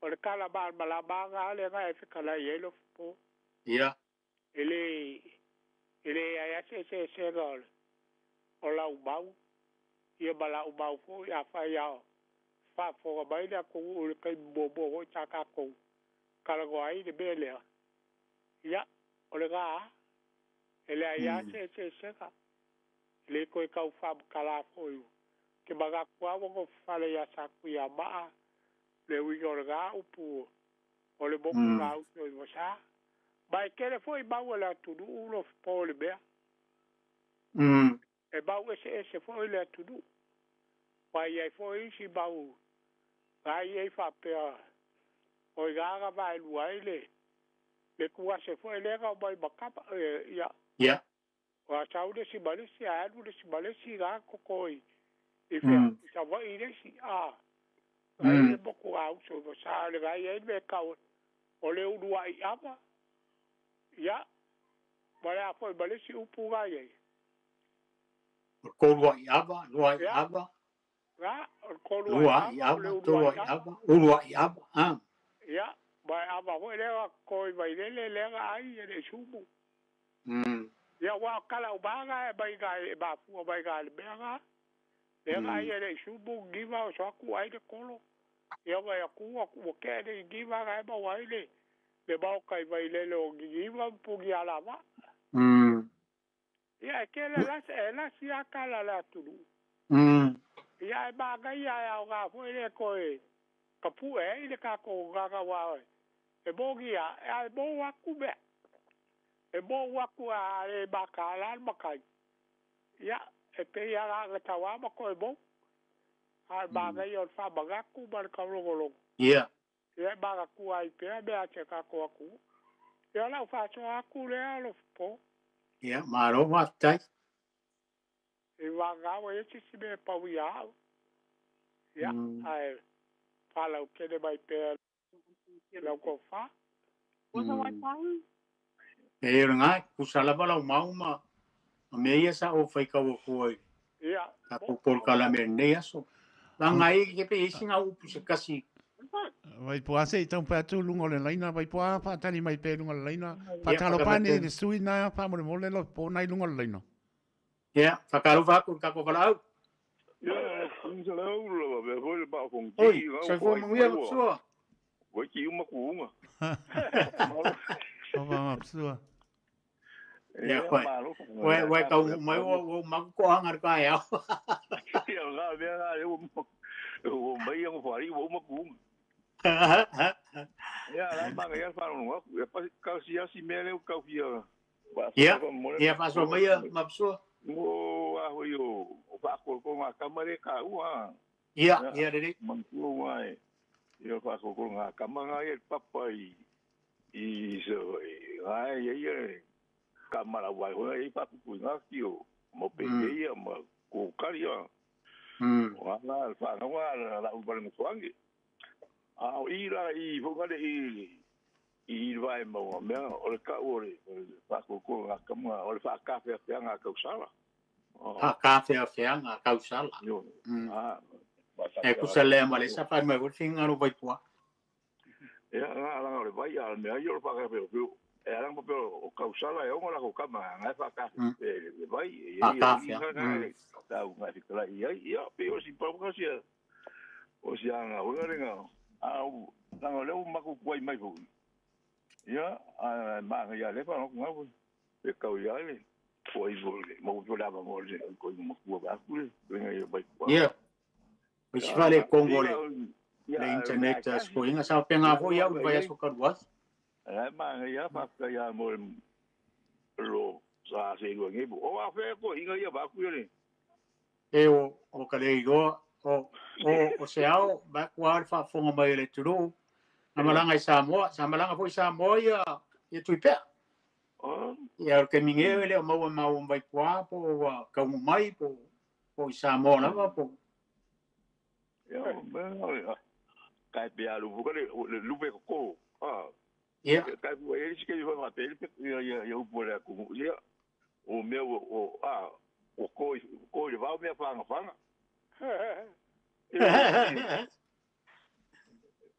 o le tala malamalama lena lea na e fetalai ai Lofopo. Ia. E le, e leai lava se eseesega o le, o lau mau, ia ma lau mau foi, afai lava o faafofoga mai le atunuu i le taimi muamua foi sa tatou talanoa ai i le mea lea, ia, o lena lava, e leai lava se eseesega. E le toe tau faamatala foi, ou te manatu lava ua nofofale ia Satuiamaa le uiga o lena upu o le motu gauso i Vasa. Ma e tele foi mau a le atunuu Lofopo i le mea. E mau eseese foi le atunuu. Ma e i ai foi isi mau na i ai faapea o i ina na vaelua ai le, le tuase foi lea na omai ma tama, ia, Ia. Ua sau le isi ma le isi, ae alu le isi ma le isi la koko i i fea, i Savaii le isi, a. Ai le moku a uso i sa le gai ai le kau o le uluai ava. Ia, ma le a foi ma le isi upu gai ai. O le koluai ava, luai ava. Ga, o le koluai ava, o le uluai ava. Uluai ava, a. Ia, ma e ava foi lea koi vailele lea ga ai e le sumu. Ia ua kala umaga e mai ga e mafua mai ga le mea ga. Lea ga ai e le sumu giva o soaku ai le kolo. Ia wa ia ku aku ua ke le giva ga e mau ai le le maoka i vailele o giva pugi alava. Ia e ke le lasi e lasi a kala le atunu. Ia e magai ia au ga foi le koe ka pu e i le kako gaga wa e mogi ia e mo aku mea. E mo aku a le makala le makai. Ia, e pe ia ga ga tawa ma ko e mo. A magai o le whamagaku ma le kaulongolongo. Ia. Ia e magaku ai pea mea te kako aku. Ia lau whāsoa aku lea lo po. Ia, malo faafetai. I whangawa e sisi me pau ia au. Ia, ae whalau kene mai pea lau ko wha. E o ngā, kusa lava lau mau ma ma mea ia sa o whai kau kua i Ia. ka pol kala me nei aso. La ngā e ke pe isi ngā upu se kasi. Vai po ase i tau atu lunga o le laina, vai po a whaatani mai pe lunga o le laina. Whaatalo pane le sui na wha mo le mole lo po nai lunga o le laina. Ia, whakalofa aku i kako walaau. Ia, sa lau lava, mea foi le maa fong Oi, soifua manuia le sua. Wai ki uma ku unga. O va mapsua. Ia, koe. Koe, koe kau mai o o maku ko anga ka e au. Ia, ngā mea ngā, e o mai ang whari, o uma ku unga. Ia, la manga ia whanau aku. Ia, pa kau si asi mea leo kau fia. Ia, ia whasoa mai ia mapsua. O a hoi o whaakol ko ngā kamare ka ua. Ia, ia rere. Mantua mai. Ia whaakol ko ngā kamanga ia papa i i so ngā ia ia kamara wai hona i papuku i ngā kio. Mo pe ia ma ko karia. O ngā ngā whanau la ubale ngā. A o i la i whangare i i vai mau mea o le kau o le whaakol ngā kamanga o le whaakawhea whia ngā kausala. Whakawhea whia ngā kausala. E kusa lea ma le sa whai mai wuri ngaro vai pua. Ia ngā alanga o le vai a mea i o le whakawhea o e alanga pape o kausala e ongo lako kama ngā whakawhea le vai. Whakawhea. Tau ngā whikala i ai. Ia pe o si paukasia o si anga hunga renga. Au nanga leo maku kuai mai fu. Ia a manga ia le pa no ngā e kau ia le. Ko i mo le mo to lava mo le ko i mo kua ba ku le renga ia vai kua. Ia. O si fale Kongo le le internet a sko inga sa penga fo ia u vai aso karuas. Ai manga ia pa ka ia mo lo sa se lu ngi o a fe ko inga ia ba ku le. E o ka le iroa o o se ao ba kua le faafofoga mai le atunuu na malaga i Samoa sa malaga foi Samoa ia ia Tuipea. Ia o le taimi nei e le o maua maua mai puā po o ua kauga mai po po i Samoa lava po. Ia mea kai pe alu fuka le lupe ko. Ia. Kai pu e si ke fa pe ia ia ia upu le ku ia o mea o a o ko ko le vau mea fanga fanga.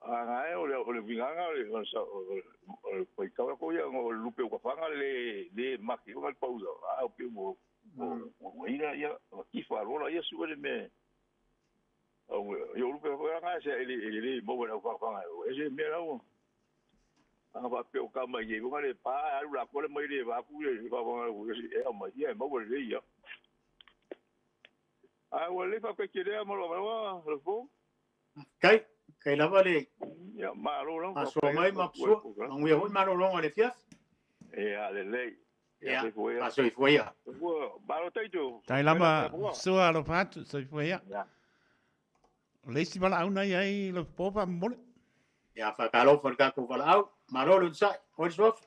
A ngai o le vinganga o le o le kau ko ia o lupe o fanga le le maki o le pausa a o pe mo o ina ia ki fa rola ia su le me o yo lupe o nga se ele ele mo o fanga e se me la a va pe o ka mai ye o le pa a la ko le mai le va ku le va va e o mai ia mo le ia a o le fa pe ke le mo lo va le fo kai kai lava le ia malo lo aso mai mapsua manguia hoi malo longa le fiaf e a le lei ia aso i fuia malo taito tai lama sua lo patu so i fuia le si bala una ia i lo popa mole ia fa kalo fa ka ko bala au malo lo sai oi sof.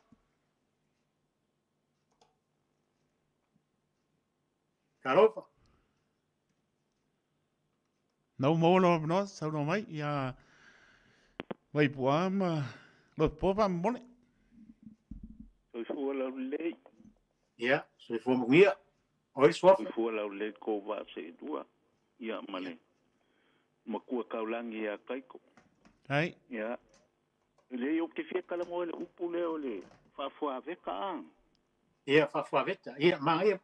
Talofa. Na ua maua lou avanoa saunoa mai ia Vaipu'a ma Lotopo faamolemole. Soifua laulelei. Ia, soifua manuia. Oi suafa. Soifua laulelei kou vaa seelua. Ia ma le Matua Taulagi ia Kaiko. Ai. Ia. Leai ou te fia talanoa i le upu lea o le faafuaveta a. Ia, faafuaveta. Ia, manaia.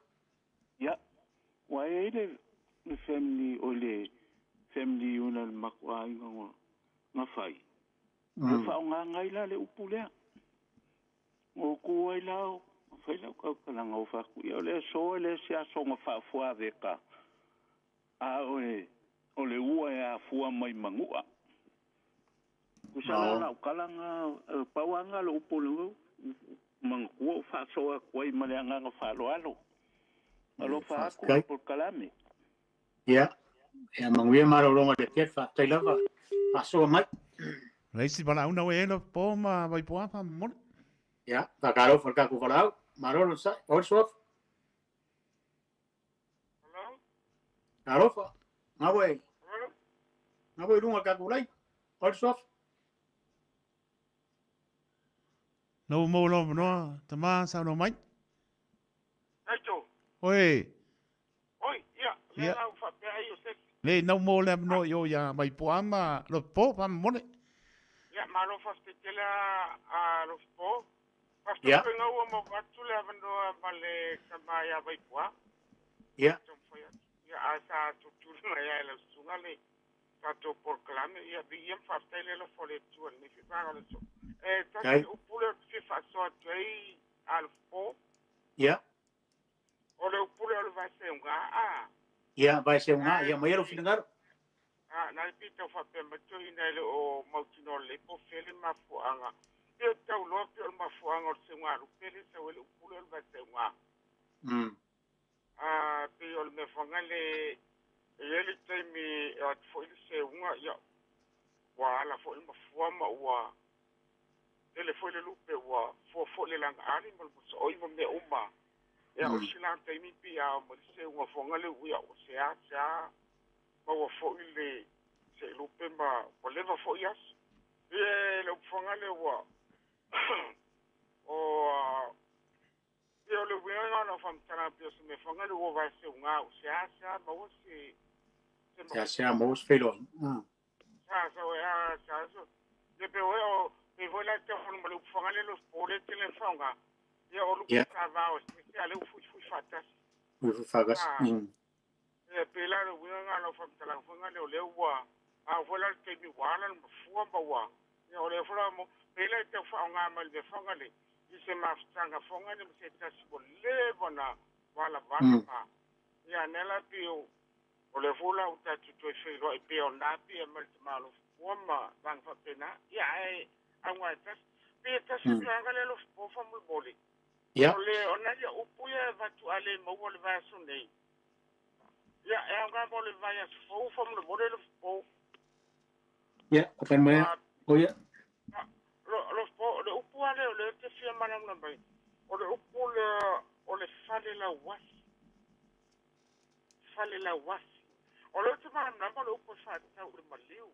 Ia, ua i ai le, le family o le family una le matou aiga na, na fai. Ua faaaogaina ai la le upu lea. Ua tu ai la o fai lau tautalaga o fai atu, ia o le aso e le se aso na faafuaveta, a o le, o le ua e afua mai Manua. Tusa la o lau tala na, pau lava na o le upu o le manatua o faasoa atu ai ma le agaga faaaloalo. Alofa atu i le polokalame. Ia, ia manuia malologa i le afiafi, faafetai lava faasoa mai. O le isi valaauina ua i ai Lopo ma Vaipu'a faamolemole. Ia, faatalofa i le tatou valaau. Malo le onosai. Oi le suafa. Talofa. Gaua i gaua i luga o le tatou lai. Oi le suafa. Na ua maua lou avanoa, tama, saunoa mai. Aito. Oi. Oi, ia, lea la ua faapea ai o se. Lei, na ua maua le avanoa i o ia Vaipu'a ma Lotopo, faamolemole. Ia, malo faafetai tele a Lotopo. Faafetai foi na ua maua atu le avanoa ma le tama ia Vaipu'a. Ia. Ia, a sa tutuli mai ai lau susuga le tatou polokalame, ia viia ma faafetai le alofa o le Atua i lenei fivaga o le aso. E tasi le upu lea ou te fia faasoa atu ai a Lotopo. Ia. O le upu lea o le vaeseuga a. Ia, vaeseuga, ia aumai lou finagalo. A, na le pei tau faapea mai toeaiina e le o mautinoa lelei po o fea le mafuaaga. Pei o tau loa pei o le mafuaaga o le seugalupe lea e sau ai le upu lea o le vaeseuga. A, pei o le mea foi lea e i ai le taimi e o atu foi le seuga, ia, ua ala foi le mafua ma ua tele foi le lupe, ua fua foi le lagaali ma le mosooi ma mea uma. Ia, o le sila taimi pei a oo mai le seuga foi lea, ia, ua seasea maua foi le seilupe ma ua leva foi aso. Ia, le upu foi lea ua o pei o le uiga lena o lau faamatalaga pei o se mea foi lea ua vaeseuga ua seasea maua se Seasea maua se feiloaiga. Sa sa a sa sa ia pe o pe foi la te hono ma le upu foi lea lo sport te le faaaoga. Ia o lupe sa vao se se ale u fui fui faatasi. Fui fui faatasi. Ia pe la le uiga lena o lau faamatalaga foi lea o lea ua a foi la le taimi ua ala le mafua ma ua ia o lea foi la mo pe la e tau faaaoga mai le mea foi lea i se mafutaga foi lea ma se tasi ua leva ona valavala ma ia nea la pe o o lea foi la ua tatou toe feiloai pea o na pea ma le tama alofa ma vaega faapena ia ae auga e tasi pe tasi vaega lea alofa faamolemole. Ia. O le ona ia upu ia e avatu a le maua le vaiaso nei. Ia e aoga mo le vaiaso fou faamolemole le fofo. Ia, tali mai. O ia. Lo fofo, le upu lava lea o lea ou te fia malamalama mai, o le upu lea o le fale lauafi. Fale lauafi. O lea ou te malamalama o le upu e faatatau i le maliu.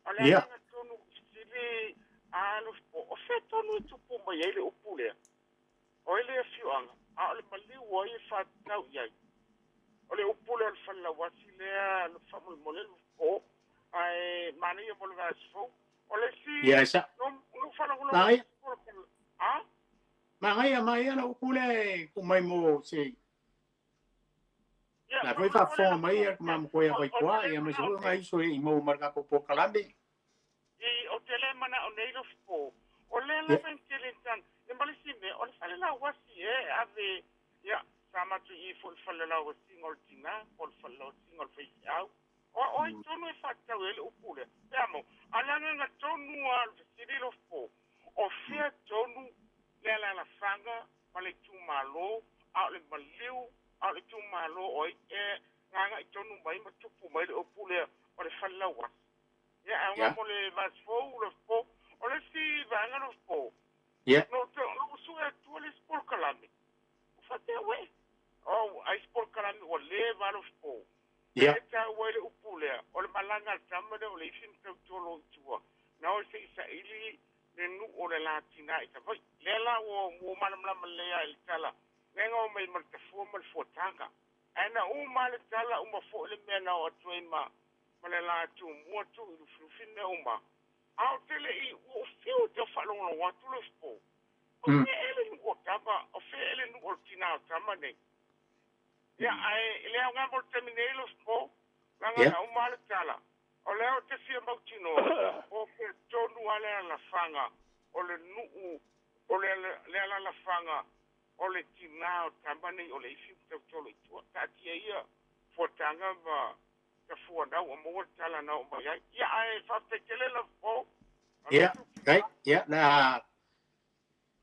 O le agaga tonu fesili a lo fofo, o fea tonu e tupu mai ai le upu lea? O ai le afioaga, a o le maliu o ai e faatatau i ai? O le upu lea o le fale lauafi lea faamolemole le fofo, ae manaia mo le vaiaso fou. O le isi, Ia, e sa. no faalogologo Manaia. A? Manaia, manaia le upu lea e tuu mai mo se. Ia, La foi faafofoga mai le tama matua ia Vaitoa, ia aemaise foi o nai uso i maua mai le tatou polokalame. I, ou te le manao nei lo fofo. O lea lava e tele tana. Ia ma le isi mea, o le fale lauasi e ave, ia, sa matou i i foi i le fale lauasiga o le tina, po o le fale lauasiga o le faifeau. O, o ai tonu e faatatau ai le upu lea? Pe a mo, a o le agaga tonu lava o le fesili lo fofo, o fea tonu le alaalafaga ma le itumalo, a o le maliu, a o le itumalo o ai e gagai tonu mai ma tupu mai le upu lea o le fale lauasi. Ia, ae aoga mo le vaiaso fou lo fofo. O le isi vaega lo fofo, Ia. no ou sue atua le isi polokalame, ua faapea, uē, O ai sport kalami o le valo spo. Ia. E ta ua le upu lea, o le malaga le tama lea o le isi tautolo i tua. Na o se isa ili le nu o le latina i ta vai. Lea la ua malamalama lea i le tala. Lenga o mai ma le tafua ma le fuataga. Ae na uma le tala uma foi le mea na o atu ai ma le la tu mua tu i lufilufi mea uma. A o tele i ua fiu te whalongo atu le spo. O fea ele nu o tama, o fea ele nu o tina o tama nei. Ia, ae le au ngā mo te mine ilo spo, langa na uma le tala. O leo te fia mautino, o ke tonu ale alafanga, o le nuu, o le alalafanga, o le tina o tama nei, o le ifi tautolo i tua. Taatia ia, fuatanga ma ta fuanau, o maua le tala na o mai ai. Ia, ae whawhekele la po. Ia, kai, ia,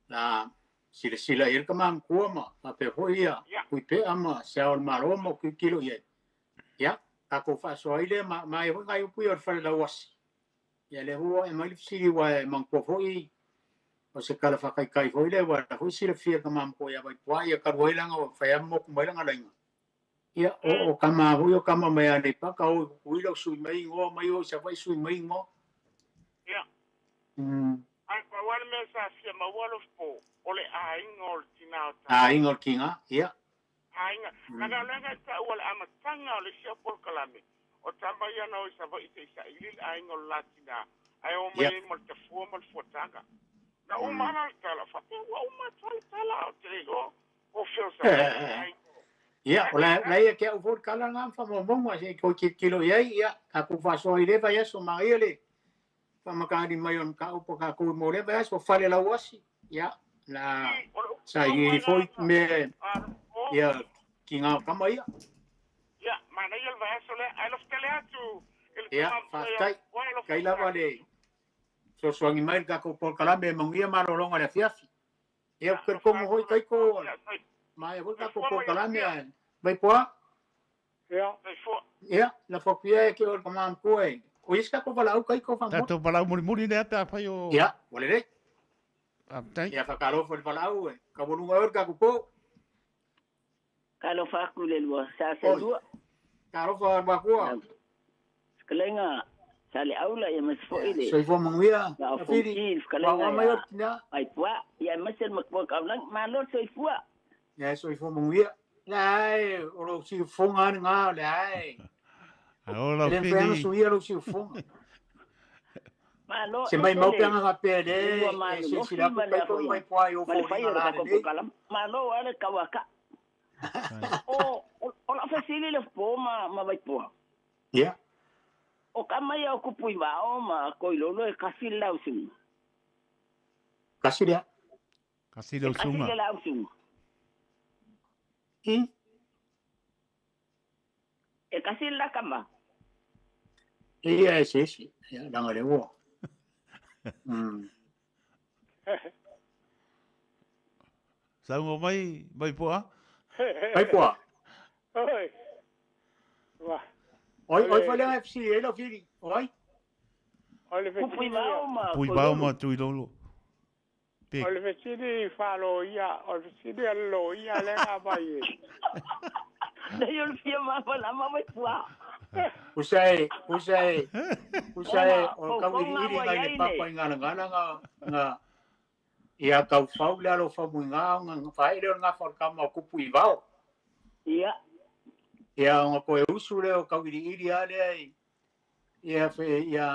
la sila sila ia ka mangkua ma ape hoi ia kui pe ama se ao malo ma kui kilo ia. Ia, ka ko fa so ile ma ma e ngai upu ia fa la wasi. Ia le huo e mai sili wa e mangkua hoi o se kala fa kai kai hoi le wa hoi sila fia ka mangkua ia vai pua ia ka roi langa o fa mo ku mai langa lainga. Ia o kama hoi o kama mai ale pa ka o kui lo sui mai ngo mai o sa vai sui mai ngo. Ia. Ai pa wale me sa fia ma walo po o le ainga o le tina o tama. Ainga o le kinga, ia. Ainga. Langa langa ta ua le amatanga o le sia pol kalame. O tama ia na o isa vai isa isa ili le ainga o le latina. Ai o mai mo le tafua mo le fuatanga. Na uma ala le tala. Whate ua uma tala tala o te lego. O feo sa vai. Ia, o la ia kia ufo kala ngā whamomonga se koi kilo ia ia. Ka ku whasoa i lewa ia so maria le. Whamakari mai on ka upo ka kui mo lewa ia so whare lauasi. Ia, la sa i foi me ia ki ngā kama ia. Ia, mana ia le vaeso le, ai lof tele atu. Ia, whaatai, kai lava le sosoangi mai ka ko polkalame mangia malolonga le fiafi. Ia, kere komo hoi kai ko, mai hoi ka ko polkalame ai. Vai poa? Ia. Ia, la fopia e ke o kama koe. O iska ko valau kai ko fa mo. Tatou valau mulimuli lea pe afai o. Ia, wale le. Aptai. Ia whakalofo le valau e. Ka volunga or ka kupo. Ka alofa aku le lua, sa se lua. Ka alofa wakua. Skelenga, sa le aula ia mas foi le. Soifua manuia. La Afiri. fonki, skelenga. Wa mai tina. Ai pua, ia masel makwa ka lang malo soifua. Ia soifua manuia. Lai, o lo si fonga nga lai. Ola Le fili. mfano suia lo si fonga. Malo. Se mai mau panga ka pele, se sila ku kai ko mai pua yo Male fo fai nga o la ka le. kalam. Malo ale kawaka. O la fesili le po ma vai pua. Ia. O kama ia o kupui vao ma koilolo e kasi lau sunga. Kasi lea. Kasi lau Kasi sunga. le lau sunga. I. E kasi la kama. Ia se se. Ia langa le wo. Saunga mai, mai pua. Mai pua. Oi. Wa. Oi, oi fa le FC e lo fili. Oi. O le Kupui vao ma Pui vao ma tuilolo. Pe. O le fesili whalo ia, o le fesili alo ia le ngā mai e. Nei o le fia ma la ma mai pua. Usai, usai. Usai o ka iri iri ngai le papa i ngā ngā ngā ngā ia kau fau le alo fau mui ngā ngā whae le o ngā whakama o kupu i vao. Ia. Ia ngā koe usu le o kau iri iri a lea i ia whe ia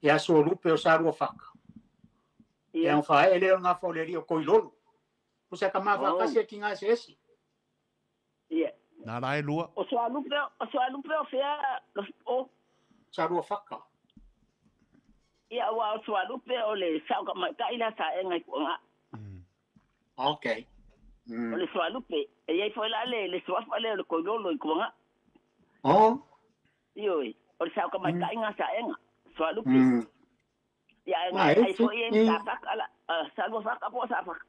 ia so lupe o sarua whaka. Ia ngā whae le o ngā whau le ri o koilolo. Usai ka mā whakasi e ki ngā se esi. Ia. Nā lai lua. O soalupe, o soalupe o fea o Sarua whaka. Ia wa o soalupe o le sao ka mai kai la sa e ngai kuanga. Okay. O le soalupe e ia foi la le soafa le o koilolo i kuanga. Oh. Ioi, o le sao ka mai kai ngā sa e ngā. Soalupe. Ia e Nā, ngai e ai foi e sa whaka la sa whaka po sa whaka.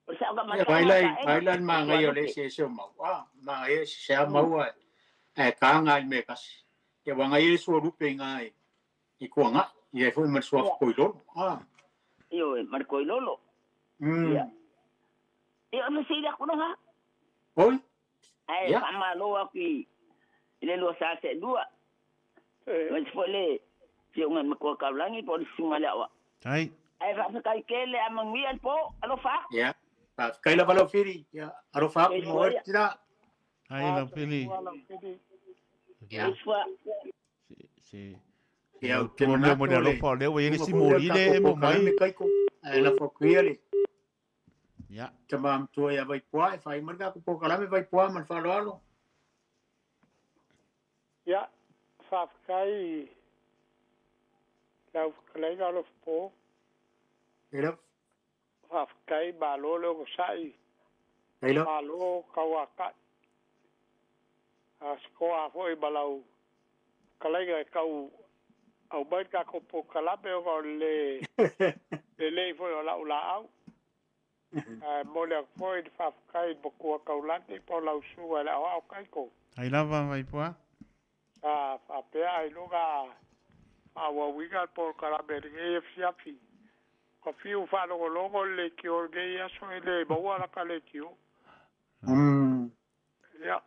O le sao ka mai Ia kai vai ngā lai, sa e vai ngā. lai mā ngai o le se se o mau. Ah, mā ngai se a mau ai. E ka ngai me kasi. Ia wa ngai e sua lupe ngai. I kua ngā. Ia e foi ma sua koilolo. Ah. Ioi, ma koilolo. Ia. Ia, o le fesili aku lena. Oi. Ae Ia. faamalo aku i i le lua sa seelua. Aemaise foi le Afioga i le Matua Taulagi po o le Susuga i le Aoao. Ai. Ae faafetai tele a manuia le po. Alofa aku. Ia. Faafetai lava lau Fili. Ia, alofa aku mo Soifua oe ia. tina. Ai lau Fili. Ia. Soifua. Se Ia, au ou te tua mea mo manatu le o le alofa o lea ua i ai le uma isi foi lea o le moli le tatou e mo mai. polokalame Kaiko. Ae lafo atu ia le Ia. tama matua ia Vaipua e fai mai le tatou polokalame Vaipua ma le faaaloalo. Ia, faafetai i lau fetalaiga o Alofapo. Ela. Faafetai malo le onosai, Ela. malo tauatai. A sikoa foi ma lau fetalaiga e tau aumai le tatou polokalame ona o le lelei foi o lau laau. Ae momoli atu foi le faafetai i le Matua Taulagi po o lau susuga i le Aoao Kaiko. Ai lava Vaipua. Sa faapea ailoga a faaauauina le polokalame i lenei afiafi. Ua fiu faalogologo le leitio i lenei aso e le maua lata leitio. Ia,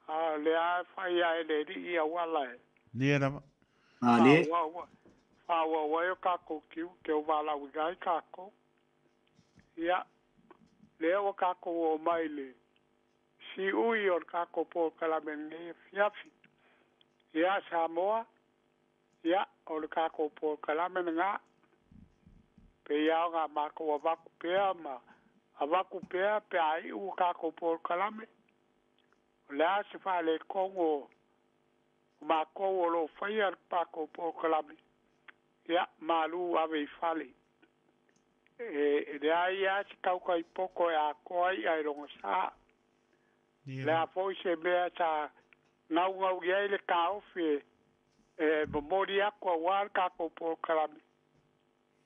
a o lea lava e fai lava e le alii auala e Nia lava. faaauau faaauau ai o tatou tiute o valaauina ai tatou. Ia, lea ua tatou oo mai i le siui o le tatou polokalame i lenei afiafi. Ia, Samoa, ia, o le tatou polokalame lena, pei lava ona matou avatu pea ma avatu pea pe a iu le tatou polokalame. O le a se faaletonu o matou o lo o faia le tatou polokalame, ia, malu ave i fale. E leai lava se tautai poto e atoa i'a i lona sa. O le a foi se mea sa naunau i ai le taofi e momoli atu aua le tatou polokalame,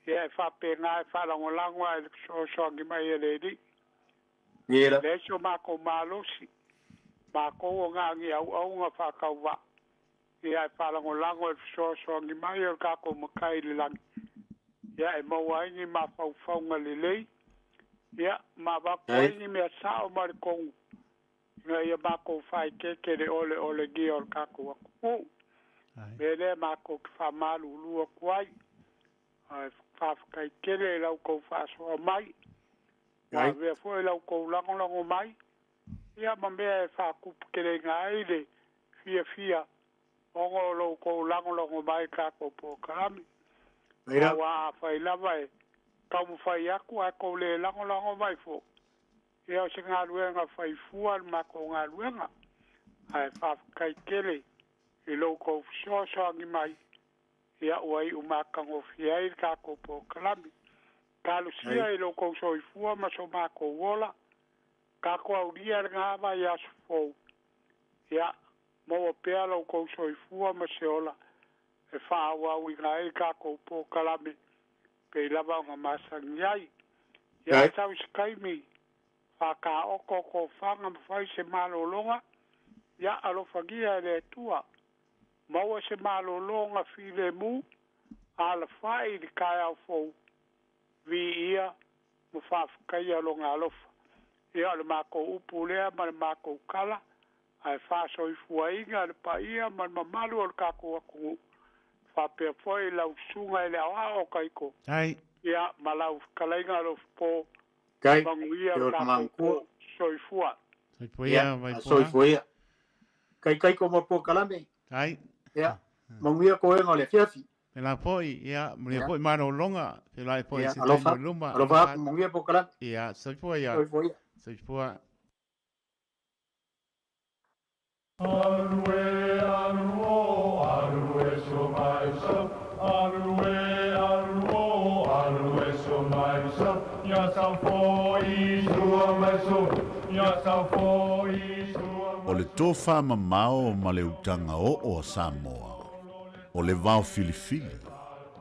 ia e faapena e faalagolago lava i le fesoasoani mai a le Alii. E leai so matou malosi, matou o na o ni auauna faatauvaa, ia e faalagolago i le fesoasoani mai o le tatou Matai i le lagi, ia e maua ai ni mafaufauga lelei, ia ma avatu ai ni mea sao ma le tonu ina ia matou faaeteete i le oleolegia o le tatou atunuu. Mea lea matou te faamalulu atu ai, ae faafetai tele i la outou faasoa mai, ua avea foi la outou lagolago mai, ia ma mea e faatuputeleina ai le fiafia ona o lo outou lagolago mai i le tatou polokalame. Aua afai lava e taumafai atu ae tou le lagolago mai foi, ia o se galuega faifua le matou galuega. Ae faafetai tele i lo outou fesoasoani mai, ia ua iu matagofie ai le tatou polokalame. Talosia i lo outou soifua ma so matou ola, tatou aulia lena vaiaso fou, ia maua pea lo outou soifua ma se ola e faaauauina ai le tatou polokalame pei lava ona masani ai. Ia sau se taimi faataoto tofaga ma fai se malologa, ia alofagia e le Atua. Maua se malologa filemu, alafai i le taeao fou, viia ma faafetaia Lona alofa. Ia o le matou upu lea ma le matou tala, ae faasoifuaina le paia ma le mamalu o le tatou atunuu, faapea foi lau susuga i le aoao o Kaiko, Ai. ia ma lau fetalaiga Alofapo, Kai, manuia e le o tatou tama po. Soifua. Soifua Ia, ia, Vaipua. soifua ia. Kai Kaiko mo polokalame. Ai. Ia, manuia koega o le afiafi. Pēlā foi, ia, manuia Ia. foi malologa, feiloai foi Ia, se taimi alofa, o luma. alofa atu, manuia polokalame. Ia, soifua ia. Soifua ia. Soifua. Alue, aluo, alue so mai so. Alue, aluo, alue so mai so. Ia sau foi sua mai so. Ia sau foi sua O le tofa mamao ma le utaga oo a Samoa, o le vao filifili,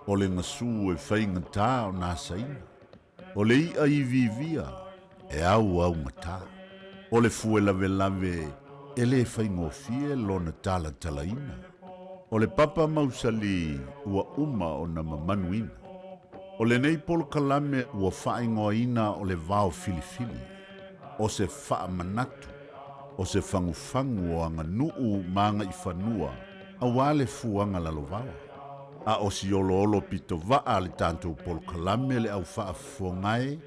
o le gasu e faigata ona asaina, o le i'a iviivia e auaugata, o le fue lavelave e lē faigofie lona talatalaina, o le papa mausali ua uma ona mamanuina. O lenei polokalame ua faaigoaina o le vao filifili. O se faamanatu, o se fagufagu o aganuu ma agaifanua auā le fuaga lalovaoa. A o si oloolo pitovaa a le tatou polokalame le au faafofoga e,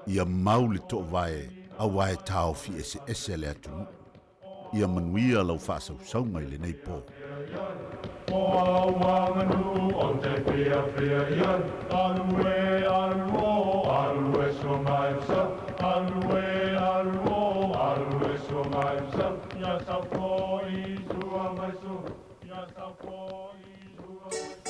ia mau le toovae auā e taofi eseese le atunuu. Ia manuia lau faasausauga i lenei po. O au aganuu ou te fiafia i ai, Alu e, alu o, alu e suaga e sau, Alu e, alu o, alu e suaga e sau, Ia sau fo'i sua mai su, ia sau fo'i sua mai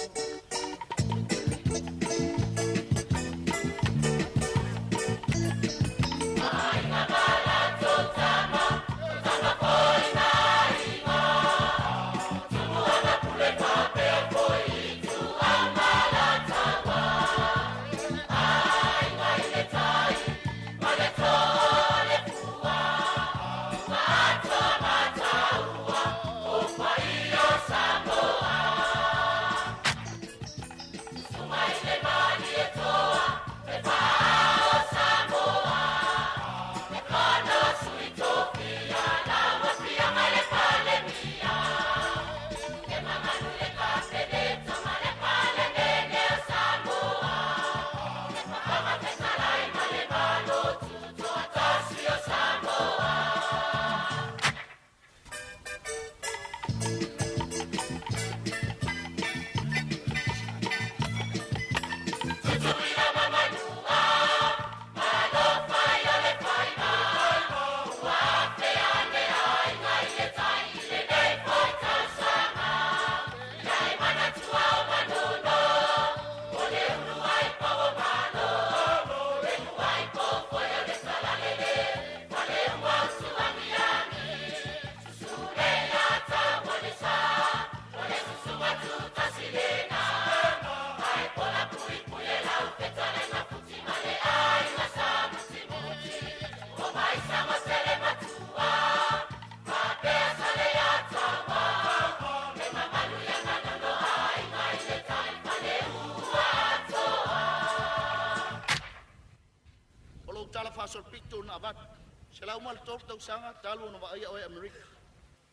O lou tala faasolopito na avatu, 103 tausaga talu ona vaaia oe Amerika.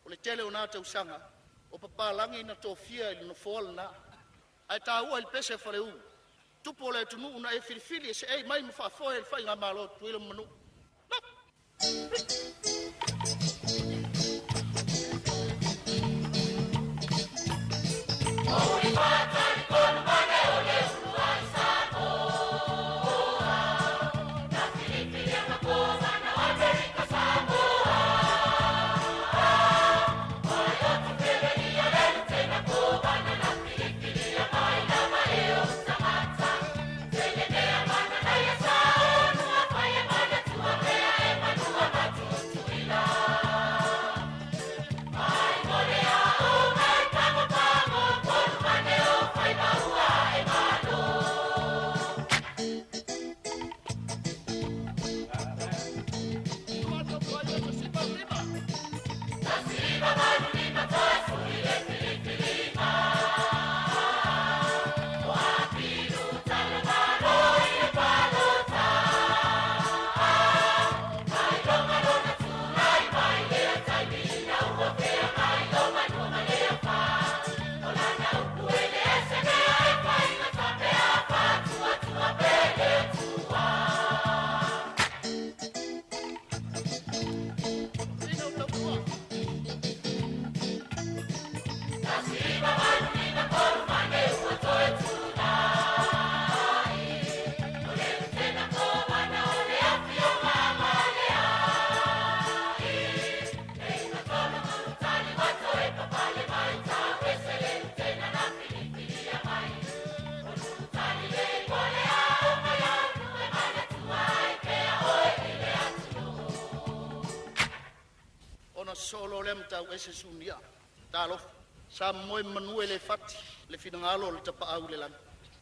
O le tele o na tausaga, o papalagi na tofia i le nofoa lena. Ae taua i le pese a Faleu, tupu o le atunuu na e filifili e seei mai ma faafoe le faigamalo a Tutuila ma Manua. Ona sosoo loa lea ma tauese Sunia. Talofa, sa momoe manu e le fati le finagalo o le tapaau i le lagi.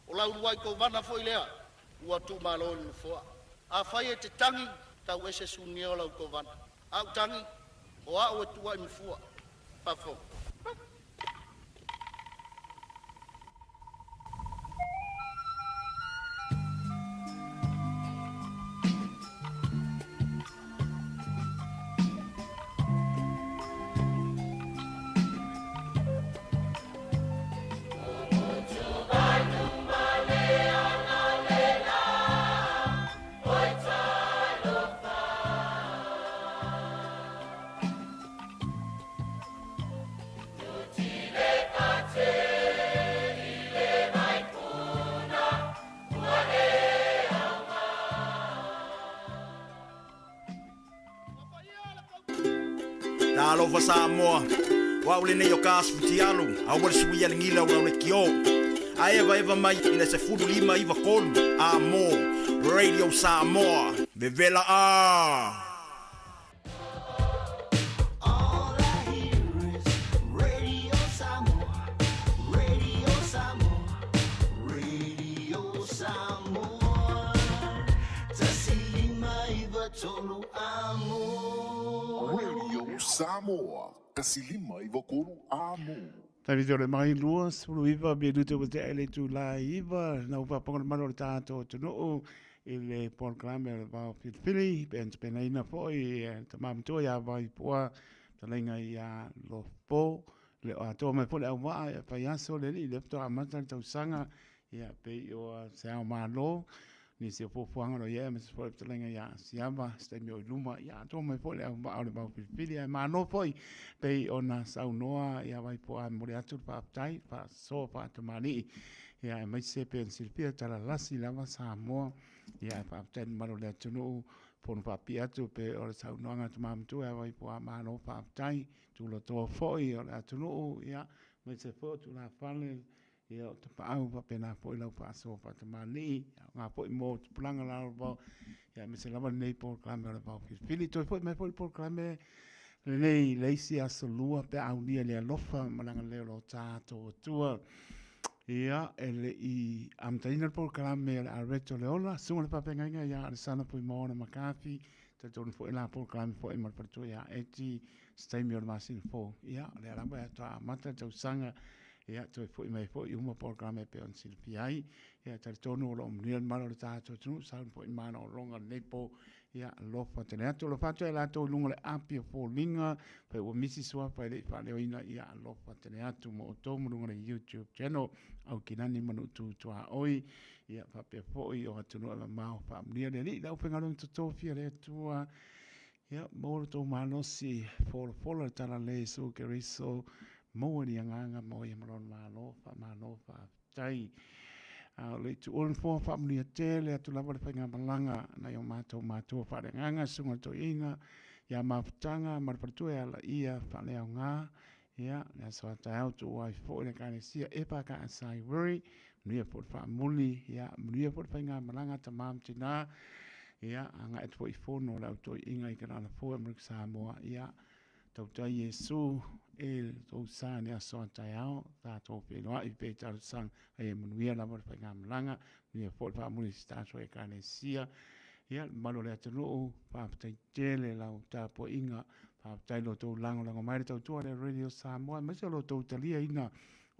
O lau uluai kovana foi lea ua tuumalo i le nofoa. Afai e te tagi, tauese Sunia o lau kovana. A ou tagi, o au e tuuai mafua. Faafofoga. Talofa Samoa, o au lenei o ka aso futialu, aua le suia le gila o lau lekiō. Ae evaeva mai i le 15 93 A mo Radio Samoa, vevela a! Radio Samoa, Radio Samoa, Radio Samoa, 159 amo. Radio Samoa, 159 amo. Taimi o le mai 29 minute ua tea i le itula e 9, na ua faafofoga le mamalu o le tatou atunuu i le polokalame o le Vao Filifili, pe ona tapenaina foi e le tama matua ia Vaipua, fetalaiga ia Lopo, le o atoa mai foi le auvaa e fai aso le alii, lea faatoa amata le tausaga, ia pei o se ao malo, nisi o fuafuaga o lo o i ai aemaise foi le fetalaiga ia Asiava, se taimi o i luma, ia atoa mai foi le auvaa o le Vao Filifili, ae malo foi pei ona saunoa ia Vaipua e momoli atu le faafetai, le faasoa faatamalii, ia aemaise pei ona silafia talalasi lava Samoa, ia ae faafetai i le mamalu o le atunuu, fono faapipii atu pei o le saunoaga a Tama Matua ia Vaipua, malo faafetai, tulatoa foi o le atunuu, ia aemaise foi o tulafale, ia o tapaau faapena foi lau faasoa faatamalii, ia aoga foi mo tupulaga lalovaoa, ia aemaise lava lenei polokalame o le Vao Filifili. Toe foi mai foi le polokalame lenei i le isi aso lua pe a aulia le alofa ma le agalelei o lo tatou Atua. Ia, e le i amataina le polokalame o le Areto le Ola, susuga i le faafeagaiga ia Alesana Fuimaono McCarthy, talitonu foi la polokalame foi ma le faletua ia Eti, se taimi o le masina fou. Ia, o lea lava e faatoa amata le tausaga, ia, toe foi mai foi uma polokalame e pei ona silafia ai. Ia, talitonu o lo o manuia le mamalu o le tatou atunuu, sauni foi malologa i lenei po. Ia, alofa tele atu. Alofa atu ia i latou i luga o le api o foliga, fai ua misi suafa e le i faaleoina, ia alofa tele atu mo outou ma luga o le YouTube channel, Aukilani ma Nuutu Tuaoi, ia faapea foi o atunuu e mamao, faamanuia le Alii, le aufaigaluega totofia le Atua, ia maua lo outou malosi, folafola le tala le Iesu Keriso, maua ni agaga, maua ia ma lona malo, faamalo, faafetai. A o le tuua le nofoa faamanuia tele atu lava le faigamalaga nai o matou matua faaleagaga, Susuga i le Toeaina ia Mafutaga ma le faletua ia Laia Faaleaoga, ia, le aso a taeao tuua ai foi le Ekalesia EFKS i Wiri, manuia foi le faamuli, ia, manuia foi le faigamalaga tama ma tina, ia, agai atu foi i fono a le au toeaiina i Kalana Fou Amerika Samoa, ia, Tautai Iesu e le tou sa i le aso a taeao, tatou feiloai pe talosaga ai e manuia lava le faigamalaga, manuia foi le faamuli i si tatou Ekalesia. Ia, le mamalu o le atunuu, faafetai tele lau tapuaiga, faafetai lo outou lagolago mai le tautua a le Radio Samoa, aemaise o lo outou taliaina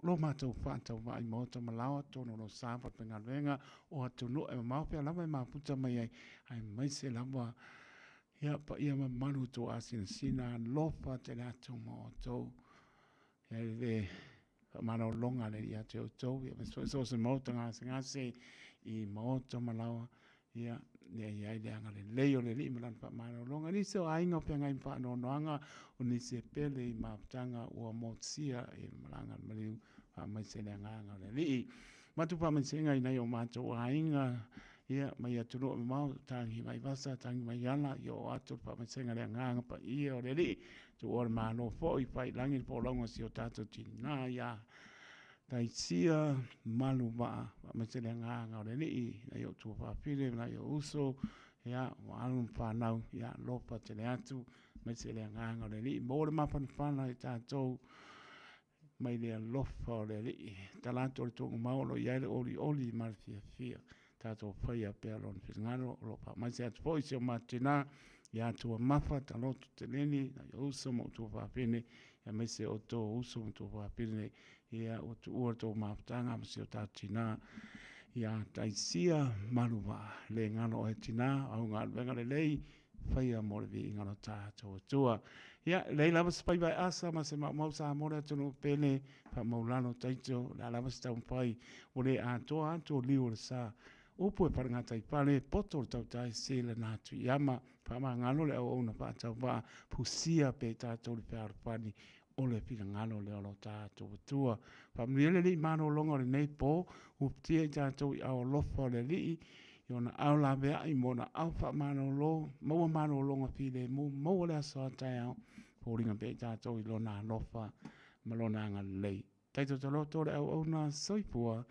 lo matou faatauvaa i maota ma laoa, totonu o lo sa faigaluega o atunuu e mamao pea lava e mafuta mai ai, aemaise lava Ia, paia mamalu tou asinasina, alofa tele atu ma outou. Ia, i le faamalologa a le Alii ia te outou, ia aemaise foi so o se maota gasegase i maota ma laoa, ia, ia i ai le agalelei o le Alii ma lana faamalologa. Nisi o aiga o feagai ma faanoanoaga, o nisi e pele i mafutaga ua motusia i le malaga a le maliu, faamaise le agaga o le Alii. Matou faamaisega i nai o matou aiga, Ia, mai atunuu e mamao, tagi mai vasa, tagi mai ala, ia oo atu le faamaisega le agaga paia o le Alii, tuua le Malo foi, fai i lagi le folauga o si o tatou tina ia Taisia Maluvaa, faamaise le agaga o le Alii, nai ou tuafafine ma nai ou uso, ia, ua alu ma fanau, ia, alofa tele atu, faamaise le agaga o le Alii, maua le mafanafana i tatou, mai le alofa o le Alii. Tala atu o le tuugamau o lo o i ai le olioli ma le fiafia. Tatou faia pea lona finagalo o lo o faamaise atu foi si o matou tina ia Tuamafa Taloto Teleni, nai ou uso ma ou tuafafine, aemaise o outou uso ma tuafafine, ia ua tuua le tou mafutaga ma si o tatou tina ia Taisia Maluvaa. Le galo oe tina, au galuega lelei, faia mo le viiga o lo tatou Atua. Ia, leai lava se faiva e asa ma se maumau sa mo le atunuu pele, faamaulalo taito, o le a lava se taumafai, ua le atoa atu o liu o le sa. Upu e falegataifale, poto le tautai, se lana atu i ama, faamagalo le auauna faatauvaa, fusia pe tatou le fealofani o le finagalo lea o lo tatou Atua. Faamanuia le Alii malologa o lenei po, uputia i tatou i ao alofa o le Alii, i ona ao laveai ma ona ao faamalolo, maua malologa filemu, maua le aso a taeao, foliga pea i tatou i Lona alofa ma Lona agalelei. Taitotoloto le auauna soifua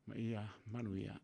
ma ia manuia.